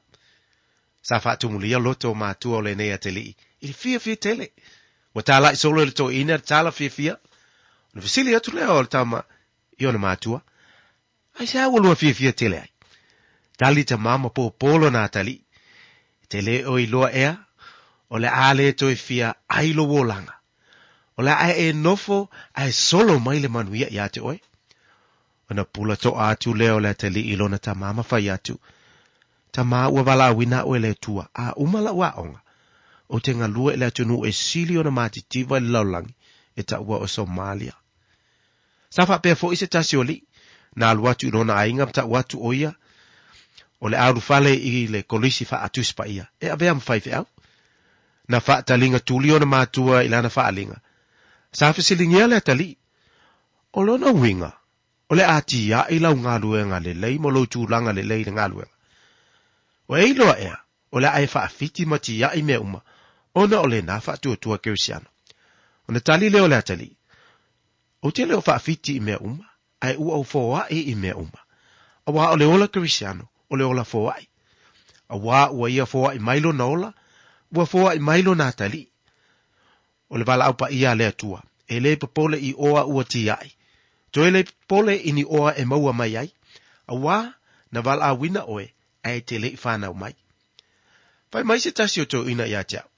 Sa faatumulia loto o matua o lenei atalii i le fiafia tele. Ua tālaʻi solo e le toeaina le tala fiafia. Ona fesili atu lea o le tama i ona matua, Aisea ua lua fiafia tele ai? Tali tamā ma pōpō lona atalii, E te le o iloa ea, o le a le toe fia ai lou olaga. O le a e nofo ae solo mai le manuia iā te oe. Ona pula toʻa atu lea o le atalii i lona tamā ma fai atu, Tamā, ua valaauina au e le Atua, a uma lau aoga, ou te galue i le atunuu e sili ona matitiva i le lalolagi, e taua o Somalia. Sa faapea foi se tasi o alii, na alu atu i lona aiga ma tau atu ʻo ia, o le a ulufale i le Kolisi Faatusi Paia, e avea ma faifeau. Na faataliga tuli ona matua i lana faaaliga. Sa fesiligia le atalii, O lona uiga, o le a tiaʻi lau galuega lelei ma lou tulaga lelei i le galuega. Ua e iloa ea, o le a e faafiti ma tiaʻi mea uma, ona o lena faatuatua Kerisiano. Ona tali lea o le atalii, Ou te le o faafiti i mea uma, ae ua ou foaʻi i mea uma. Auā o le ola Kerisiano, o le ola foaʻi. Auā ua ia foaʻi mai lona ola, ua foaʻi mai lona atalii. O le valaau paia a le Atua, e le popole i oa ua tiaʻi. Toe le popole i ni oa e maua mai ai, auā na valaauina oe ae te le i whanau mai. Fai mai se tasi o toeaina ia te au.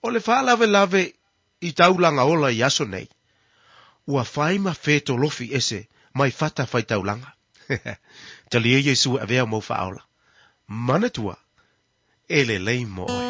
O le faalavelave i taulaga ola i aso nei, ua fai ma fetolofi ese mai fata faitaulaga. Talia Iesu e avea mau faaola. Manatua, e lelei mo oe.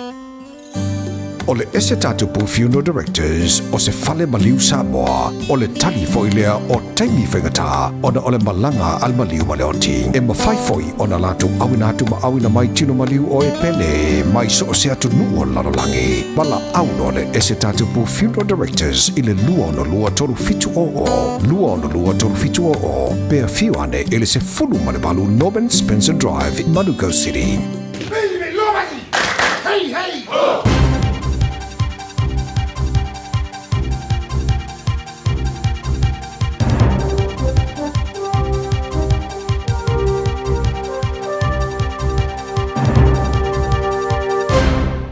O le Ese Tatupu Funeral Directors o se fale maliu Samoa, o le tali foi lea o taimi faigata ona o le malaga a le maliu ma le oti. E mafai foi ona latou auina atu ma auina mai tino maliu o e pele mai so o se atunuu o le lalolagi. Valaau loa le Ese Tatupu Funeral Directors i le 262 3700, 262 3700, pe afio ane i le 18 Norman Spencer Drive, Manukau City.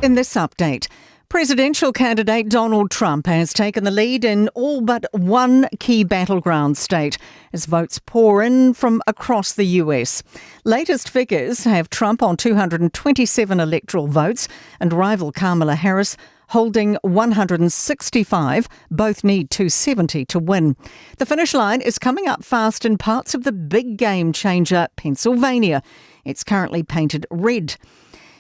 In this update, Presidential candidate Donald Trump has taken the lead in all but one key battleground state as votes pour in from across the US. Latest figures have Trump on 227 electoral votes and rival Kamala Harris holding 165. Both need 270 to win. The finish line is coming up fast in parts of the big game changer, Pennsylvania. It's currently painted red.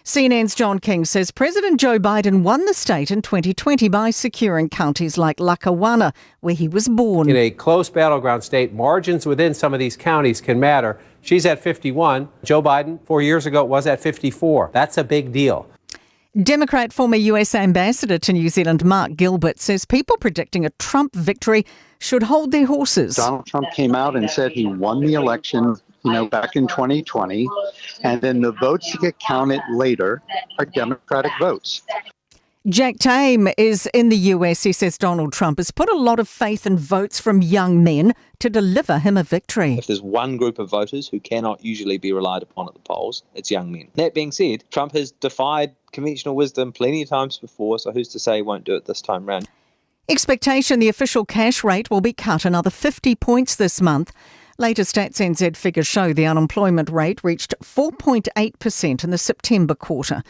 CNN's John King says President Joe Biden won the state in 2020 by securing counties like Lackawanna, where he was born. In a close battleground state, margins within some of these counties can matter. She's at 51. Joe Biden, four years ago, was at 54. That's a big deal. Democrat former US Ambassador to New Zealand Mark Gilbert says people predicting a Trump victory should hold their horses. Donald Trump came out and said he won the election, you know, back in 2020, and then the votes that get counted later are Democratic votes. Jack Tame is in the US. He says Donald Trump has put a lot of faith in votes from young men to deliver him a victory. If there's one group of voters who cannot usually be relied upon at the polls, it's young men. That being said, Trump has defied conventional wisdom plenty of times before, so who's to say he won't do it this time round? Expectation the official cash rate will be cut another 50 points this month. Latest Stats NZ figures show the unemployment rate reached 4.8% in the September quarter.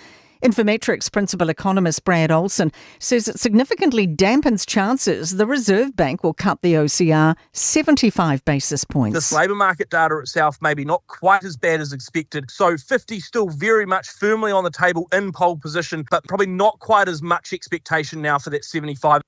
Infometrics principal economist Brad Olson says it significantly dampens chances the Reserve Bank will cut the OCR 75 basis points. This labour market data itself may be not quite as bad as expected. So 50 still very much firmly on the table in pole position, but probably not quite as much expectation now for that 75.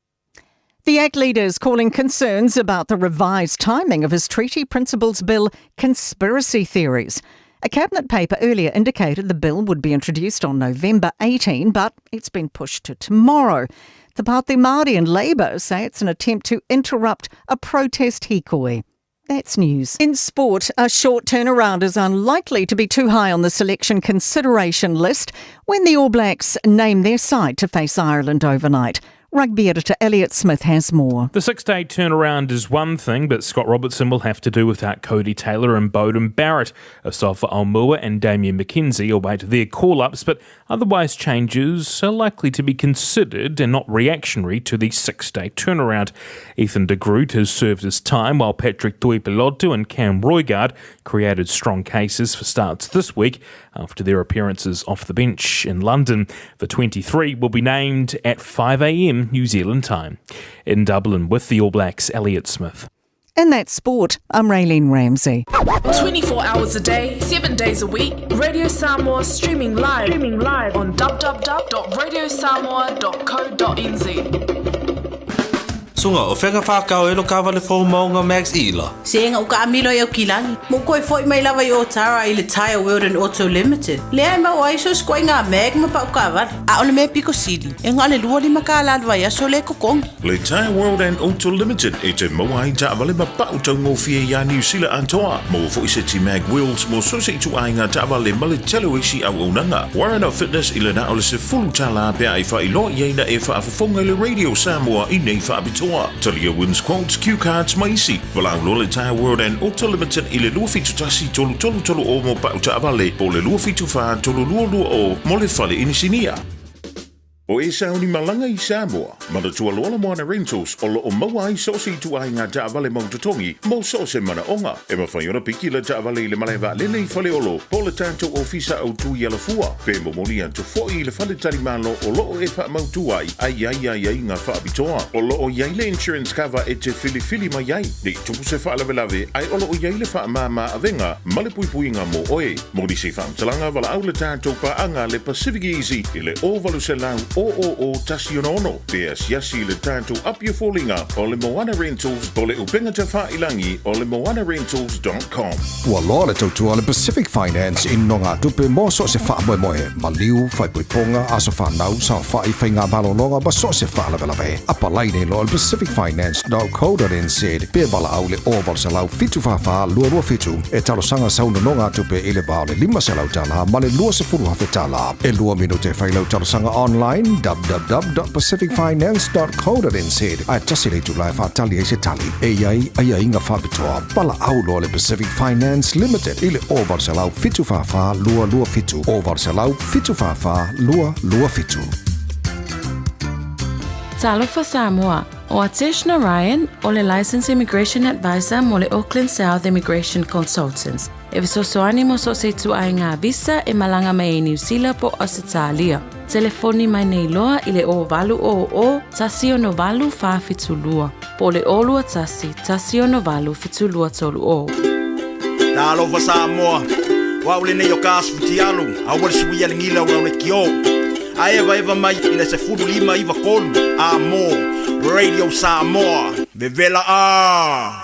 The ACT leader is calling concerns about the revised timing of his Treaty Principles Bill conspiracy theories. A cabinet paper earlier indicated the bill would be introduced on November 18, but it's been pushed to tomorrow. The Party Māori and Labour say it's an attempt to interrupt a protest hikoi. That's news. In sport, a short turnaround is unlikely to be too high on the selection consideration list when the All Blacks name their side to face Ireland overnight. Rugby editor Elliot Smith has more. The six day turnaround is one thing, but Scott Robertson will have to do without Codie Taylor and Beauden Barrett. Asafa Aumua and Damian McKenzie await their call ups, but otherwise changes are likely to be considered and not reactionary to the six day turnaround. Ethan de Groot has served his time, while Patrick Tuipulotu and Cam Roigard created strong cases for starts this week after their appearances off the bench in London. The 23 will be named at 5 a.m. New Zealand time. In Dublin with the All Blacks, Elliot Smith. In that sport, I'm Raylene Ramsey. 24 hours a day, 7 days a week, Radio Samoa streaming live, streaming live on www.radiosamoa.co.nz. Suga, o fega whākau e lo kawale fō maunga Max Ila. Se o ka amilo i au kilagi. Mo koe foi mai lava i o tara i le Tire World and Auto Limited. Lea e mau ai so skoi ngā mag ma pau kawale. A ole me piko sili. E ngā le lua lima ka la vai aso le kokongi. Le Tire World and Auto Limited e te maua ai taavale ma pau taugofie iā Niu Sila atoa. Maua foi seti mag wheels mo so se itu ai ngā taavale ma le tele o isi auaunaga. Warren Fitness i le na o le $10 pea e faailoa i ai na e faafofoga i le Radio Samoa i nei faapitoa. Talia wins quotes, cue cards ma isi. Valaau loa le Tire World and Auto Limited i le 271 333 o mo pau taavale po le 274 322 o mo le fale inisinia. O e sauni malaga i Samoa. Manatua loa le Moana Rentals o lo o maua ai so o se ituaiga taavale mau totogi mo so o se manaoga. E mafai ona piki le taavale i le malae vaalele i Faleolo po o le tatou ofisa autu i Alafua, pe momoli atu foi i le faletalimalo o lo o e faamautu ai a i ai aiaiga faapitoa. O lo o i ai le insurance cover e te filifili mai ai ne i tupu se faalavelave ae o lo o i ai le faamāmā avega ma le puipuiga mo oe. Mo nisi faamatalaga, valaau le tatou paaga le Pacific Easy i le 0800 000 166 pe asiasi i le tatou Apia Foliga o le Moana Rentals po o le upega tafailangi o le moanarentals.com. Ua loa le tautua a le Pacific Finance i nogatupe mo so o se faamoemoe, maliu, faaipoipoga, aso fanau, saofai, faiga malologa ma so o se faalavelave. Apalai nei loa i le pacificfinance.co.nz pe valaau i le 0800 744 227 e talosaga sau nonogatupe i le va o le $500 ma le $20,000. E lua minute e fai lau talosaga online www.pacificfinance.co.nz ae tasi le itula e faatali ai se tali. E i ai aiaiga faapitoa. Valaau loa le Pacific Finance Limited i le 0800 744 227 0800 744 227. Talofa Samoa, ʻO Atesh Narayan, o le Licensed Immigration Advisor mo le Auckland South Immigration Consultants, e fesoasoani mo so o se ituaiga visa e malaga mai ai Niu Sila po o Ausetalia. Telefoni mai nei loa i le 0800 168 472 po o le 021 168 7230. Talofa Samoa, o au lenei o ka asu fitialu, aua le suia le gila o le kio. A evaeva mai i le 15 93 a mo Radio Samoa, vevela a!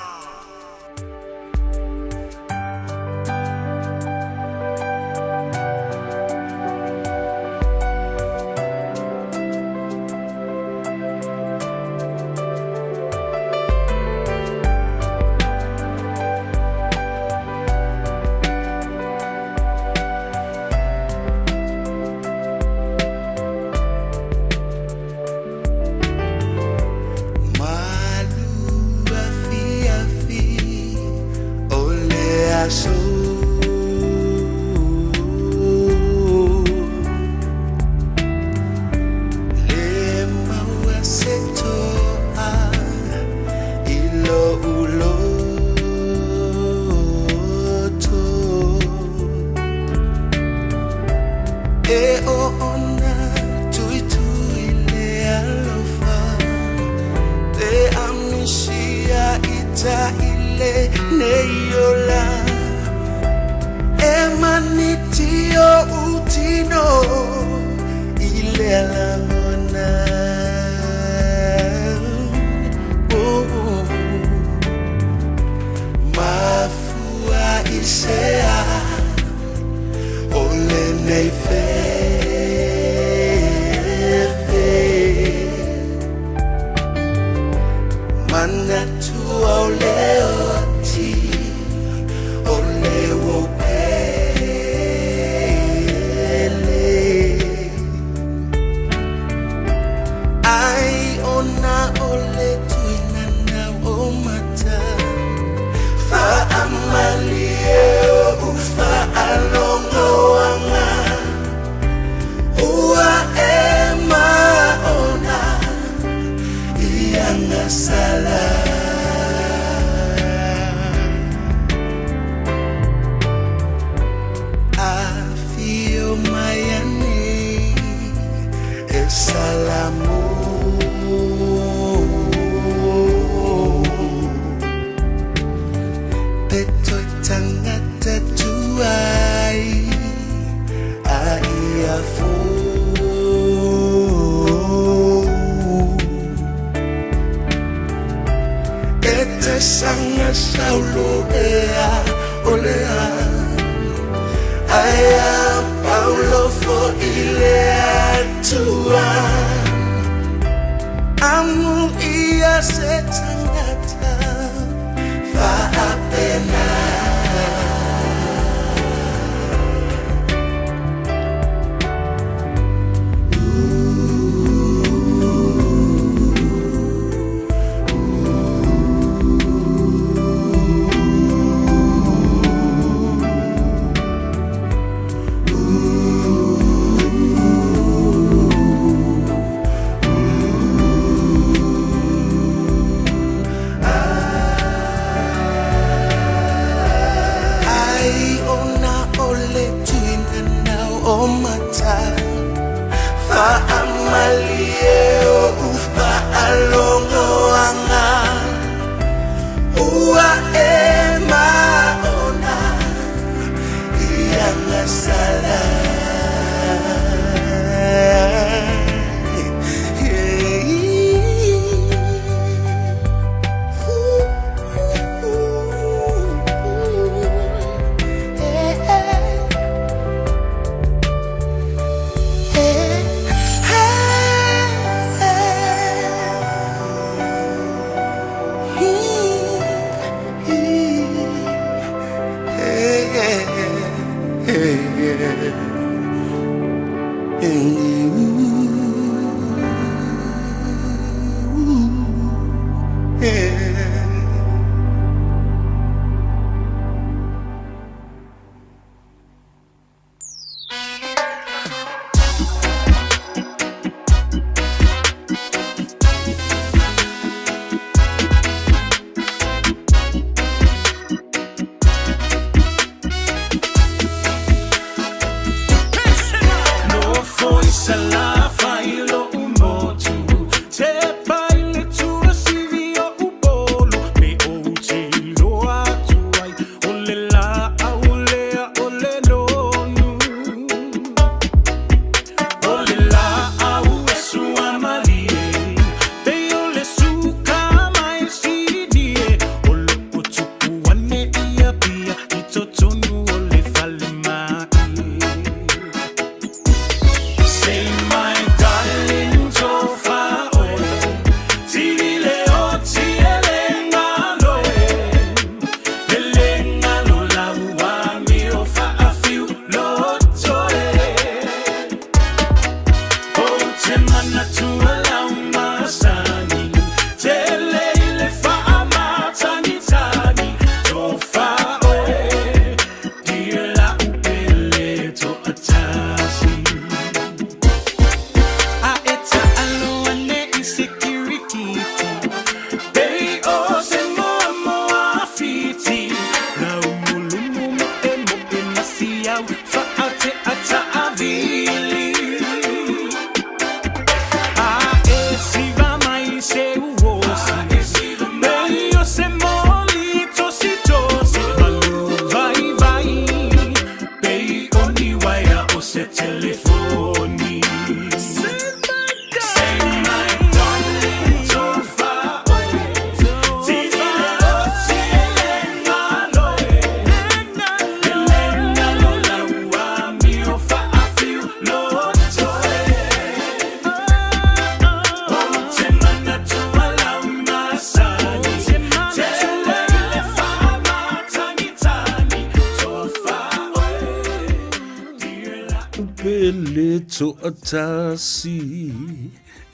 le toatasi.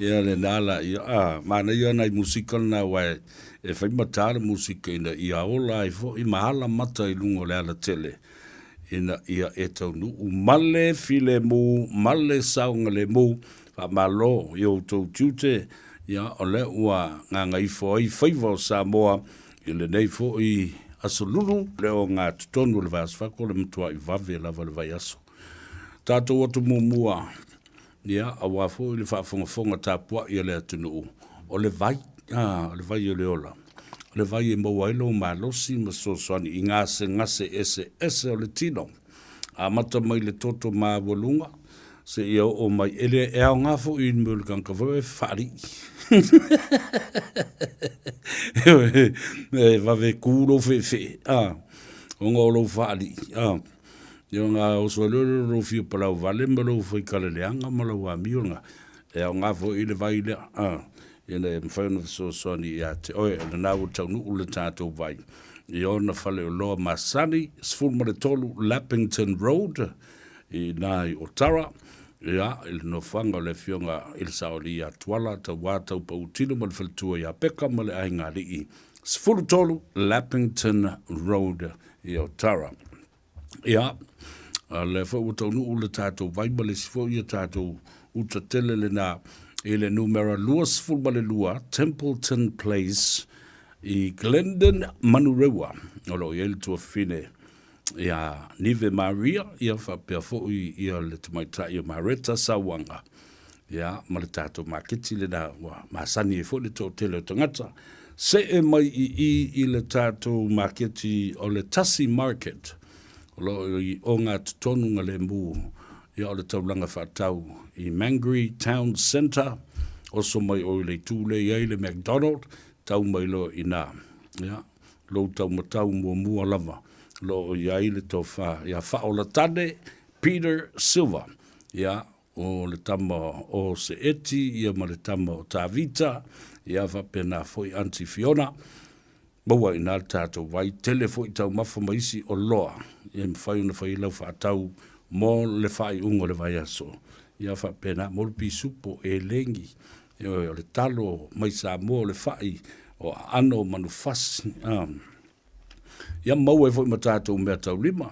Ia lena la ia, a, manaia nai musika lena aua e, e fai matā le musika ina ia ola ai foi ma ala mata i luga o le alatele ina ia e taunuu ma le filemu ma le saogalemu. Faamalo i outou tiute, ia o lea ua gagaifo ai faiva o Samoa i lenei foi aso lulu le ogatotonu o le vaiaso fako, o le matuai vave lava le vaiaso. Tatou atu muamua, ia, aua foi le faafogafoga tapuai a le atunuu, o le vai, a, o le vai o le ola, o le vai e maua ai lou malosi ma fesoasoani i gasegase eseese o le tino. Amata mai le toto maualuga seia oo mai, e le, e aoga foi i le mea o le tagata foi e faalii. E vave ku lou feefee, a, ona o lou faalii, a. Ia ona oso ai loa lea o lou fia palau vale ma lou faikaleleaga ma lau amio lena. E aoga foi le vai lea, a, ina ia mafai ona fesoasoani ia te oe. O lena ua taunuu le tatou vai i ona faleoloa masani, 13 Lappington Road, i ina i Otara, ia, i le nofoaga o le Afioga i le Saoalii ia Tuala, Tauā Taupautino ma le faletua ia Peka ma le Aiga Alii, 13 Lappington Road i Otara. Ia, a lea foi ua taunuu le tatou vai ma le isi foi ia tatou uta tele lena i le numera 22 Templeton Place i Glendon, Manurewa. O lo o i ai le tuafafine ia Nive Maria, ia faapea foi ia le tamaitai o Mareta Sauaga. Ia, ma le tatou maketi lena ua masani ai foi le toatele o tagata. See mai i i i le tatou maketi o le Tasi Market, o lo o i ogatotonu galemu, ia o le taulaga faatau i Mangere Town Centre, oso mai oi le itu lea i ai le McDonald, tau mai loa i ina. Ia, lou taumatau muamua lava, o lo o i ai le tofa ia Faaolatane Peter Silva, ia, o le tama o Seeti ia ma le tama o Tavita, ia faapena foi Aunty Fiona, maua i ina le tatou vai, tele foi taumafa ma isi oloa e mafai ona fai ai lau faatau mo le faaiuga o le vaiaso. Ia faapena, mo le pisupo, elegi, ioe, o le talo mai Samoa, o le fai, o aano o manufasi, Ia maua ai foi ma tatou meataulima,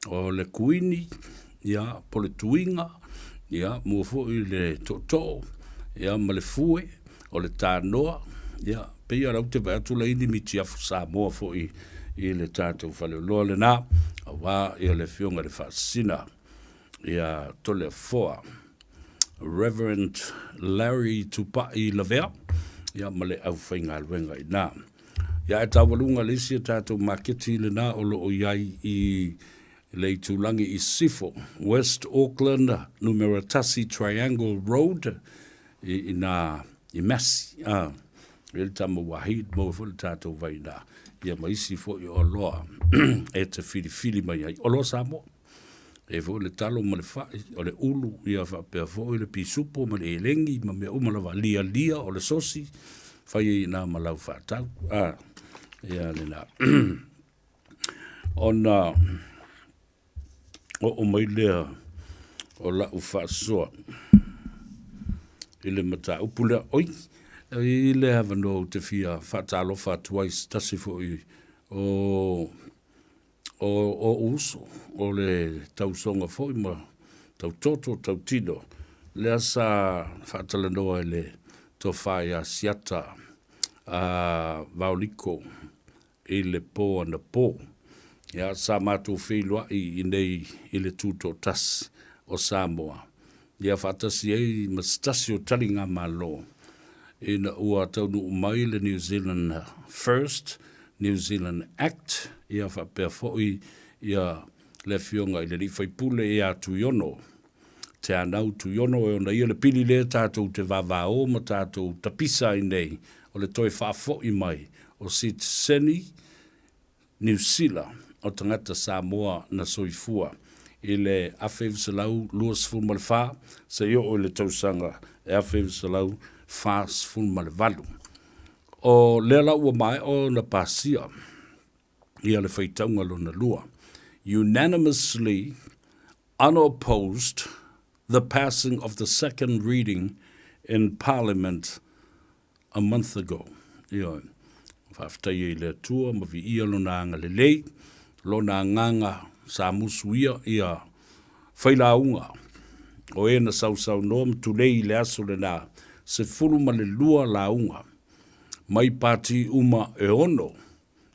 o le kuini, ia, po o le tuiga, ia, mua foi le tootoo, ia, ma le fue, o le tanoa, ia, pei lava o lea ou te vaai atu la i ni mitiafu Samoa foi i le tatou faleoloa lena, aua ia le Afioga i le Faasisina ia Toleafoa Reverend Larry Tupai Lavea, ia, ma le aufaigaluega i ina. Ia ae taualuga le isi a tatou maketi lena o lo o i ai i le itulagi i Sisifo, West Auckland, numera 1 Triangle Road, i ina i Massey. A, e le tama Wahid, maua foi le tatou vai ina, ia ma isi foi o oloa e te filifili mai ai. Oloa Samoa. E foi le talo ma le fai, o le ulu, ia faapea foi le pisupo ma le elegi ma mea uma lava, lialia o le sosi, fai ai ina ma lau faatau. A, ia lena. Ona oo mai lea o lau faasoa i le mataupu lea. Oi, i le avanoa ou te fia faatalofa atu ai se tasi foi o O ou uso, o le tausoga foi ma tautoto, tautino, lea sa faatalanoa i le tofa ia Siata a Vaoliko i le po anapo. Ia, sa matou feiloai i inei i le Tutoatasi o Samoa, ia faatasi ai ma se tasi o taligamalo ina ua taunuu mai le New Zealand First, New Zealand Act, ia faapea foi ia le Afioga i le Alii Faipule ia Tuiono, Teanau Tuiono, e ona ia le pili lea tatou te vavao ma tatou tapisa ai nei, o le toe faafoi mai o sitiseni Niu Sila o tagata Samoa na soifua i le 1924 seia oo i le tausaga e 1948. O lea la ua maea ona pasia ia le faitauga lona lua, unanimously unopposed. the passing of the second reading in Parliament a month ago. Ioe. Faafetai ai i le Atua ma viia Lona agalelei, Lona agaga sa musuia ia failauga o e na sausaunoa ma tulei i le aso lena, 12 lauga mai pati uma e ono,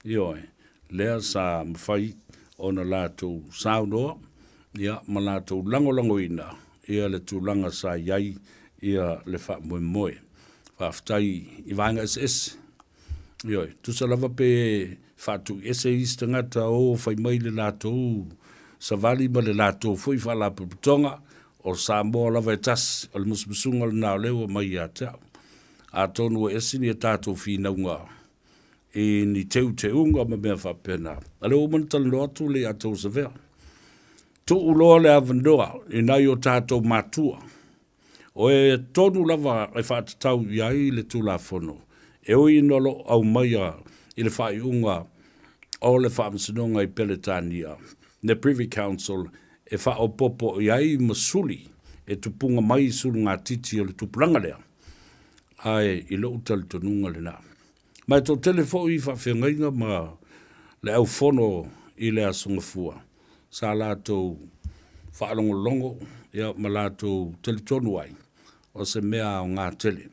ioe, lea sa mafai ona latou saunoa, ia, ma latou lagolagoina ia le tulaga sa i ai ia le faamoemoe. Faafetai i vaega eseese. Ioe, tusa lava pe faatuiese isi tagata o fai mai le latou savali ma le latou foi faalapotopotoga, o Samoa lava e tasi, o le musumusuga lena o lea ua aumai ia te au. Atonu e ese ni a tatou finauga i ni teuteuga ma mea faapena. A lea ua uma ona talanoa atu le ia tou Savea. Tuu loa le avanoa i nai o tatou matua, o e tonu lava e faatatau i ai le Tulafono, e ui ina o lo o aumaia i le faaiuga o le Faamasinoga i Peretania, le Privy Council, e faaopoopo i ai ma suli e tupuga mai sulugatiti o le tupulaga lea. Ae i lou talitonuga lena. Ma e toatele foi faafeagaiga ma le aufono i le Aso Gafua sa latou faalogologo ia ma latou talitonu ai o se mea aoga tele.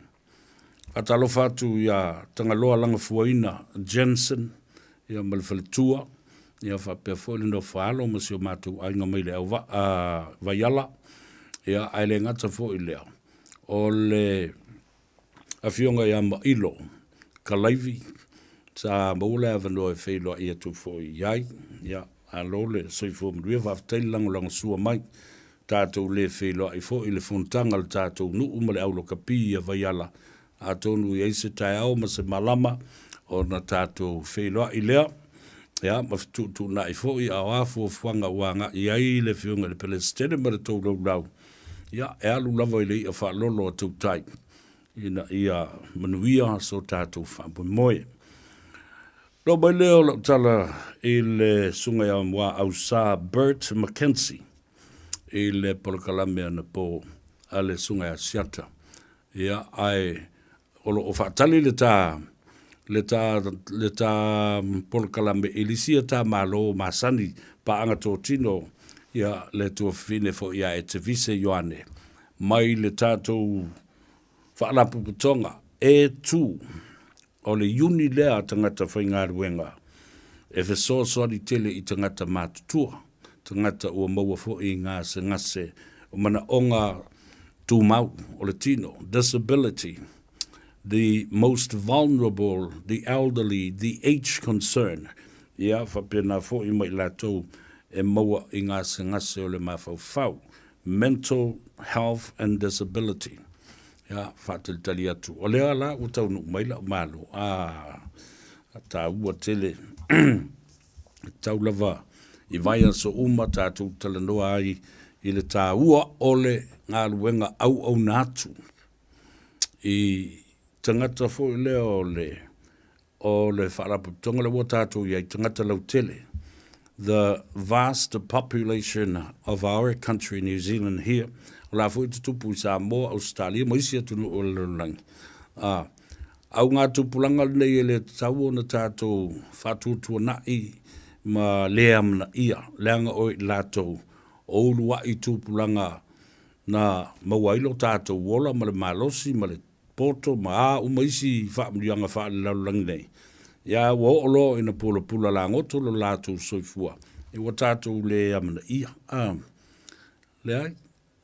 Faatalofa atu ia Tagaloa Lagafuaina Jensen ia ma le faletua ia faapea foi le nofo alo ma si o matou aiga mai le auvaa Vaiala ia ae le gata foi i lea o le Afioga ia Mailo Kalaivi, sa maua le avanoa e feiloai atu foi i ai. Ia, malo le soifua manuia, faafetai le lagolagosua mai. Tatou le feiloai foi i le fonotaga a le tatou nuu ma le au lakapi ia Vaiala, atonu e i ai se taeao ma se malama ona tatou feiloai lea, ia, ma fetuutuunai foi a o a fuafuaga ua agai i ai le Afioga i le Peresetene ma le tou laulau. Ia, e alu lava i le i'a faalolo a Tautai ina ia manuia so tatou faamoemoe. Loo mai lea o lau tala i le Susuga ia Muaausa Bert McKenzie i le polokalame anapo a le Susuga ia Siata. Ia, ae o lo o faatali le ta le ta le ta polokalame i le isi ta malo masani paaga totino ia le tuafafine foi ia Etevise Ioane mai le tatou faalapotopotoga e tu o le iuni lea a tagata faigaluega e fesoasoani tele i tagata matutua, tagata ua maua foi i gasegase o manaoga tumau o le tino, disability, the most vulnerable, the elderly, the age concern, ia faapena foi ma i latou e maua i gasegase o le mafaufau, mental health and disability. Ia, faatalitali atu. O lea la ua taunuu mai lau malo. Ah, taua tele. Tau lava i vaiaso uma tatou talanoa ai i le taua o le galuega auauna atu i tagata foi lea o le o le faalapotopotoga lea ua tatou i ai, tagata lautele. The vast population of our country, New Zealand here, o la foi e tutupu i Samoa, Ausetalia ma isi atunuu o le lalolagi. Ah, augatupulaga lenei e le tatau ona tatou faatuatuanai ma le amanaia, leaga o i latou o uluai tupulaga na maua ai lo tatou ola ma le malosi ma le poto ma a uma isi faamanuiaga faalelalolagi nei. Ia ua oo loa ina pulapula lagoto lo latou soifua, ua tatou le amanaia. Ah, leai.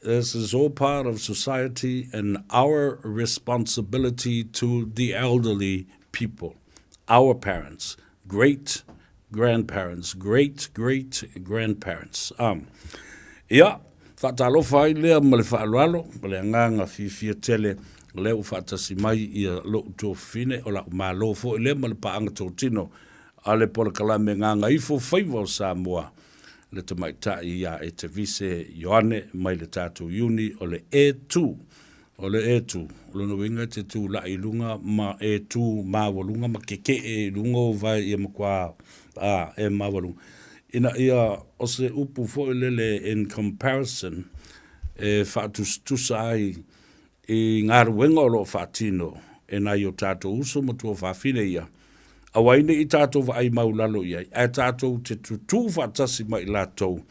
This is all part of society and our responsibility to the elderly people, our parents, great grandparents, great great grandparents. Um, ia, faatalofa ai lea ma le faaaloalo, ma le agaga fiafia tele, lea ua faatasi mai ia lou tuafafine, o la'u malo foi lea ma le paaga totino a le polokalame Gagaifo Faiva o Samoa, le tamaitai ia Etevise Ioane mai le tatou iuni o le E2. O le E2, o lona uiga e te tulai i luga ma e tū māualuga ma keke'e i luga o vae ia matua a, e māualuga. Ina ia o se upu foi lele in comparison, e faatusatusa ai i galuega o lo o faatino e nai o tatou uso ma tuafafine ia, aua ai ne i tatou vaai maulalo i ai, ae tatou te tutū faatasi ma i latou,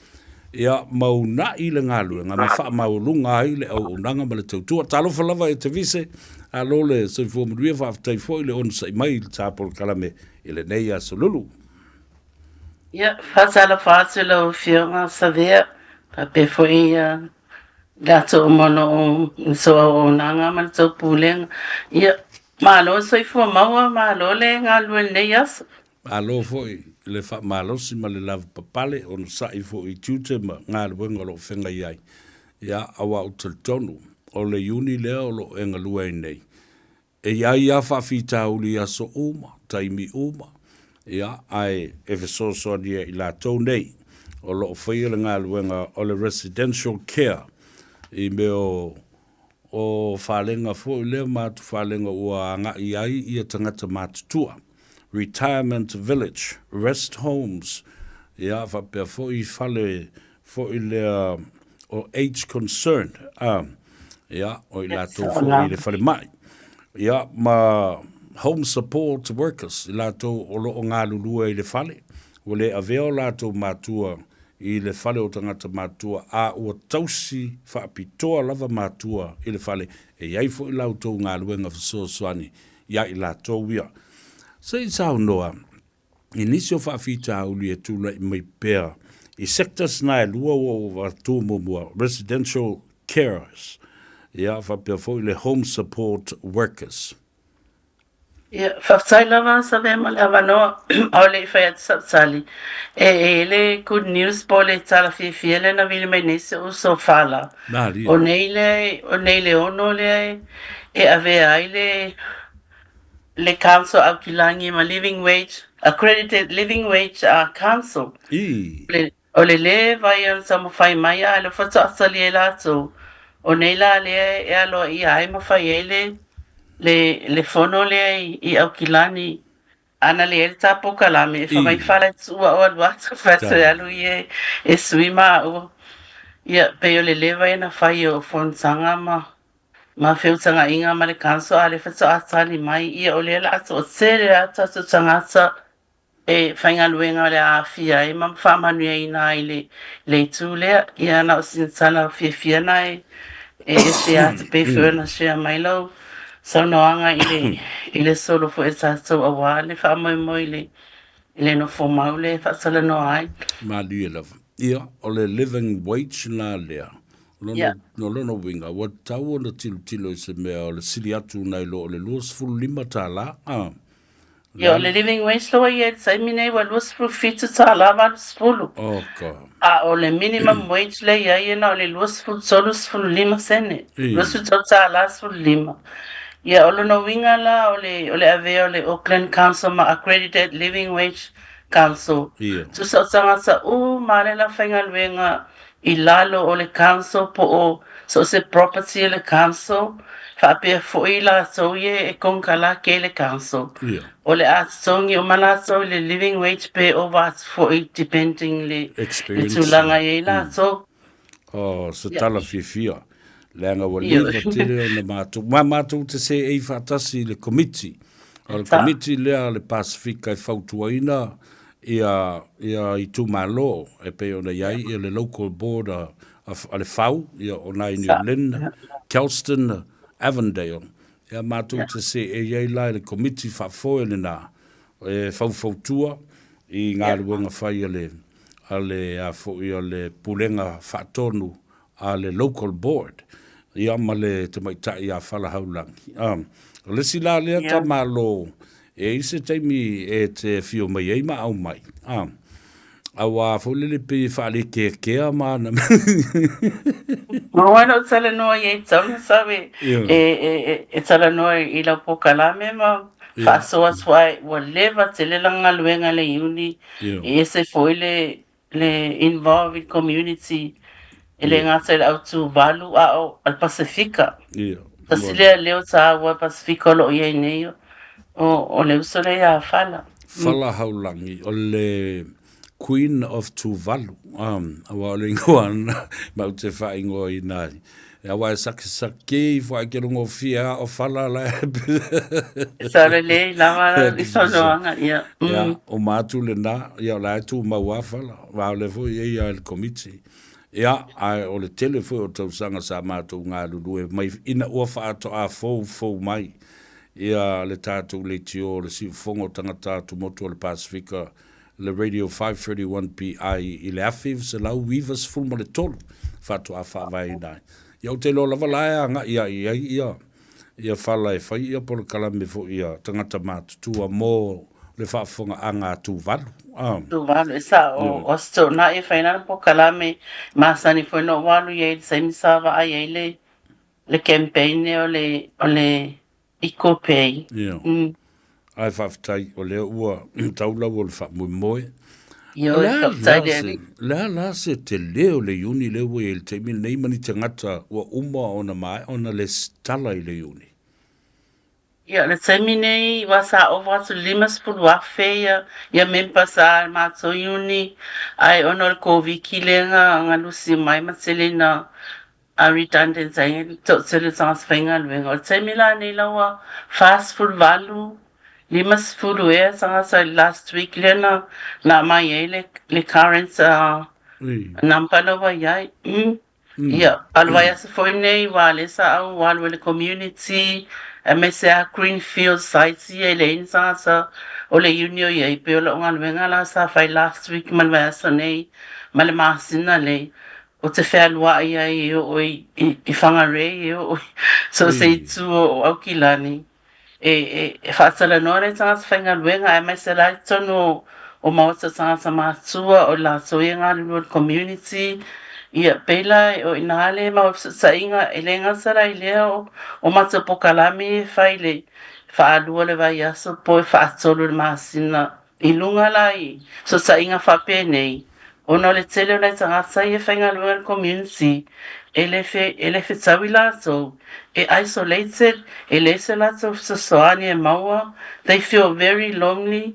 ia ma una'i le galuega ma faamaualuga ai le auaunaga ma le tautua. Talofa lava e Tevise, alo le soifua manuia, faafetai foi le onosai mai i le ta polokalame i lenei aso lulu. Ia, faatalofa atu i lau Afioga Savea, faapea foi ia latou uma o lo o i le tou auaunaga ma le tou pulega. Ia, malo le soifua maua, malo le galulue i lenei aso. Malo foi i le faamalosi ma le lavapapale, onosai foi i tiute ma galuega o lo o feagai ai. Ia, aua ou te talitonu, o le Iuni lea o lo o e galue ai nei, E i ai lava faafitauli i aso uma, taimi uma, ia, ae e fesoasoani ia i latou nei o lo o faia le galuega o le residential care i mea o, o falega foi lea ma atufalega ua agai ai ia tagata matutua, retirement village, rest homes, ia, faapea foi fale foi lea o age concern, a, ia, o i latou foi i le falemai, ia, ma home support workers, i latou o lo o galulue i le fale, ua le avea o latou matua i le fale o tagata matua, a ua tausi faapitoa lava matua i le fale, e i ai foi la outou galuega fesoasoani ia i latou ia. Se i saunoa i nisi o faafitauli e tulai mai pea i sectors na e lua ua ou avatua muamua, residential carers, ia faapea foi le home support workers. Ia, faafetai lava Savea mo le avanoa, a o le i fai atu sau tali, e i ai le good news po o le tala fiafia lea na vili mai nei si ou uso Fala. Malie. O nei le, o nei le 6 lea e avea ai le le Council Aukilagi ma Living Wage, Accredited Living Wage Council. I. O le lē vai o le taumafai mai a le faatoa e latou, o nei la lea e aloaia ai ma fai ai le, le, le fono lea i, i Aukilani. Ana leai le tā polokalame, e fai mai fala e tuua o alu atu, fai atu e alu ia e, e sui maua. Ia, pei o le leva ia na fai o fonotaga ma ma feutagaiga ma le council a lea faatoa tali mai ia o lea la a toatele a tatou tagata e faigaluega o le a aafia ai ma faamanuiaina ai le le itu lea. Ia na o sina tala fiafia na e e share atu pei foi ona share mai lau saunoaga i le i le solo foi a tatou aua le faamoemoe i le i le nofo mau lea e faatalanoa ai. Malie lava. Ia, o le living wage la lea. Lona, no lona uiga, ua tatau ona tilotilo i se mea o le sili atu nai lo o le $25, a. Ia, o le living wage loa ia i le taimi nei ua $27.80. Oka. A o le minimum wage lea i ai e na o le 23.15 sene. $23.15. Ia, o lona uiga la o le, o le avea o le Auckland Council ma Accredited Living Wage Council. Ia. Tusa o tagata uma lea la faigaluega i lalo o le council po o so o se property a le council, faapea foi latou ia e konekarate i le council. Ia. O le a totogi uma latou i le living wage pe ova atu foi depending le, le Experience. tulaga e i ai latou. Oh, se Ia. tala fiafia. Leaga ua Ia. leva tele ona matou, ma matou te seei faatasi i le komiti. O le Sa. komiti lea a le Pasefika e fautuaina ia ia itumalo e pei ona i ai ia le local board a a le FAU ia o nai New Lynn, Kelston, Avondale. Ia matou te seei ai la i le komiti faafoe lena e faufautua i galuega fai a le a le a foi a le Pulega Faatonu a le Local Board ia ma le tamaitai ia Falahaulagi. O le isi la lea tamalo e i ai se taimi e te afio mai ai ma aumai, auā foi lele pei e faalekeakea ma ana mea. Maua lou talanoa i ai tatau ona sau e, e, e, e talanoa i lau polokalame ma faasoa atu ai ua leva tele lana galuega i le Iuni, e ese foi le le involve i le community e le gata i le au Tuvalu a o le Pasefika. Tasi lea leo taua Pasefika o lo o i ai nei o, o le uso lea ia Fala. Fala Haulagi, o le Queen of Tuvalu, aua o le ingoa matou te faaigoaina ai. Aua e sakesake ifo ae ke logofie a o fala la e. Sa lelei lava i saunoaga, ia. Ia, uma atu lena, ia o la e tumau lava fala, aua o lea foi e i ai le Komiti. Ia, ae o le tele foi o tausaga sa matou galulue mai ina ua faatoa foufou mai ia le tatou leitio o le siufofoga o tagata atumotu o le Pasefika le Radio 531 PI i le 1993 faatoa faavaeina ai. Ia ou te iloa lava la e agai lava i ai ia ia fala e fai ia polokalame foi a tagata matutua mo le faafofogaaga a Tuvalu. Ah. Tuvalu, e sao, o se toonai e fai ana polokalame masani foi na ou alu i ai i le taimi sa vaai ai le le campaign lea o le o le Equal Pay. Ia. Ae faafetai o lea ua tau lau o le faamoemoe. Ioe, O le a faafetai la le se, Alii. le a la se tele o le Iuni lea ua i ai i le taimi lenei ma ni tagata ua uma ona maea ona lesitala i le Iuni? Ia, o le taimi nei ua sa ova atu le 50,000 ia, ia members a le matou Iuni, ae ona o le Koviki lea na, na lusi mai ma tele ina a redundant ai le toatele o tagata faigaluega. O le taimi la nei la ua 48, 50 ea tagata i le last week lea na na aumai ai le le current number la ua i ai. Ia, a o le vaiaso foi nei ua lea sa au alu i le community aemaise lava greenfield sites ia e leai ni tagata o le iuni o i ai. Pei o lau galuega la sa fai last week ma le vaiaso nei ma le masina nei. Ou te fealuai ai e oo i, i Whangarei, e oo i so o se itu o Aukilani. E, e, e faatalanoa nai tagata faigaluega aemaise la i totonu o, o maota tagata matutua o i latou ia e galulue i le community. Ia, pei la o i ina le mau fesootaiga, e le gata la i lea o, o matou pokalame ia e fai i le faalua o le vaiaso po o le faatolu o le masina. I luga la i fesootaiga faapenei, ona o le tele o nai tagata ia e faigaluega i le community, e le fe, e le fetaui latou, e isolated, e leai se latou fesoasoani e maua, they feel very lonely.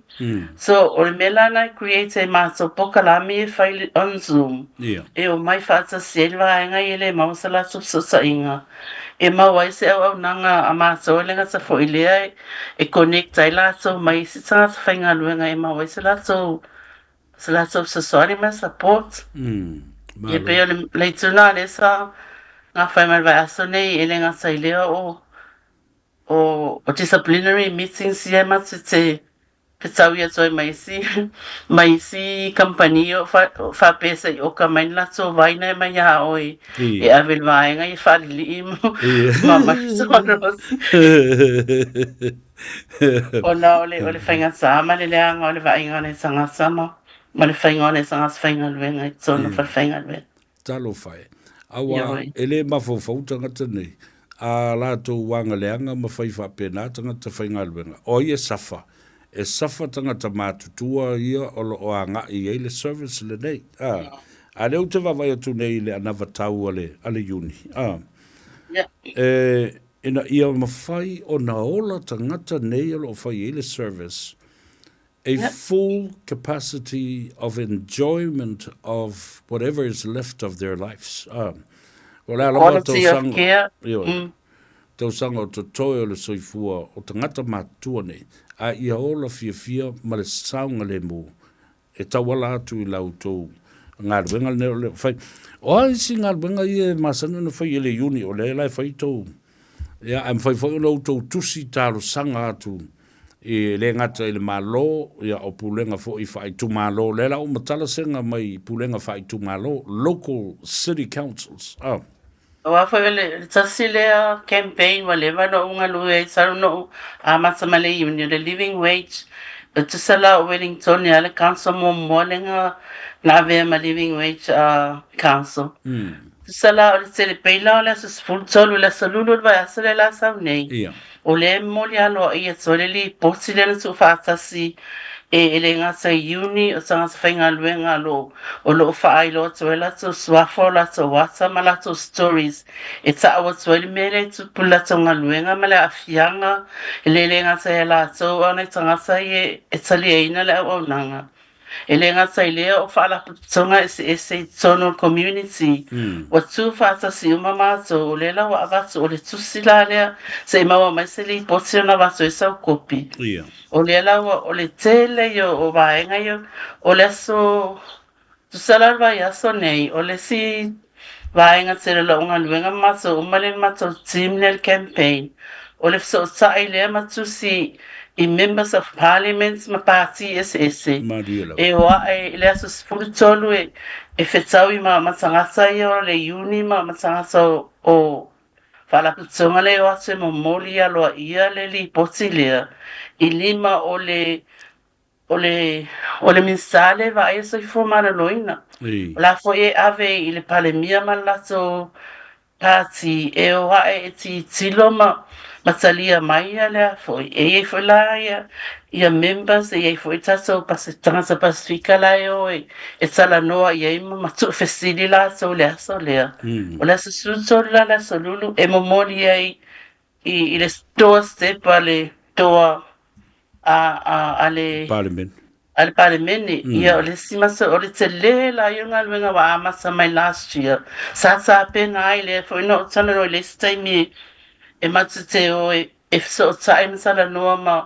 So, o le mea la na e create ai matou pokalame e fai on Zoom, e omai faatasi ai le vaega ia e le maua se latou fesootaiga. E mau ai se auaunaga a matou e le gata foi i lea e connect ai latou mai isi tagata faigaluega e mau ai se latou se latou fesoasoani ma support. Ia pei o le le itu lena lea sa gafai mai le vaiaso nei e le gata i lea o o o disciplinary meetings ia matou te Fetaui atu ai ma isi ma isi kamupani o faapea se i oka mai ni latou vaina e mai iā oe e ave i le vaega ia faalilii ma ma Ona o le o le faigata ma le leaga o le vaaiga o nai tagata ma ma le faiga o nai tagata faigaluega i totonu o falefaigaluega. Talofa e. Aua e le mafaufau tagata nei, a latou aga leaga ma fai faapena tagata faigaluega. O ai e safa? E safa tagata matutua ia o lo o agai i ai le service lenei. A, a lea ou te vaavaai atu nei i le anavatau a le, a le Iuni. A, e, ina ia mafai ona ola tagata nei o lo o fai ai le service, a full capacity of enjoyment of whatever is left of their lives. Ah, o le a lava Quality of tausaga, care. ioe, tausaga o totoe o le soifua o tagata matutua nei, a ia ola fiafia ma le saogalemu e tauala atu i la outou galuega lenei o le fai. O a isi galuega ia e masani ona fai e le Iuni, o lea la e fai tou Ia, ae mafai foi ona outou tusi talosaga atu e le gata i le Malo, ia, o pulega foi faaitumalo. O lea la ua matala sega mai i pulega faaitumalo, local city councils. Ah. Aua foi o le tasi lea campaign ua leva ona ou galue ai talu ona ou amata mai le Iuni, o le living wage. E tusa la o Wellington ia le council muamua lea na avea ma living wage council. Tusa la o le tele pei la o le aso 13 i le aso lulu o le vaiaso lea la sau nei. Ia. O lea e momoli aloaia atu ai le lipoti lea na tuufaatasi e e le gata i Iuni o tagata faigaluega lo o lo o faailoa atu ai latou suafa o latou ata ma latou stories e taʻu atu ai le mea lea e tupu i le latou galuega ma le aafiaga e le le gata ia latou a o nai tagata ia e taliaina le auaunaga. E le gata i lea o faalapotopotoga eseese i totonu o le community, ua tu faatasi uma matou, o lea la ua avatu, o le tusi la lea, se i maua mai se lipoti ona avatu ai sau kopi. O lea la ua, o le tele ia o vaega ia, o le aso, tusa la o le vaiaso nei, o le isi vaega tele o lau galuega ma matou uma lea i le matou team lea i le campaign, o le fesootai lea ma tusi i Members of Parliament ma pati eseese e o ae i le aso 13 e fetaui ma tagata ia o le Iuni ma tagata o Faalapotopotoga lea e o atu e momoli aloaia le lipoti lea i lima o le O le, o le Minisita lea e vaaia soifua maloloina. O la foi e ave i le Palemia ma le latou pati e o ae e tilotilo ma, ma talia mai ia lea foi. E i ai foi la ia, ia members, e i ai foi tatou pasi, tagata Pasifika la e o e, e talanoa i ai ma, ma tuufesili latou i le aso lea. O le aso 13 la le aso Lulu e momoli ai i, i le doorstep a le toa a, a, a le Palemene. A le Palemene. Ia, o le isi maso, o le tele la ia o galuega ua amata mai last year. Sa tapena ai lea foi na ou talanoa i le isi taimi e matou te o e, e fesootai ma talanoa ma,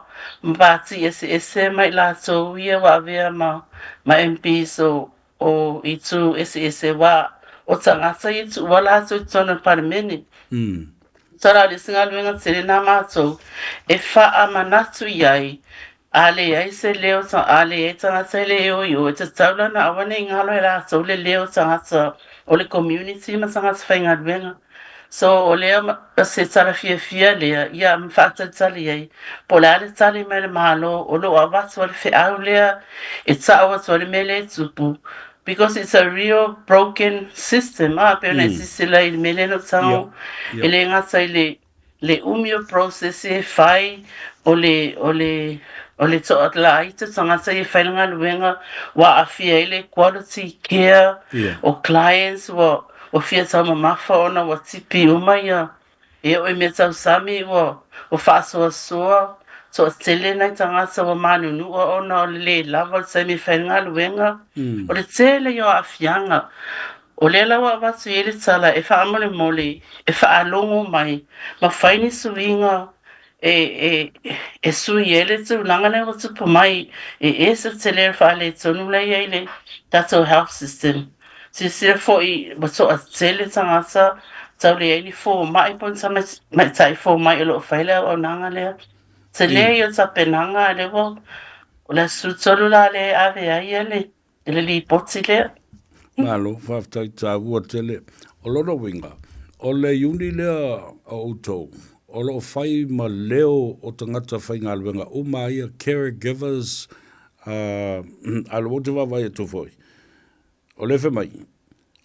ma pati eseese ma i latou ia ua avea ma, ma MPs o, o itu eseese wa o tagata ia tuua latou i totonu o le Palemene. Tala le isi galuega tele nā matou e faamanatu i ai, a leai se leo, a leai tagata e le o i o, e tatau la ona aua ne i galo e latou le leo tagata o le community ma tagata faigaluega. So o lea se tala fiafia lea ia ma faatalitali ai po o le a le tali mai a le Malo o lo o avatu ai le feau lea e tau atu ai le mea lea e tupu because it's a real broken system a pei ona e silasila i le mea lea na ou tago e le gata i le le umi o process e fai o le o le o le toalaita tagata ia e fai le galuega ua aafia ai le quality care o clients ua ua fia taumamafa ona ua tipi uma ia E oo i mea tau sami ua ua faasoasoa toatele nai tagata ua manunua ona o le lē lava o le taimi e fai ai le galuega. O le tele ia o aafiaga. O lea la ua avatu i ai le tala e faamolemole e faalogo mai ma fai ni suiga e e e sui ai le tulaga lea ua tupu mai e ese le tele o le faaletonu la e i ai i le tatou health system. Silasila foi ua toatele tagata tau leai ni fomai po o ni tamaitai fomai o lo o fai le auaunaga lea. Tele ia o tapenaga a lea ua o le aso 13 la lea e ave ai ia le le lipoti lea. Malo, faafetai taua tele. O lona uiga, o le Iuni lea a outou, o lo o fai ma leo o tagata faigaluega uma ia, caregivers, a o lea ou te vaavaai atu foi, O lea fai mai,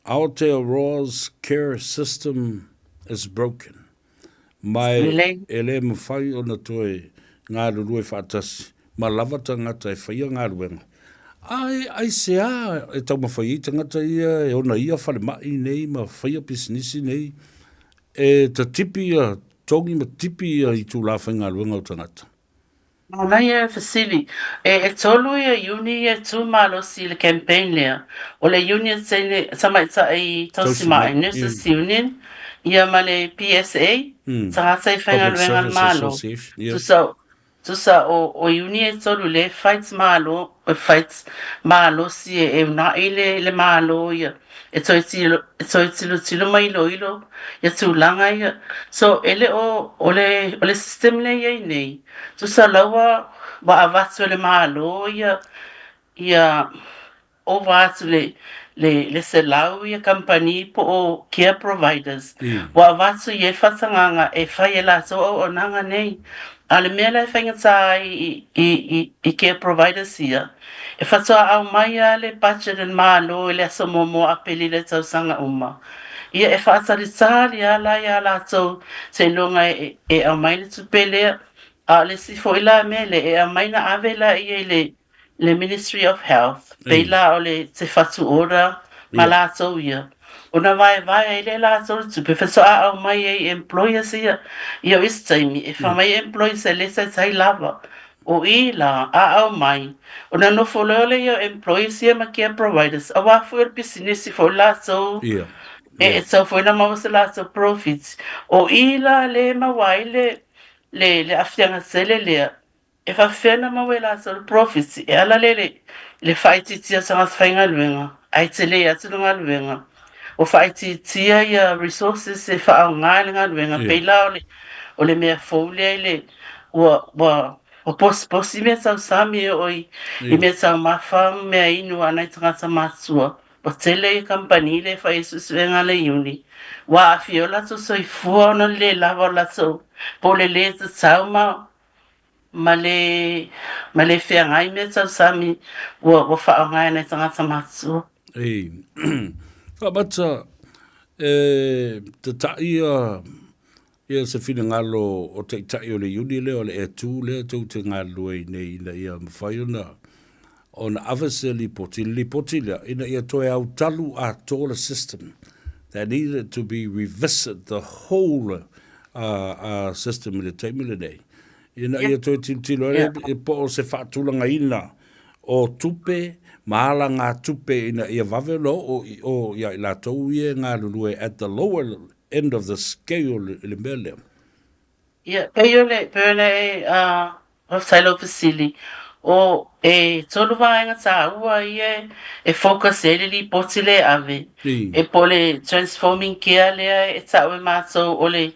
Aotearoa's care system is broken. Ma e le mafai ona toe galulue faatasi ma lava tagata e faia galuega. Ae aisea e taumafai ai tagata ia e ona ia falemai nei ma faia pisinisi nei e tatipi ia togi ma tipi ia itula faigaluega o tagata? Manaia e fesili. E e tolu ia Iuni ia e tū malosi i le campaign lea. O le Union Teine Tamaitai Tausima'i, Nurses Union, ia ma le PSA, Tagata i Public Faigaluega a le Service Malo. Association, ia. Tusa, tusa o, o Iuni e tolu lea e fight malo, e fight malosi e, e una'i le, le Malo ia. E toe tilo, e toe tilotilo ma iloilo ia tulaga ia. So, e le o, o le, o le system lea e i ai nei, tusa la ua, ua avatu e le Malo ia, ia ova atu le, le, le 100 ia kamupani po o care providers. Ua avatu i ai faatagaga e fai e latou auaunaga nei. A o le mea la e faigata ai i, i, i, i care providers ia, E faatoa aumai lava le budget a le Malo i le aso muamua o Aperila i tausaga uma. Ia, e faatalitali lava la iā latou seiloga e, e aumai le tupe lea. A o le isi foi la mea lea, e aumai ona ave laia i le, le Ministry of Health, pei la o le te whatu ora ma latou ia. Ona vaevae ai lea e latou le tupe, faatoa aumai ai i employers ia. Ia o isi taimi, e fai mai employers e le taitai lava. O i la, a aumai, ona nofo loa lea o employees ia ma care providers, auā foi o le pisinisi foi latou, e e tatau foi ona maua se latou profits. O i la lea e maua ai le, le, le aafiaga tele lea, e faapefea ona maua e latou le profits, e ala lea i le, le faaitiitia o tagata faigaluega, ae tele atu le galuega. Ua faaitiitia ia resources e faaaoga i le galuega, pei la o le, o le mea fou lea i le, ua, ua, ua posiposi mea tau sami e oo i, i mea taumafa ma mea inu a nai tagata matutua. Ua tele ia kamupani lea e fai ai suesuega a le Iuni, ua aafia ai o latou soifua ona o le le lava o latou po o le le tatau ma, ma le, ma le feagai mea tau sami ua, ua faaaoga e nai tagata matutua. Ei, Faamata, e tata'i ia ia se finagalo o Taitai o le Iuni lea o le Air-2 lea tou te galulue ai nei ina ia mafai ona ona ave se lipoti, le lipoti lea ina ia toe autalu atoa le system that needed to be revisit the whole system i le taimi lenei ina ia toe tilotilo ai po o se faatulagaina o tupe ma alagatupe ina ia vave ona oo i o ia i latou ia e galulue at the lower end of the scale i le mea lea. Ia, pei o le, pei ona e, ā, faafetai lau fesili. O, e tolu vaega tāua ia e focus ai le lipoti lea e ave. E po o le transforming care lea e tau e mātou o le,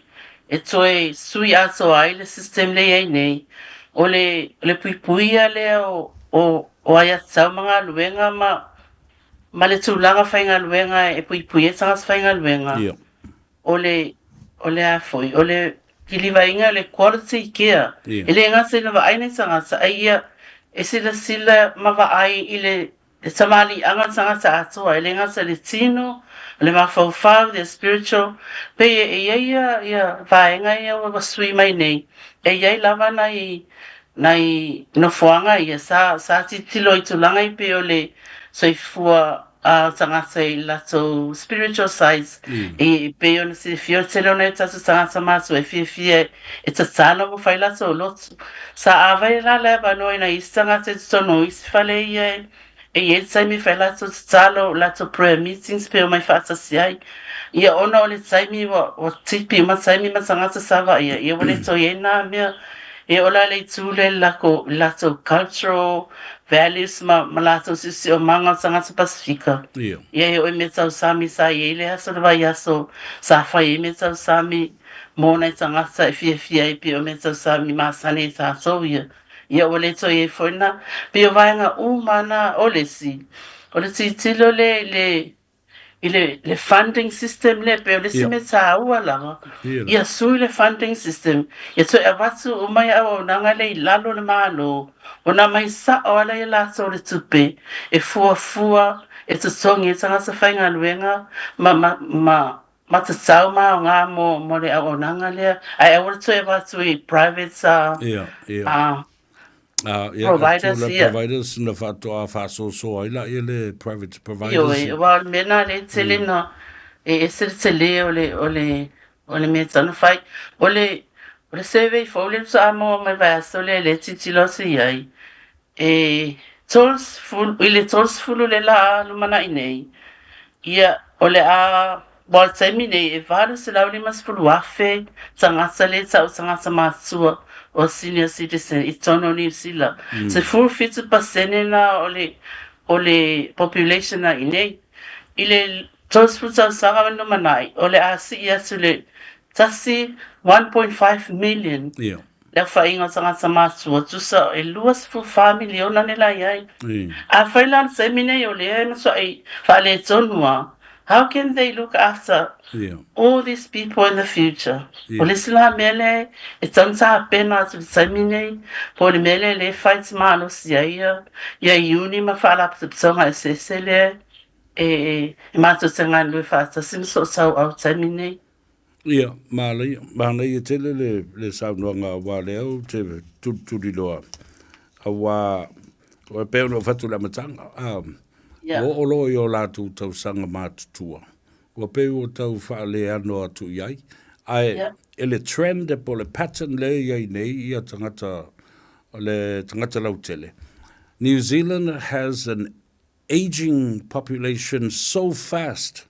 e toe sui atoa ai le system lea i ai nei. O le, o le puipuia lea o, o, o aiatatau ma galuega ma, ma le tulaga faigaluega e puipui ai tagata faigaluega. O le, o le a foi, o le kilivaina o le quality care. E le gata ina vaai nai tagata, a ia e silasila ma vaai i le tamaliiaga o le tagata atoa, e le gata i le tino, o le mafaufau, the spiritual, pei e i ai ia, ia vaega ia ua sui mai nei, e i ai lava nai, nai nofoaga ia sa, sa tilotilo i tulaga ia pei o le soifua a tagata i latou spiritual sides i pei ona silafia o le tele o nai o tatou tagata matua e fiafia e tatalo ma fai latou lotu. Sa āwhai la le avanoa i nai isi tagata i totonu o isi fale ia e e i ai le taimi e fai latou tatalo, latou prayer meetings pe omai faatasi ai. Ia ona o le taimi ua ua tipi uma taimi ma tagata sa vaaia, ia ua le toe i ai nā mea e ola le itu lea i le latou cultural values ma, ma latou siosiomaga o tagata Pasifika. Ia. Ia e oo i mea tau sami sa i ai le aso le vaiaso sa fai ai mea tau sami mō nai tagata e fiafia ai pei o mea tau sami masani ai tātou ia. Ia ua le toe i ai foi na. Pei o vaega uma na o le isi. O le tilotilo le, le, i le, le funding system lea, pei o le isi mea tāua lava, ia sui le funding system, ia toe avatu uma ia auaunaga lea i lalo o le Malo, ona aumai sao lava lea i latou le tupe e fuafua, e totogi ai tagata faigaluega ma, ma, ma, ma tatau ma aoga mo, mo le auaunaga lea, ae aua le toe avatu i private uh, Uh, yeah, providers atu ia. Providers na faatoa faasoasoa ai laia le private providers. Ioe, aua o le mea na lea e tele na e ese le tele o le, o le, o le mea e tatau ona fai. O le, o le survey fou lea faatoa maua mai le vaiaso lea lea e tilotilo atu i ai, e 30, i le 30 le la lumanai nei, ia, o le a Aua o le taimi nei, e 850,000 tagata lea e tau tagata matutua o senior citizen i totonu o Niu Sila. 17 pasene na o le, o le population a i nei. I le 30 tausaga ma le lumanai, o le a sii atu le tasi, 1.5 million le aofaiga o tagata matutua, tusa e 24 miliona le la i ai. Afai la o le taimi nei o lea e matuai faaletonu lava, how can they look after all these people in the future? O le isi la mea lea e tatau ona tapena atu i le taimi nei, po o le mea lea lea e fight malosi ai ia ia Iuni ma Faalapotopotoga eseese lea e matou te galulue faatasi ma soosauau i le taimi nei. Ia, manaia, manaia tele le, le saunoaga aua lea ou te tulituliloa, aua e pei ona ou fai atu i le amataga, a, ua oo loa i o latou tausaga matutua, ua pei ua tau faaleano atu i ai, ae e le trend po o le pattern lea e i ai nei ia tagata. o le tagata lautele, New Zealand has an ageing population so fast,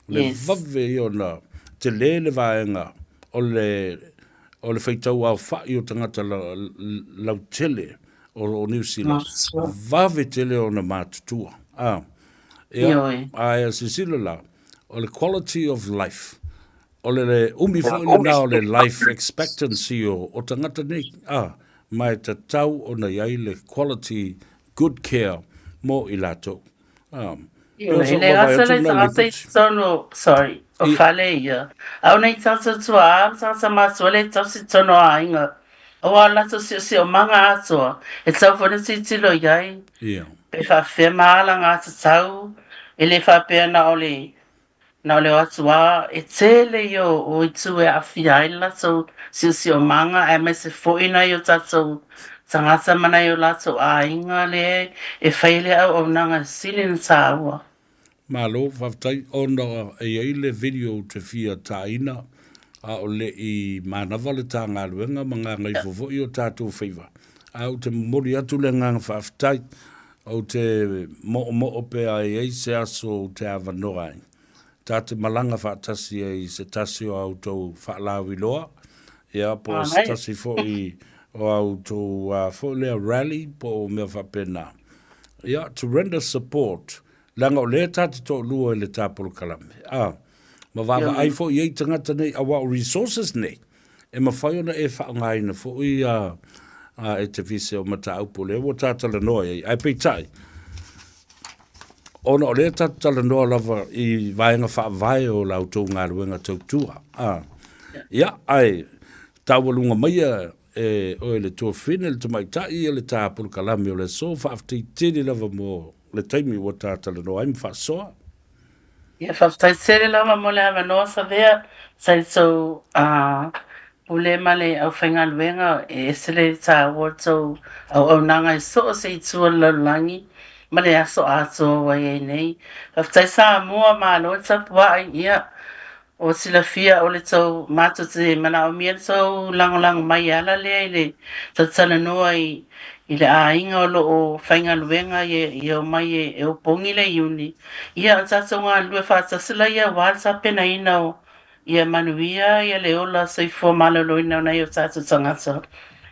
le vave ia ona tele le vaega o le o le faitau aofa'i o tagata lautele o Niu Sila, vave tele ona matutua. A, ia, ae silasila la, o le quality of life, o le umi foi lena o le life expectancy o tagata nei, a, ma e tatau ona i ai le quality good care mo i latou. A, Ioe, e le gata le tagata i totonu, sorry, o fale ia, a o nei tagata tua'a ma tagata matua le tausi totonu o aiga, aua o le latou siosiomaga atoa, e tatau foi ona tilotilo i ai, pe faapefea ma alagatatau, e le faapea na o le Na o le o atu lava, e tele ia o itu e aafia ai le latou siosiomaga aemaise foi nai o tatou tagata ma nai o latou aiga lea e fai ai le auaunaga e sili ona taua. Malo, faafetai ona e i ai le video ou te fia taina a o le i manava le ta galuega ma gagaifo foi o tatou faiva. Ae ou te momoli atu le agaga faafetai Ou te moomoo pea e i ai se aso ou te avanoa ai, ta te malaga faatasi ai i se tasi o a outou faalauiloa, ia, po o se tasi foi o a outou foi lea rally po o mea faapena. Ia, to render support, leaga o lea ta te toalua i le ta polokalame, a, ma vaavaai foi i ai tagata nei, aua o resources nei, E mafai ona e faaaogaina foi a e te vise o mataupu lea ua ta talanoa i ai. Ae peitai, ona o lea ta te talanoa lava i vaega faavae o la outou galuega tautua. A, ia, ae taualuga maia e oe le tuafafine, le tamaitai ia le ta polokalame o le aso. Faafetai tele lava mo le taimi ua ta talanoa ai ma faasoa. Ia faafetai tele lava mo le avanoa Savea, sa i tou pule ma le aufaigaluega e ese le taua o tou auaunaga i so o se itu o le lalolagi ma le aso atoa ua i ai nei. Faafetai Samoa, malo le tapuai, ia Ua silafia o le tou matou te manaomia le tou lagolago mai e ala lea i le talatalanoa i i le aiga o lo o faigaluega ia omai e opogi le iuni. Ia o tatou galulue faatasi laia aua le tapenaina o ia manuia ia le ola soifua maloloina o nai o tatou tagata.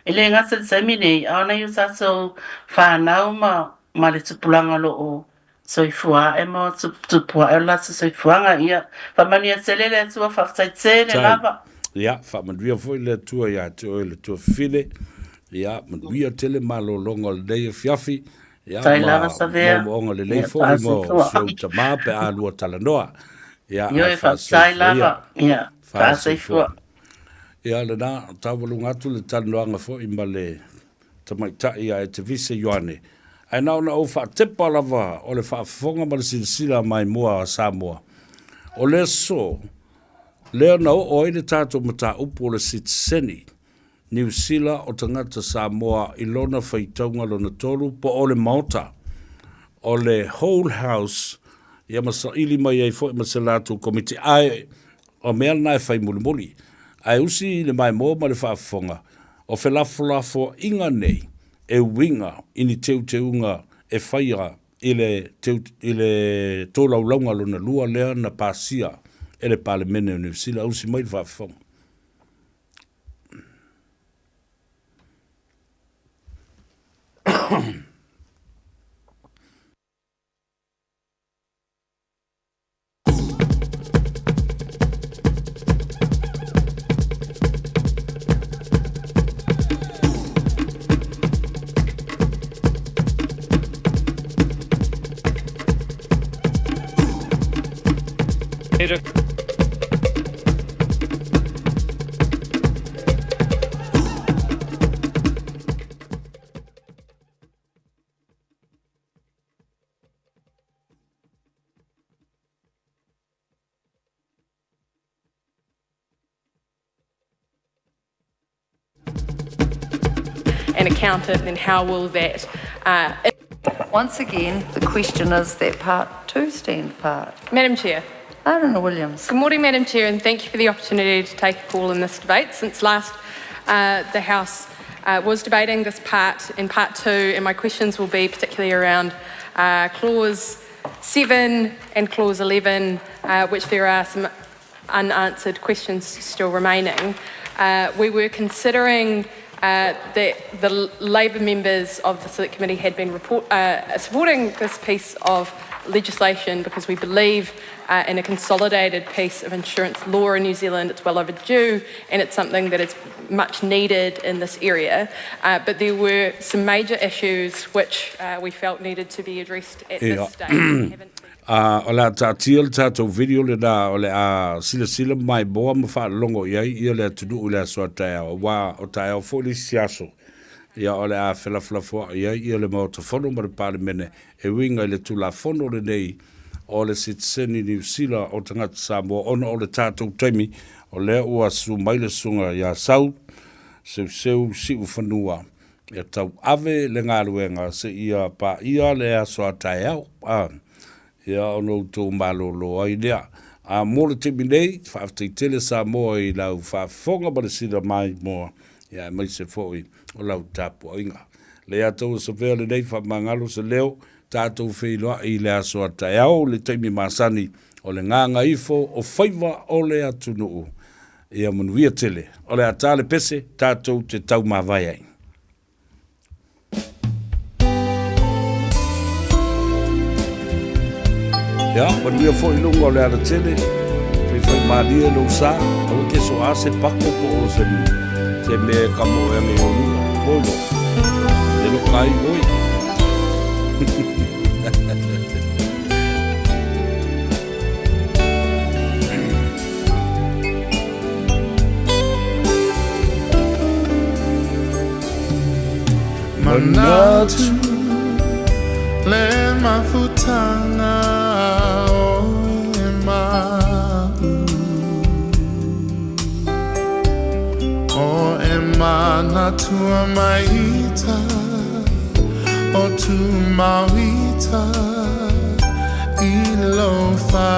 E le gata i le taimi nei, a o nai o tatou fanau ma ma le tupulaga o lo o Soifua ae ma tupu ae o le latou soifuaga. Ia, faamanuia tele le Atua, faafetai tele lava. Ia, faamanuia foi le Atua ia te oe le tuafafine. Ia, manuia tele malologa o lenei afiafi. Ia, ma moomooga lelei foi mo si ou tama pe a lua talanoa. Ia, ae faasoifua ia. Ia, faasoifua. Ia, lena, taualuga atu le talanoaga foi ma le tamaitai ia Etevise Ioane, ae na ona ou faatepa lava o le faafofoga ma le silasila maimoa a Samoa. O le aso lea na oo ai le tatou mataupu o le sitiseni Niu Sila o tagata Samoa i lona faitauga lona tolu po o le Maota o le Whole House ia ma saili mai ai foi ma se latou komiti ae O mea na e fai mulimuli. Ae usi le maimoa ma le faafofoga, o felafolafoaiga nei e uiga i ni teuteuga e faia i le i le tolaulauga lona lua lea na pasia e le Palemene o Niu Sila. Usi mai le faafofoga. An accountant, then how will that uh, Once again, the question is that part to stand part. Madam Chair. Arana Williams. Good morning, Madam Chair, and thank you for the opportunity to take a call in this debate. Since last uh, the House was debating this part in part two, and my questions will be particularly around clause 7 and clause 11, which there are some unanswered questions still remaining. We were considering that the Labour members of the Select Committee had been supporting this piece of legislation because we believe in a consolidated piece of insurance law in New Zealand. It's well overdue and it's something that is much needed in this area. But there were some major issues which we felt needed to be addressed at this stage. A o le a taatia le tatou video lenā o le a silasila ma maimoa ma faalogo i ai ia le atunuu i le aso a taeao, aua o taeao foi le isi aso, ia o le a felafolafoai ai ia le Maota Fono ma le Palemene e uiga i le Tulafono lenei o le Sitiseni Niu Sila o Tagata Samoa ona o le tatou taimi o lea ua susu mai le Susuga ia Sau Seuseu Siufanua e tauave le galuega seia paia le aso a taeao, a, ia ona outou malolo ai lea. A mo le taimi nei, faafetai tele Samoa i lau faafofoga ma le sila maimoa, ia aemaise foi o lau tapuaiga. Leiataua Savea lenei faamagalo se leo, tatou feiloai i le aso a taeao i le taimi masani o le gagaifo o faiva o le atunuu. Ia manuia tele. O le a ta le pese, tatou te taumavae ai. Ia, manuia foi i luga o le alatele, faifaimalie lou sa, aua e te soa se pako po o se, se mea e kamo e age i luma. Oi lo, e loka ai oi. Manatu le mafutanga o e ma'u O e manatua maita o tu mauita i lo.